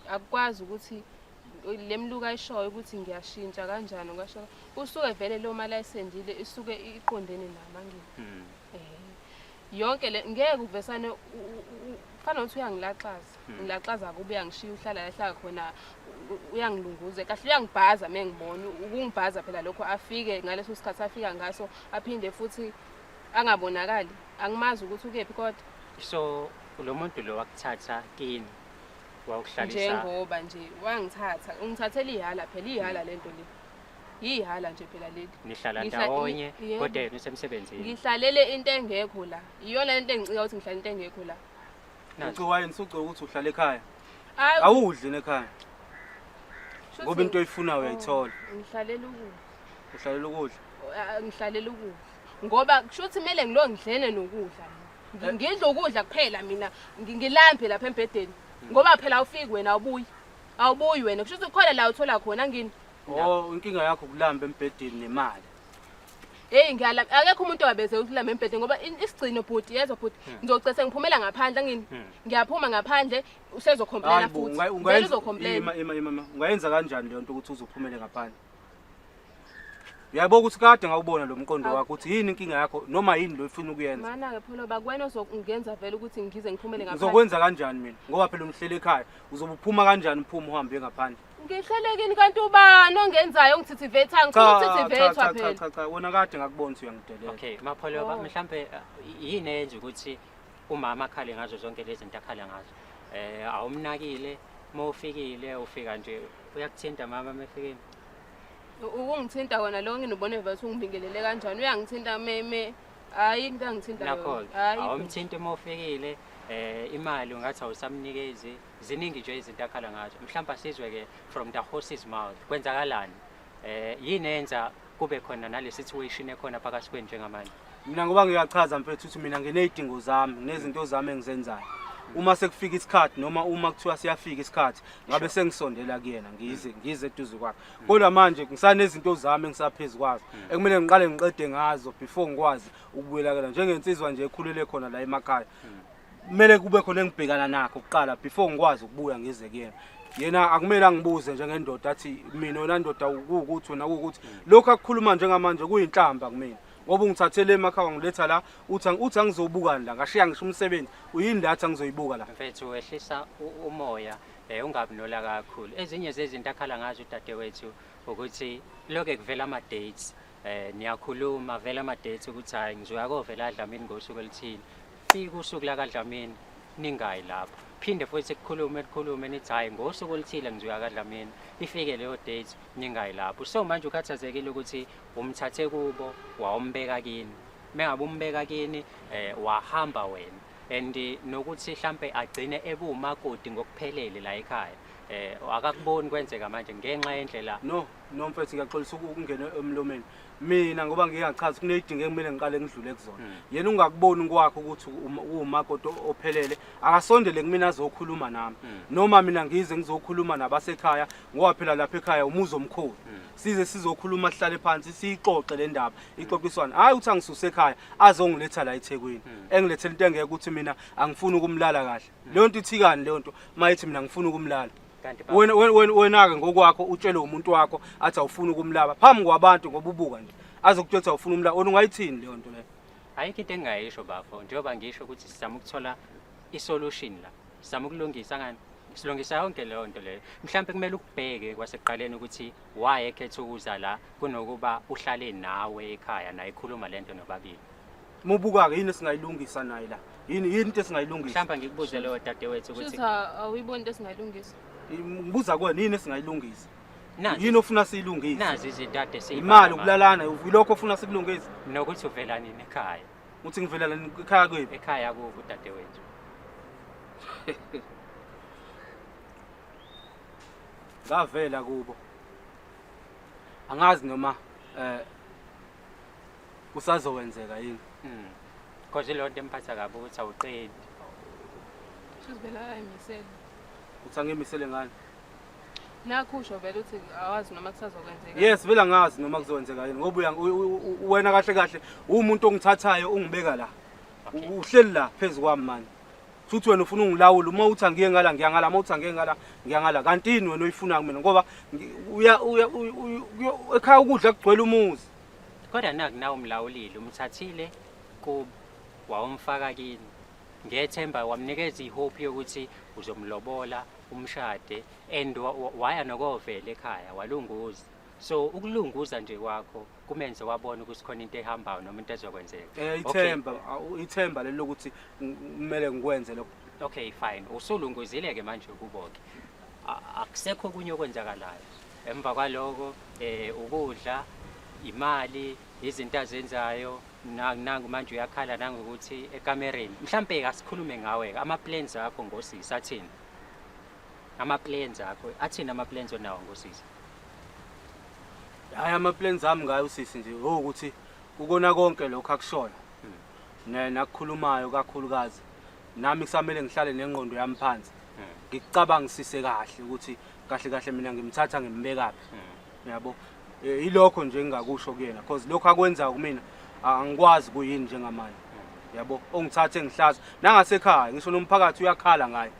Akukwazi ukuthi le mluka ayishoyo ukuthi ngiyashintsha kanjani ngasho usuke vele lo mali ayisendile isuke iqondene nami angini. Yonke le ngeke uvesane kufana nokuthi uyangilaxaza ngilaxaza kuba uyangishiya uhlala la ehlala khona uyangilunguza kahle uyangibhaza mengibona ukungibhaza phela lokho afike ngaleso sikhathi afika ngaso aphinde futhi angabonakali angimazi ukuthi ukephi kodwa. So lo muntu lo wakuthatha kini wawuhlalisa Njengoba nje wangithatha, ungithathela ihala phela, ihala lento le. Yihala nje phela leli. Nihlala ndawonye kodwa yena usemsebenzini. Ngihlalele into engekho la. Iyona lento engicika ukuthi ngihlale into engekho la. Nazi. Ucikwa yini? Usucika ukuthi uhlala ekhaya? Hayi, Awudli nekhaya shuthi- ngoba into oyifunayo uyayithola. Ngihlalela ukudla. Uhlalela ukudla. Ah, ngihlalela ukudla. Ngoba kushuthi kumele ngilo ngidlene nokudla. Ngidla ukudla kuphela mina, ngilambe lapha embhedeni. Ngoba phela awufiki wena, awubuyi. Awubuyi wena. Kushuthi kukhona la uthola khona ngini. Oh, inkinga yakho ukulamba embhedeni nemali. Hey, ngiyalamba. Akekho umuntu ongabeze ukulamba embhedeni ngoba isigcino bhuti, yezwa bhuti. Ngizocese ngiphumela ngaphandle ngini. Ngiyaphuma ngaphandle usezocomplaina Hayi bo, futhi. Vele uzocomplain. Ima ima ima ima. Ungayenza kanjani leyo nto ukuthi uzophumele ngaphandle? Uyabo ukuthi kade ngawubona lo mqondo wakho ukuthi yini inkinga yakho noma yini lo ifuna ukuyenza. Mana-ke phela bakwena ozokungenza vele ukuthi ngize ngiphumele ngaphandle. Ngizokwenza kanjani mina? Ngoba phela ungihlele ekhaya. Uzobe uphuma kanjani uphuma uhambe ngaphandle? Ngihlele kini kanti ubani ongenzayo ongithithivethayo? Ngifuna Cha cha ukuthithivethwa cha cha phela. cha cha, wena kade ngakubona ukuthi uyangidelela. Okay, Mapholoba, Oh. mhlambe yini eyenza ukuthi umama akhale ngazo zonke lezi zinto akhala ngazo? Awumnakile, uma ufikile ufika nje uyakuthinta mama mefikile. Ukungithinta kona lo nginubone vele ukuthi ungibingelele kanjani. Uyangithinta meme. Hayi, into angithinta Nakho yona. Hayi. awumthinti uma ufikile, imali ungathi awusamnikezi. Ziningi nje izinto akhala ngazo. Mhlawumbe asizwe ke from the horse's mouth. Kwenzakalani? Yini eyenza kube khona nale situation ekhona phakathi kwenu njengamanje? Mina ngoba ngiyachaza mfethu ukuthi mina nginey'dingo zami, nginezinto zami engizenzayo. Uma sekufika isikhathi noma uma kuthiwa siyafika isikhathi, ngabe sengisondela kuyena, ngize eduze kwakhe. Kodwa manje ngisanezinto zami engisaphezu kwazo ekumele ngiqale ngiqede ngazo before ngikwazi ukubuyela kuyena. Njengensizwa nje ekhulele khona la emakhaya, kumele kube khona engibhekana nakho kuqala before ngikwazi ukubuya ngize kuyena. Yena akumele angibuze njengendoda athi mina wena ndoda kuwukuthi wena kuwukuthi. Lokhu akukhuluma njengamanje kuyinhlamba kumina. Ngoba ungithathele emakhaya wangiletha la, uthi angizobukani la, ngashiya ngisho umsebenzi, uyini la athi angizoyibuka la? Mfethu, wehlisa umoya, ungabi nolaka kakhulu. Ezinye zezinto akhala ngazo udadewethu ukuthi lokho kuvela ama dates, niyakhuluma vela ama dates ukuthi hayi ngizoya kovela Dlamini ngosuku oluthile. Fika usuku la kaDlamini ningayi lapho. Phinde futhi kukhulume kukhulume nithi hayi ngosuku oluthile ngizoya kaDlamini. Ifike leyo date ningayi lapho. So manje ukhathazekile ukuthi umthathe kubo wawumbeka kini. Mengabe umbeka kini, wahamba wena. And nokuthi mhlambe agcine ebumakoti ngokuphelele la ekhaya. Akakuboni kwenzeka manje ngenxa yendlela. No, no mfethu, ngiyaxolisa ukungena emlomeni. Mina ngoba ngingachazi kuneyidingo ekumele ngiqale ngidlule kuzona. Yena ungakuboni kwakho ukuthi uwumakoti ophelele, akasondele kumina azokhuluma nami. Noma mina ngize ngizokhuluma nabasekhaya, ngoba phela lapha ekhaya umuzi omkhulu. Size sizokhuluma, sihlale phansi siyixoxe le ndaba, ixoxiswane. Hayi ukuthi angisuse ekhaya azongiletha la eThekwini. Engilethele into engeke ukuthi mina angifuni ukumlala kahle. Leyo nto ithikani leyo nto mayithi mina ngifuna ukumlala. Kanti baba- Wena-ke ngokwakho utshele umuntu wakho athi awufuni ukumlaba phambi kwabantu ngoba ubuka nje azokutshela ukuthi awufuni umlaba, wena ungayithini leyo nto leyo? Ayikho into engingayisho bafo, njengoba ngisho ukuthi sizama ukuthola i-solution la, sizama ukulungisa ngani, silungisa yonke leyo nto leyo. Mhlampe kumele ukubheke kwasekuqaleni ukuthi why ekhetha ukuza la kunokuba uhlale nawe ekhaya naye ekhuluma lento nobabili. Mubuka-ke yini esingayilungisa naye la? Yini into esingayilungisa? Mhlawumbe ngikubuze leyo dadewethu ukuthi Shuthi awuyiboni into esingayilungisa. Ngibuza kuwena yini esingayilungisa? Nazi Yini ofuna siyilungise? Nazi izinto ade siyibala Imali, manje. ukulalana, yilokho ofuna sikulungise? Nokuthi uvela nini ekhaya? Uthi ngivela nini ekhaya kwethu? Ekhaya kubo dadewethu. Ngavela kubo. Angazi noma kusazowenzeka yini. Because leyo nto emphatha kabi ukuthi awuqedi. Shuthi vele ayimisele. Uthi angimisele ngani? Nakho usho vele ukuthi awazi noma kusazokwenzeka. Yes, vele angazi noma kuzokwenzeka yini ngoba wena kahle kahle uwumuntu ongithathayo ungibeka la. Uhleli la phezu kwami manje. Futhi wena ufuna ungilawula, uma uthi angiye ngala ngiya ngala, uma uthi angiye ngala ngiya ngala. Kanti yini wena oyifunayo kumina ngoba ekhaya ukudla kugcwele umuzi. Kodwa naku nawe umlawulile, umthathile kubo wawumfaka kini. Ngethemba wamnikeza ihope yokuthi uzomlobola, umshade, and waya nokovela ekhaya walunguza. So ukulunguza nje kwakho kumenze wabona ukuthi khona into ehambayo noma into ezokwenzeka. Eh ithemba ithemba leli lokuthi kumele ngikwenze lokho. Okay, fine, usulunguzile ke manje kubo-ke, akusekho okunye okwenzakalayo emva kwaloko. Ukudla, imali, izinto azenzayo, nangu manje uyakhala nangokuthi ekamereni. Mhlampe asikhulume ngawe, ama-plans akho ngosisi athini? Ama-plans akho athini, ama-plans onawo ngosisi? Hayi, ama-plans ami ngayo usisi nje ukuthi kukona konke lokho akushoyo nakukhulumayo, kakhulukazi nami kusamele ngihlale nengqondo yami phansi, ngikucabangisise kahle ukuthi kahle kahle mina ngimthatha ngimbekaphi, yabo. Ilokho nje engingakusho kuyena, because lokho akwenzayo kumina angikwazi kuyini njengamanje, yabo. Ongithathe ngihlaza nangasekhaya, ngisho nomphakathi uyakhala ngaye,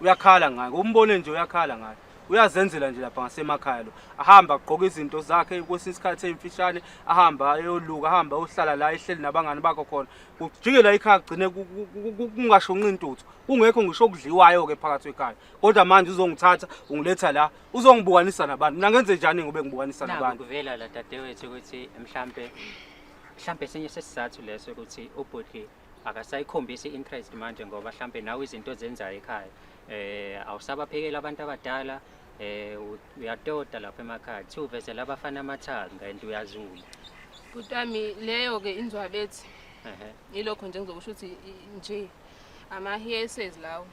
uyakhala ngaye, umbone nje uyakhala ngaye. Uyazenzela nje lapha ngasemakhaya lo, ahamba agqoke izinto zakhe kwesinye isikhathi ey'mfishane, ahamba ayoluka, ahamba ayohlala la ehleli nabangani bakho khona, kujikela ikhaya kugcine kungashonqi intuthu, kungekho ngisho okudliwayo-ke phakathi kwekhaya. Kodwa manje uzongithatha ungiletha la, uzongibukanisa nabantu. Mina ngenze njani ngobe ngibukanisa Naku nabantu? Kuvela la, dadewethu, ukuthi mhlampe esinye sesizathu leso ukuthi ubhuti akasayikhombisi i-interest manje, ngoba mhlampe nawe izinto ozenzayo ekhaya, awusabaphekela abantu abadala, uyatoda lapha emakhaya, kuthiwa uvezela abafana amathanga and uyazula. Bhuti wami, leyo-ke inzwabethi. Yilokho nje ngizokusho ukuthi nje ama-hearsays lawo,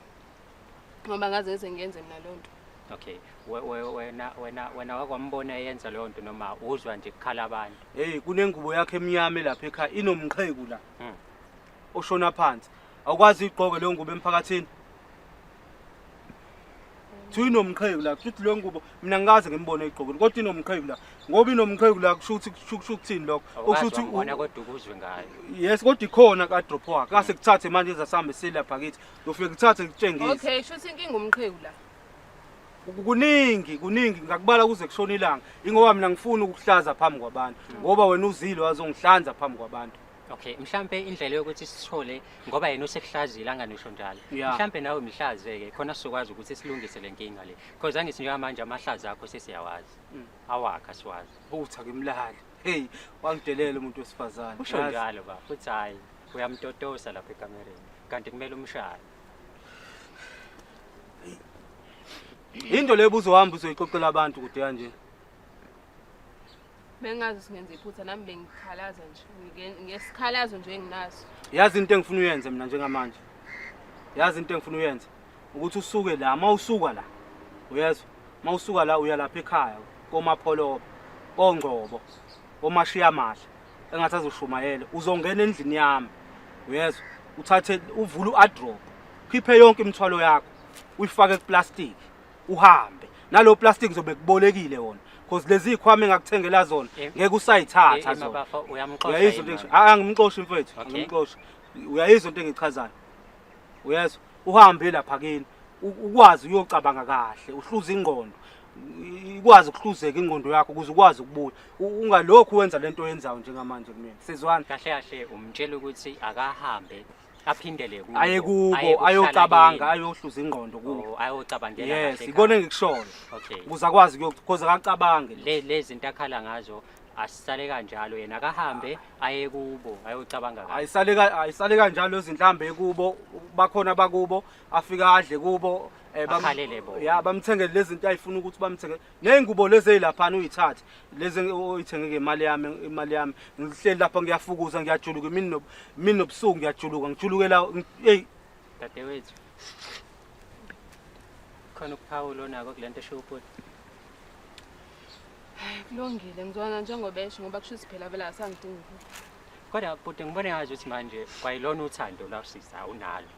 ngoba ngaze ngize ngiyenze mina leyo nto. Okay, wena wakwambona eyenza leyo nto noma uzwa nje kukhala abantu? Hey, kunengubo yakhe emnyama lapha ekhaya, inomqheku la oshona phansi. Awukwazi uyigqoke leyo ngubo emphakathini. Kuthiwa inomqheku la, kusho ukuthi leyo ngubo mina ngikaze ngimbone eyigqokile, kodwa inomqheku la. Ngoba inomqheku la, kusho ukuthi kusho ukuthini lokho? Okusho Awukazi ukuthi wambona kodwa ukuzwe ngayo. Yes, kodwa ikhona ka-drop wakhe. Kase kuthathe manje ezasihambe silapha kithi. Ngofike kuthathe ngikutshengise. Okay, shuthi inkinga umqheku la. Kuningi, kuningi ngakubala kuze kushona ilanga. Ingoba mina ngifuna ukuhlaza phambi kwabantu. Ngoba wena uzile wazongihlanza phambi kwabantu. Okay, mhlampe indlela yokuthi sithole, ngoba yena usekuhlazile anganisho njalo. Mhlampe nawe mhlaze-ke khona sizokwazi ukuthi silungise le nkinga le. Because angithi njengamanje amahlaza akho sesiyawazi. Awakhe asiwazi. Uthi akimlali. Hey, wangidelela umuntu wesifazane. Usho Yazi. njalo ba, uthi hayi uyamtotosa lapha ekamereni. Kanti kumele umshaye. Into le ubuzohamba uzoyixoxela abantu kude kanje. Bengazi singenza iphutha nami, bengikhalaza nje ngesikhalazo nje enginaso. Yazi into engifuna uyenze mina njengamanje. Yazi into engifuna uyenze ukuthi usuke la, mawusuka la. Uyezwa? Mawusuka la uya lapha ekhaya koMapholoba, koNgcobo, koMashiya Mahla. Engathi azoshumayela. Uzongena endlini yami. Uyezwa? Uthathe uvule uwardrobe. Khiphe yonke imithwalo yakho. Uyifake kuplastic. Uhambe. Nalo plastic zobe kubolekile wona. Because lezi zikhwama engakuthengela zona ngeke usayithatha zona. Mabafo, uyamxosha Uyayizwa yini into engisho? manje? Hayi, angimxoshi mfethu, angimxoshi. Uyayizwa into engichazayo? Uyezwa? Uhambe lapha kini, ukwazi uyocabanga kahle, uhluze ingqondo. Ikwazi ukuhluzeka ingqondo yakho ukuze ukwazi ukubuya. Ungalokhu wenza lento oyenzayo njengamanje kumina. Sizwana? Kahle kahle umtshela ukuthi akahambe aphindele kubo. Aye kubo, aye kuhlala ayocabanga, kini. ayohluza ingqondo kubo. Oh, ayocabangela Yes, kahle ikona ekhaya. engikushoyo. Okay. Ukuze akwazi kuyo because akacabange. Le lezi zinto akhala ngazo asisale kanjalo, yena akahambe aye kubo ayocabanga kahle. Ayisale kanjalo izinhlambe ekubo, bakhona bakubo, afika adle kubo, Akhalele bona. Ya, bamthengele lezi zinto ayifuna ukuthi bamthengele. Ney'ngubo lezi ey'laphana uyithathe, lezi oyithenge ngemali yami, imali yami. Ngihleli lapha ngiyafukuza, ngiyajuluka imini imini nobusuku ngiyajuluka, ngijulukela hey. Dadewethu, khona ukuphawula onako kule nto eshiwo ubhuti? Kulungile, ngizwana njengoba esho, ngoba kusho ukuthi phela vele asangidingi. Kodwa bhuti, ngibone ngazi ukuthi manje kwayilona uthando lwasisa awunalo.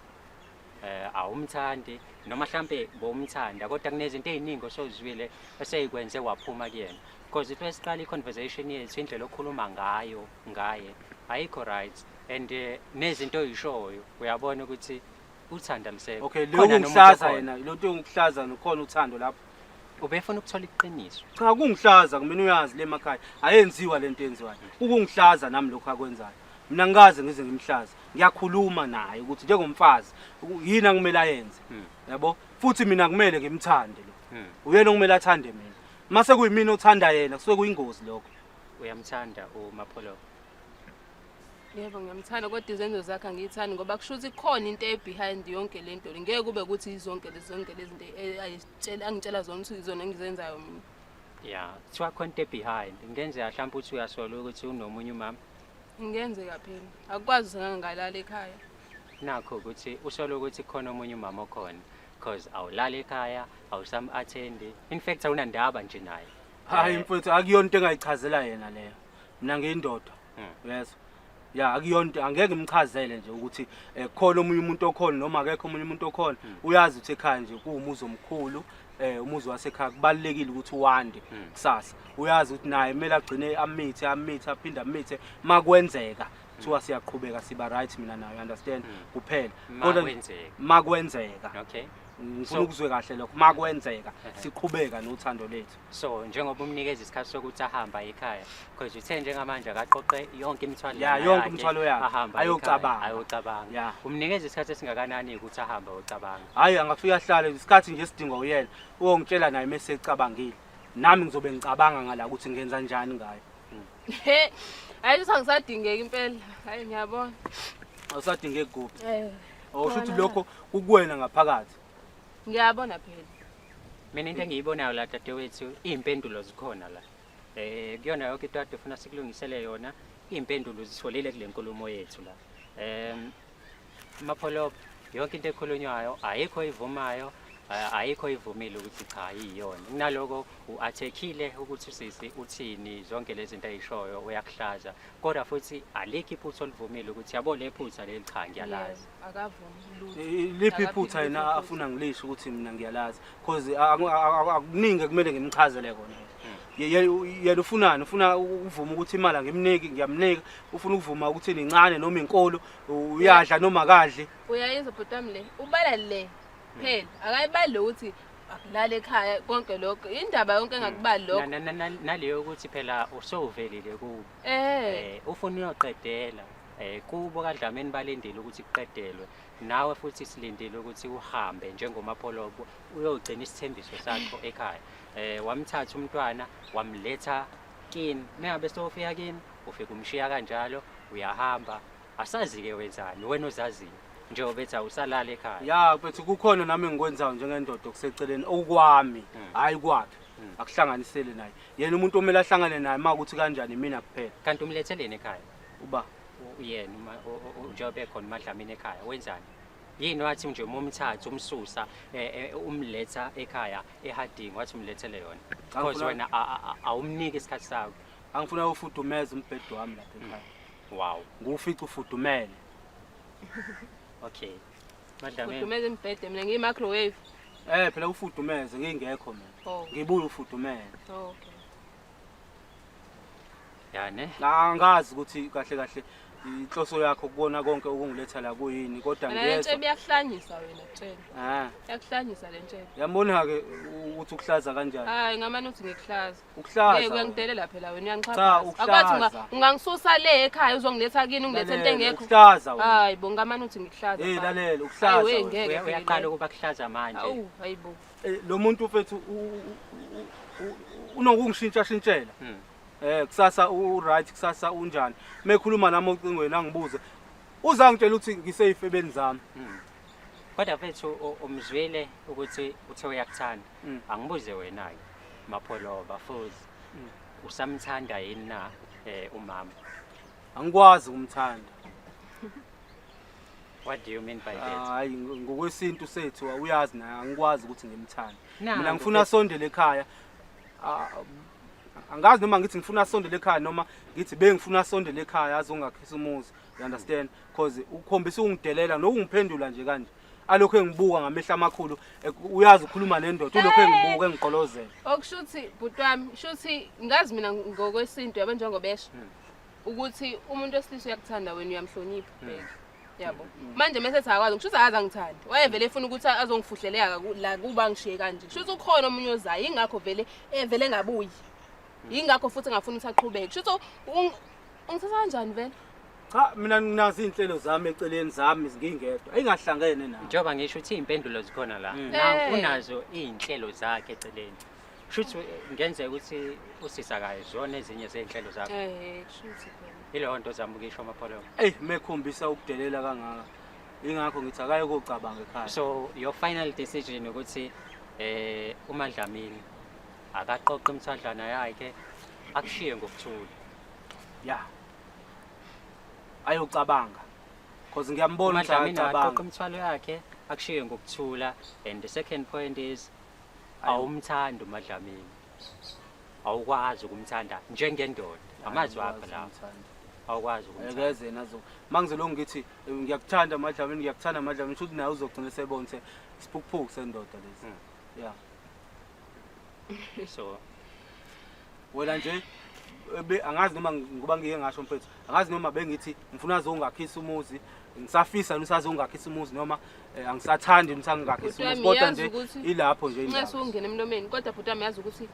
Awumthandi noma mhlambe bomthanda, kodwa kunezinto eziningi osozwile eseyikwenze waphuma kuyena. Because if esiqala i-conversation yethu, indlela okhuluma ngayo ngaye ayikho right, and nezinto oyishoyo uyabona ukuthi uthanda lisekho. Okay, Khona leyo nomuntu kungihlaza okhona. yena, lo nto yokuhlaza nokhona uthando lapho. Ubefuna ukuthola iqiniso. Cha, kungihlaza kumina, uyazi le emakhaya ayenziwa lento yenziwayo. Ukungihlaza nami lokho akwenzayo. Mina ngikaze ngize ngimhlaze. Ngiyakhuluma naye ukuthi njengomfazi yini akumele ayenze. Yabo? Futhi mina kumele ngimthande lo. Uyena okumele athande mina. Mase kuyimina othanda yena kusuke kuyingozi lokho. Uyamthanda uMapholoba? Yebo ngiyamthanda kodwa izenzo zakhe angiyithandi ngoba kusho ukuthi khona into e-behind yonke le nto le. Ngeke kube ukuthi zonke lezi zonke lezi zinto ayitshela angitshela zona ukuthi izona engizenzayo mina. Ya, kuthiwa khona into e-behind. Kungenzeka mhlawumbe ukuthi uyasola ukuthi unomunye umama. Kungenzeka phela. Akukwazi ukuthi ngangalala ekhaya. Nakho ukuthi usola ukuthi khona omunye umama okhona because awulali ekhaya, awusam-attendi. In fact awunandaba nje naye. Hayi mfethu akuyona into engayichazela yena leyo. Mina ngiyindoda. Uyezwa? Ya akuyona into angeke ngimchazele nje ukuthi khona omunye umuntu okhona noma akekho omunye umuntu okhona. Uyazi ukuthi ekhaya nje kuwumuzi omkhulu, umuzi wasekhaya kubalulekile ukuthi wande kusasa. Uyazi ukuthi naye kumele agcine amithe amithe aphinde amithe makwenzeka. Kuthiwa siyaqhubeka siba right mina naye, understand? Kuphela. Kodwa Makwenzeka. makwenzeka. Okay. Ngifuna ukuzwe kahle lokho makwenzeka siqhubeka nothando lethu. So njengoba umnikeza isikhathi sokuthi ahamba ekhaya because uthe njengamanje akaqoqe yonke imithwalo Ya, yona yonke yakhe, imithwalo yakhe, ahambe ayocabanga. ekhaya, ayocabanga. Ya. Umnikeza isikhathi esingakanani ukuthi ahambe ayocabanga? Hayi angafika ahlale isikhathi nje esidingwa uyena. Uyongitshela naye mase ecabangile. Nami ngizobe ngicabanga ngala ukuthi ngenza njani ngayo. He. Hayi ukuthi angisadingeki impela. Hayi ngiyabona. Awusadingeki kuphi? Eh. Awusho ukuthi lokho kukuwena ngaphakathi. Ngiyabona phela. Mina into engiyibonayo la dadewethu, iy'mpendulo zikhona la. Kuyona yonke into ade ufuna sikulungisele yona, iy'mpendulo zitholile kule nkulumo yethu la. Mapholoba, yonke into ekhulunywayo ayikho ivumayo, ayikho ivumile ukuthi cha iyona. Kunaloko u-attackile ukuthi usisi uthini, zonke lezi zinto ayishoyo uyakuhlaza. Kodwa futhi alikho iphutha olivumile ukuthi yabo le phutha leli cha ngiyalazi. Yebo, akavumi lutho. Liphi iphutha Akaphiki yena lutho. afuna ngilisho ukuthi mina ngiyalazi? Because akuningi kumele ngimchazele kona. Yena ufunani? Ufuna ukuvuma ukuthi imali angimniki, ngiyamnika. Ufuna ukuvuma ukuthi nincane noma inkolo, uyadla noma akadli. Uyayizwa bhuti wami le? Ubala le. Phela akayibali lo ukuthi akulala ekhaya konke lokho. Indaba yonke engakubali lokho. Naleyo ukuthi phela usowuvelile kubo. Ufuna uyoqedela. Kubo kaDlamini balindile ukuthi kuqedelwe. Nawe futhi silindile ukuthi uhambe njengoMapholoba uyogcina isithembiso sakho ekhaya. Wamthatha umntwana wamletha kini. Mengabe sewufika kini ufika umshiya kanjalo uyahamba. Asazi ke wenzani wena ozaziyo njengoba ethi awusalala ekhaya. Ya mfethu kukhona nami engikwenzayo njengendoda okuseceleni okwami, hayi kwakhe. Akuhlanganisele naye. Yena umuntu omele ahlangane naye makuthi kanjani mina kuphela. Kanti umletheleni ekhaya? Uba Uyena uma njengoba ekhona uMadlamini ekhaya wenzani? Yini wathi nje uma umthatha umsusa umletha ekhaya eHarding wathi umlethele yona? Because wena awumniki isikhathi sakho. Angifuna ufudumeze umbhedo wami lapha ekhaya. Wow. Ngufica ufudumele. Okay. Madlamini. Ufudumeze umbhedo mina ngiyi microwave. Phela ufudumeze ngingekho mina. Oh. Ngibuye ufudumele. Oh, okay. Yani? Angazi ukuthi kahle kahle inhloso yakho kubona konke ukungiletha la kuyini kodwa Mina le ngiyezwa. ntshebe iyakuhlanyisa wena tshela. Iyakuhlanyisa le ntshebe. Yambona ke ukuthi ukuhlaza kanjani? Hayi ngamane uthi ngikuhlaza. Ukuhlaza. Hey uyangidelela phela wena Cha, uyangixhaphaza. Akwathi ukuhlaza. ungangisusa le ekhaya uzongiletha kini ungilethe into Lalela, engekho. Ukuhlaza wena. Hayi bo ngamane uthi ngikuhlaza. Hey baba. lalela ukuhlaza. Hayi, we, wena. ngeke phela. Uyaqala ukuba kuhlaza manje. Awu hayibo. Lo muntu mfethu unokungishintsha shintshela. Kusasa u right kusasa unjani? Mekhuluma nami ocingweni angibuze. Uzangitshela ukuthi ngiseyifebeni zami. Kodwa mfethu umzwile ukuthi uthe uyakuthanda. Angibuze wena ke Mapholoba futhi. Usamthanda yini na umama? Angikwazi ukumthanda. What do you mean by that? Hayi ngokwesintu sethu uyazi na angikwazi ukuthi ngimthande. Nangu Mina ngifuna mfethu. asondele ekhaya. Angazi noma ngithi ngifuna asondele ekhaya noma ngithi bengifuna asondele ekhaya azongakhisa umuzi. You understand? Because ukukhombisa ukungidelela nokungiphendula nje kanje. Alokho engibuka ngamehlo amakhulu, uyazi ukukhuluma nendoda, ulokho engibuka engigqolozela. Okushuthi bhuti wami, shuthi ngazi mina ngokwesintu yabo njengobesha. Ukuthi umuntu wesilisa uyakuthanda wena uyamhlonipha bheka. Yabo. Manje mase ethi akwazi, ngisho ukuthi akaze angithande. Wayevele efuna ukuthi azongifuhleleka la kuba ngishiye kanje. Kusho ukuthi ukhona omunye ozayo, ingakho vele evele engabuyi. Ingakho futhi engafuni ukuthi aqhubeke. Kusho ukuthi ungithatha kanjani vele? Cha, mina nginazo izinhlelo zami eceleni zami ngingedwa. Engahlangene nawe. Njengoba ngisho ukuthi izimpendulo zikhona la. Na unazo izinhlelo zakhe eceleni. Shuthi ngenzeka ukuthi usisa akayizona ezinye zey'nhlelo zakho. Eh, kushuthi phela. Ileyo nto ozama ukuyisho Mapholoba. Eyi, mekhombisa ukudelela kangaka. Ingakho ngithi akaye kocabanga ekhaya. So your final decision ukuthi eh uMadlamini akaqoqe imithwadlana yakhe akushiye ngokuthula. Ya. Ayocabanga. Cause ngiyambona ukuthi uMadlamini akaqoqe akacabanga. imithwalo yakhe akushiye ngokuthula and the second point is awumthandi uMadlamini. Awukwazi ukumthanda njengendoda. Amazwi akho lawo. Awukwazi ukumthanda. Akeze nazo. Mangizolokhu ngithi ngiyakuthanda Madlamini, ngiyakuthanda Madlamini, shuthi naye uzogcina esebona ukuthi isiphukuphuku sendoda lesi. Yeah. So Wena nje angazi noma ngoba ngike ngasho mfethu, angazi noma bengithi ngifuna azongakhisa umuzi, ngisafisa noma usazongakhisa umuzi noma angisathandi noma usangakhisa Bhuti umuzi wami, kodwa yazi nje ukuthi- ilapho nje indaba. Nxa ungena emlomeni kodwa bhuti wami yazi ukuthi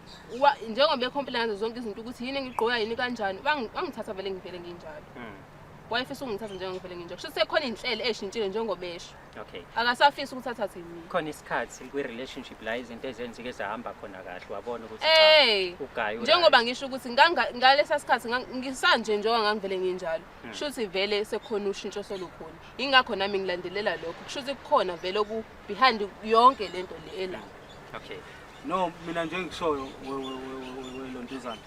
njengoba ekhompela ngazo zonke izinto ukuthi yini engigqoka yini kanjani wangithatha vele ngivele nginjalo. Wayefisa ukungithatha njengoba ngivele nginjalo. Kusho sekhona iy'nhlelo ey'shintshile njengoba esho. Okay. Akasafisi ukuthi athathe mina. Khona isikhathi kwi-relationship la izinto ezenzike zahamba khona kahle wabona ukuthi cha, Hey, ugayi njengoba ngisho ukuthi ngalesa sikhathi ngisanje njengoba ngangivele nginjalo. Kusho ukuthi vele sekukhona ushintsho solukhona. Ingakho nami ngilandelela lokho. Kusho ukuthi kukhona vele oku behind yonke lento le ela. Okay. No, mina nje ngishoyo welontuzana.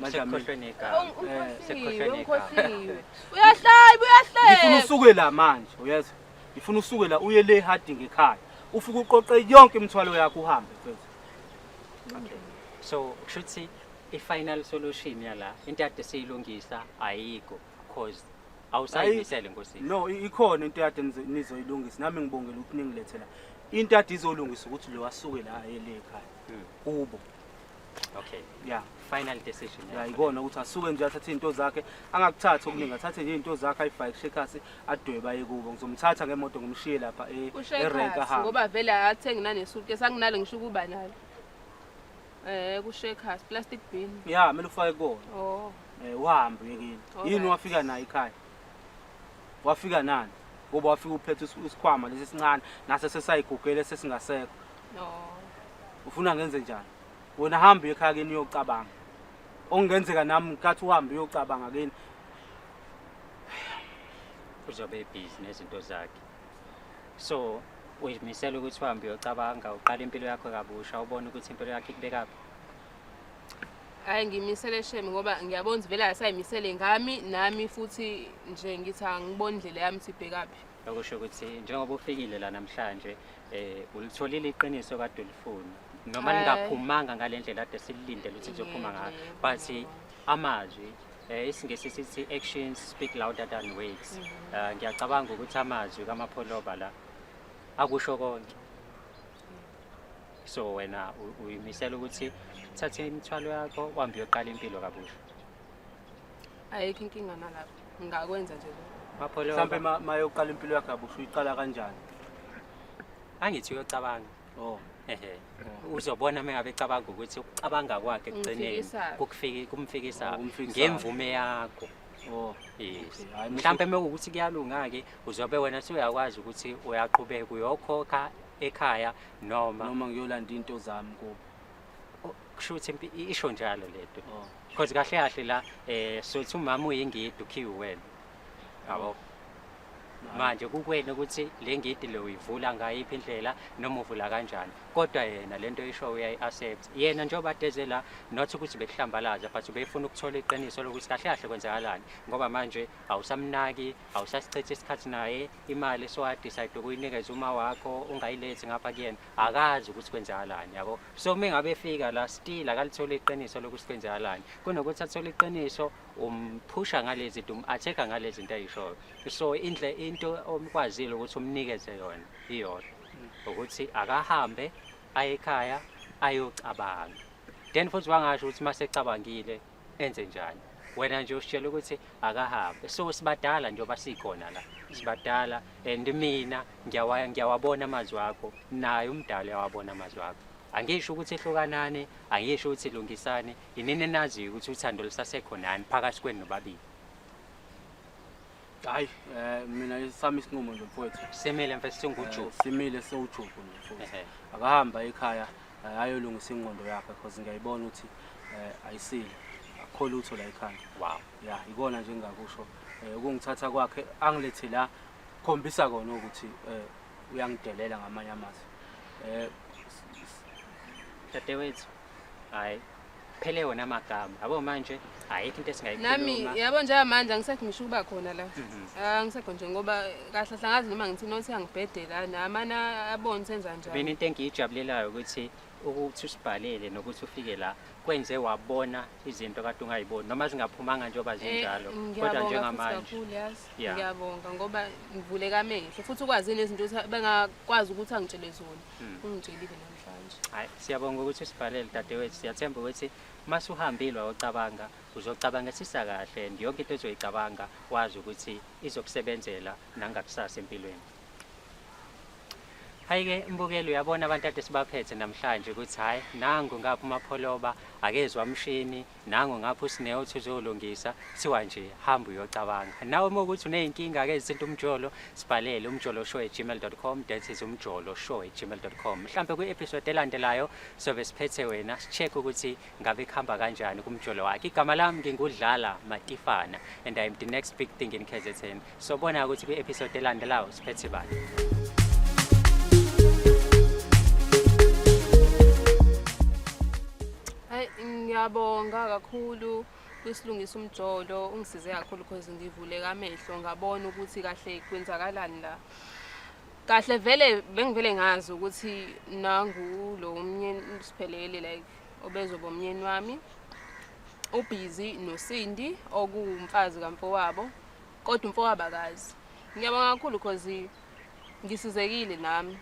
Madlamini. Sekukhohlwe negama. Ungikhohliwe, Sekukhohlwe ungikhohliwe. Uyahleba, uyahleba. Ngifuna usuke la manje, uyezwa? Ngifuna usuke la uye le Harding ekhaya. Ufike uqoqe yonke imithwalo yakho uhambe mfethu. Okay. So kusho ukuthi i-final solution yala into ade siyilungisa ayikho cause awusayimisele ngosisi. No, ikhona into yade nizoyilungisa. Nami ngibongela ukuthi ningilethela. Into yade izolungisa ukuthi lo asuke la aye le ekhaya. Kubo. Okay. Yeah. Final decision. Ya ikona ukuthi asuke nje athathe izinto zakhe, angakuthathi okuningi, athathe nje izinto zakhe ayifake kushekasi adwebe aye kubo. Ngizomthatha ngemoto ngimshiye lapha erenk Ushekasi ahambe. ngoba vele akathengi nanesuitcase anginalo ngisho ukuba nalo. Kushekasi plastic bin. Ya, kumele ufake kona. Oh. Uhambe uye kini. Alright. Yini wafika nayo ekhaya? Wafika nani? Ngoba wafika uphethe isikhwama lesi esincane naso sesayigugele sesingasekho. No. Ufuna ngenze njani? Wena hamba uye ekhaya kini uyocabanga. Okungenzeka nami ngikhathi uhambe uyocabanga kini. Uzobe busy nezinto zakhe. So uyimisela ukuthi uhambe uyocabanga uqale impilo yakho kabusha ubone ukuthi impilo yakho ikubekaphi. Hayi ngimisele shame ngoba ngiyabona ukuthi vele asayimisele ngami nami futhi nje ngithi angiboni indlela yami ukuthi ibhekaphi. Okusho ukuthi njengoba ufikile la namhlanje ulitholile iqiniso kade ulifuna. Noma Hhayi. lingaphumanga ngale ndlela ade silindele ukuthi lizophuma ngayo. But amazwi isiNgisi sithi actions speak louder than words. Ngiyacabanga ukuthi amazwi kaMapholoba la akusho konke. So wena uyimisela ukuthi uthathe imithwalo yakho uhambe uyoqala impilo kabusha. Ayikho inkinga nalapho. Ngingakwenza nje lokho. Mapholoba. Mhlambe mayoqala impilo yakho kabusha uyiqala kanjani? Angithi uyocabanga. Oh. Ehe. Uzobona mengabe ecabanga ukuthi ukucabanga kwakhe ekugcineni Kumfikisa. kumfikisa Oh, kumfikisa. ngemvume yakho. Oh. Yes. Okay. Hayi, Mhlambe mekuwukuthi kuyalunga ke uzobe wena usuyakwazi ukuthi uyaqhubeka uyokhokha ekhaya noma noma ngiyolanda into zami kubo. Kusho ukuthi isho njalo lento. Oh. Because kahle kahle la sothi umama uyingidi ukhiwe wena. Yabo. Manje kukwena ukuthi le ngidi le uyivula ngayiphi indlela noma uvula kanjani. Kodwa yena lento isho uyayi-accept. Yena njengoba adeze la not ukuthi bekuhlambalaza but ubefuna ukuthola iqiniso lokuthi kahle kahle kwenzakalani ngoba manje awusamnaki, awusasichithi isikhathi naye, imali sowadecide ukuyinikeza uma wakho ungayilethi ngapha kuyena, akazi ukuthi kwenzakalani yabo. So mengabe efika la still akalitholi iqiniso lokuthi kwenzakalani. Kunokuthi athole iqiniso umphusha ngalezi zinto, um-attack-a ngalezi zinto ayishoyo. So into omkwazile ukuthi umnikeze yona iyodwa ukuthi akahambe aye ekhaya ayocabanga. Then futhi wangasho ukuthi masecabangile enze njani. Wena nje usitshela ukuthi akahambe. So sibadala njengoba sikhona la. Sibadala and mina ngiyawabona amazwi akho, naye umdala uyawabona amazwi akho. Angisho ukuthi ehlukanani, angisho ukuthi lungisani, inini enaziyo ukuthi uthando lusasekhonani phakathi kwenu nobabili. Hayi, mina sami isinqumo nje mfowethu. Simile mfethu singujuqu. Simile siwujuqu nje mfowethu. Ehhe. Akahamba ekhaya Ayolungisa ingqondo yakhe because ngiyayibona ukuthi ayisile. Akukho lutho la ekhanda. Wow. Ya, ikona nje engingakusho. Ukungithatha kwakhe angilethe la khombisa kona ukuthi uyangidelela ngamanye amazwi. Dadewethu, hayi phele wona amagama. Yabo manje ayikho into Nami esingayikhuluma. yabo njengamanje angisekho ngisho ukuba khona la. Angisekho nje ngoba kahle hle angazi noma ngithini othi angibhedela namana abone senza Mina njani. into engiyijabulelayo ukuthi usibhalele nokuthi ufike la kwenze wabona izinto kade ungayiboni noma zingaphumanga njengoba zinjalo kodwa Ngiyabonga futhi njengamanje kakhulu yazi. Yeah. Ngiyabonga ngoba ngivuleka amehlo futhi ukwazi nezinto ukuthi bengakwazi ukuthi angitshele zona. Ungitshelile namhlanje. Hayi, siyabonga ukuthi usibhalele dadewethu. Siyathemba ukuthi masuhambile wayocabanga uzocabangisisa kahle and yonke into ozoyicabanga wazi ukuthi izokusebenzela nangakusasa empilweni. Hayi-ke mbukeli, uyabona abantu ade sibaphethe namhlanje ukuthi hhayi nangu ngapha uMapholoba akezwa mshini, nangu ngapha uSineo uthi uzolungisa, kuthiwa nje hamba uyocabanga. Nawe uma ukuthi uney'nkinga-ke ezithinta umjolo, sibhalele umjoloshow@gmail.com, that is umjoloshow@gmail.com. Mhlampe kwi-episode elandelayo sobe siphethe wena, si-check ukuthi ngabe kuhamba kanjani kumjolo wakhe. Igama lami ngingudlala Matifana and I am the next big thing in KZN. Sobona ukuthi kwi-episode elandelayo siphethe bani. Hayi ngiyabonga kakhulu kwisilungisa umjolo ungisize kakhulu because ngivuleka amehlo ngabona ukuthi kahle kwenzakalani la. Kahle vele bengivele ngazi ukuthi nangu lo umnyeni siphelele like obezoba umnyeni wami. Ubhizi noSindi okuwumfazi kamfowabo kodwa umfowabo akazi. Ngiyabonga kakhulu because ngisizekile nami.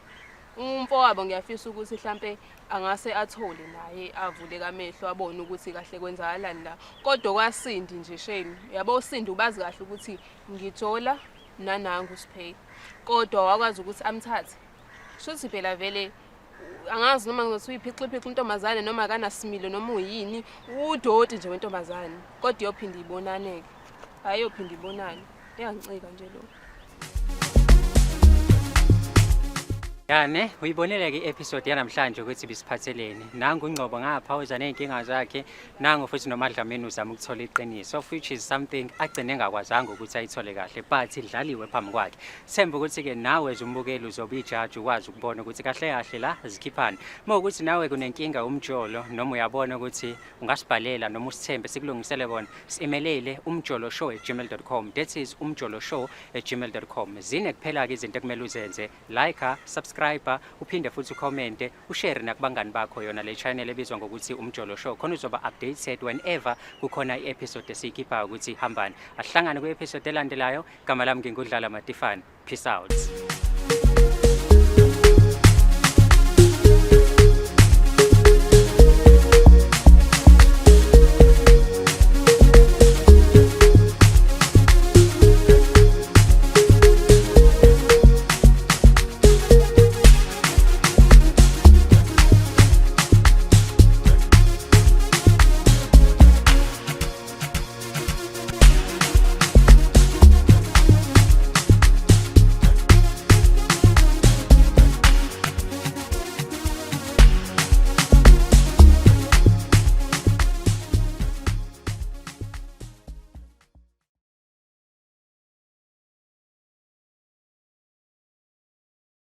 Umfowabo ngiyafisa ukuthi mhlambe angase athole naye avuleke amehlo abone ukuthi kahle kwenzakalani la. Kodwa kwaSindi nje shame. Yabo uSindi ubazi kahle ukuthi ngijola nanangu Siphe. Kodwa wakwazi ukuthi amthathe. Shuthi phela vele angazi noma ngizothi uyiphixiphixa intombazane noma akanasimilo noma uyini, udoti nje wentombazane. Kodwa iyophinda ibonane-ke. Hhayi iyophinda ibonane. Iyangicika nje lokho. Yani, uyibonile-ke i-episode yanamhlanje ukuthi bisiphatheleni. Nangu uNgcobo ngapha uza ney'nkinga zakhe, nangu futhi noMadlamini uzama ukuthola iqiniso, of which is something agcine engakwazanga ukuthi ayithole kahle, but idlaliwe phambi kwakhe. Themba ukuthi-ke nawe as umbukeli uzobe ijaji ukwazi ukubona ukuthi kahle kahle la zikhiphani. Uma ukuthi nawe kunenkinga umjolo noma uyabona ukuthi ungasibhalela noma usithembe sikulungisele kona, simelele umjoloshow@gmail.com. That is umjoloshow@gmail.com. Zine kuphela-ke izinto ekumele uzenze: like, subscribe, uphinde futhi ucommente, ushare nakubangani bakho yona le channel ebizwa ngokuthi Umjolo Show, khona uzoba updated whenever kukhona i-episode esiyikhiphayo ukuthi hambani. Ahlangane kwi-episode elandelayo. Igama lami ngingudlala Matifana. Peace out.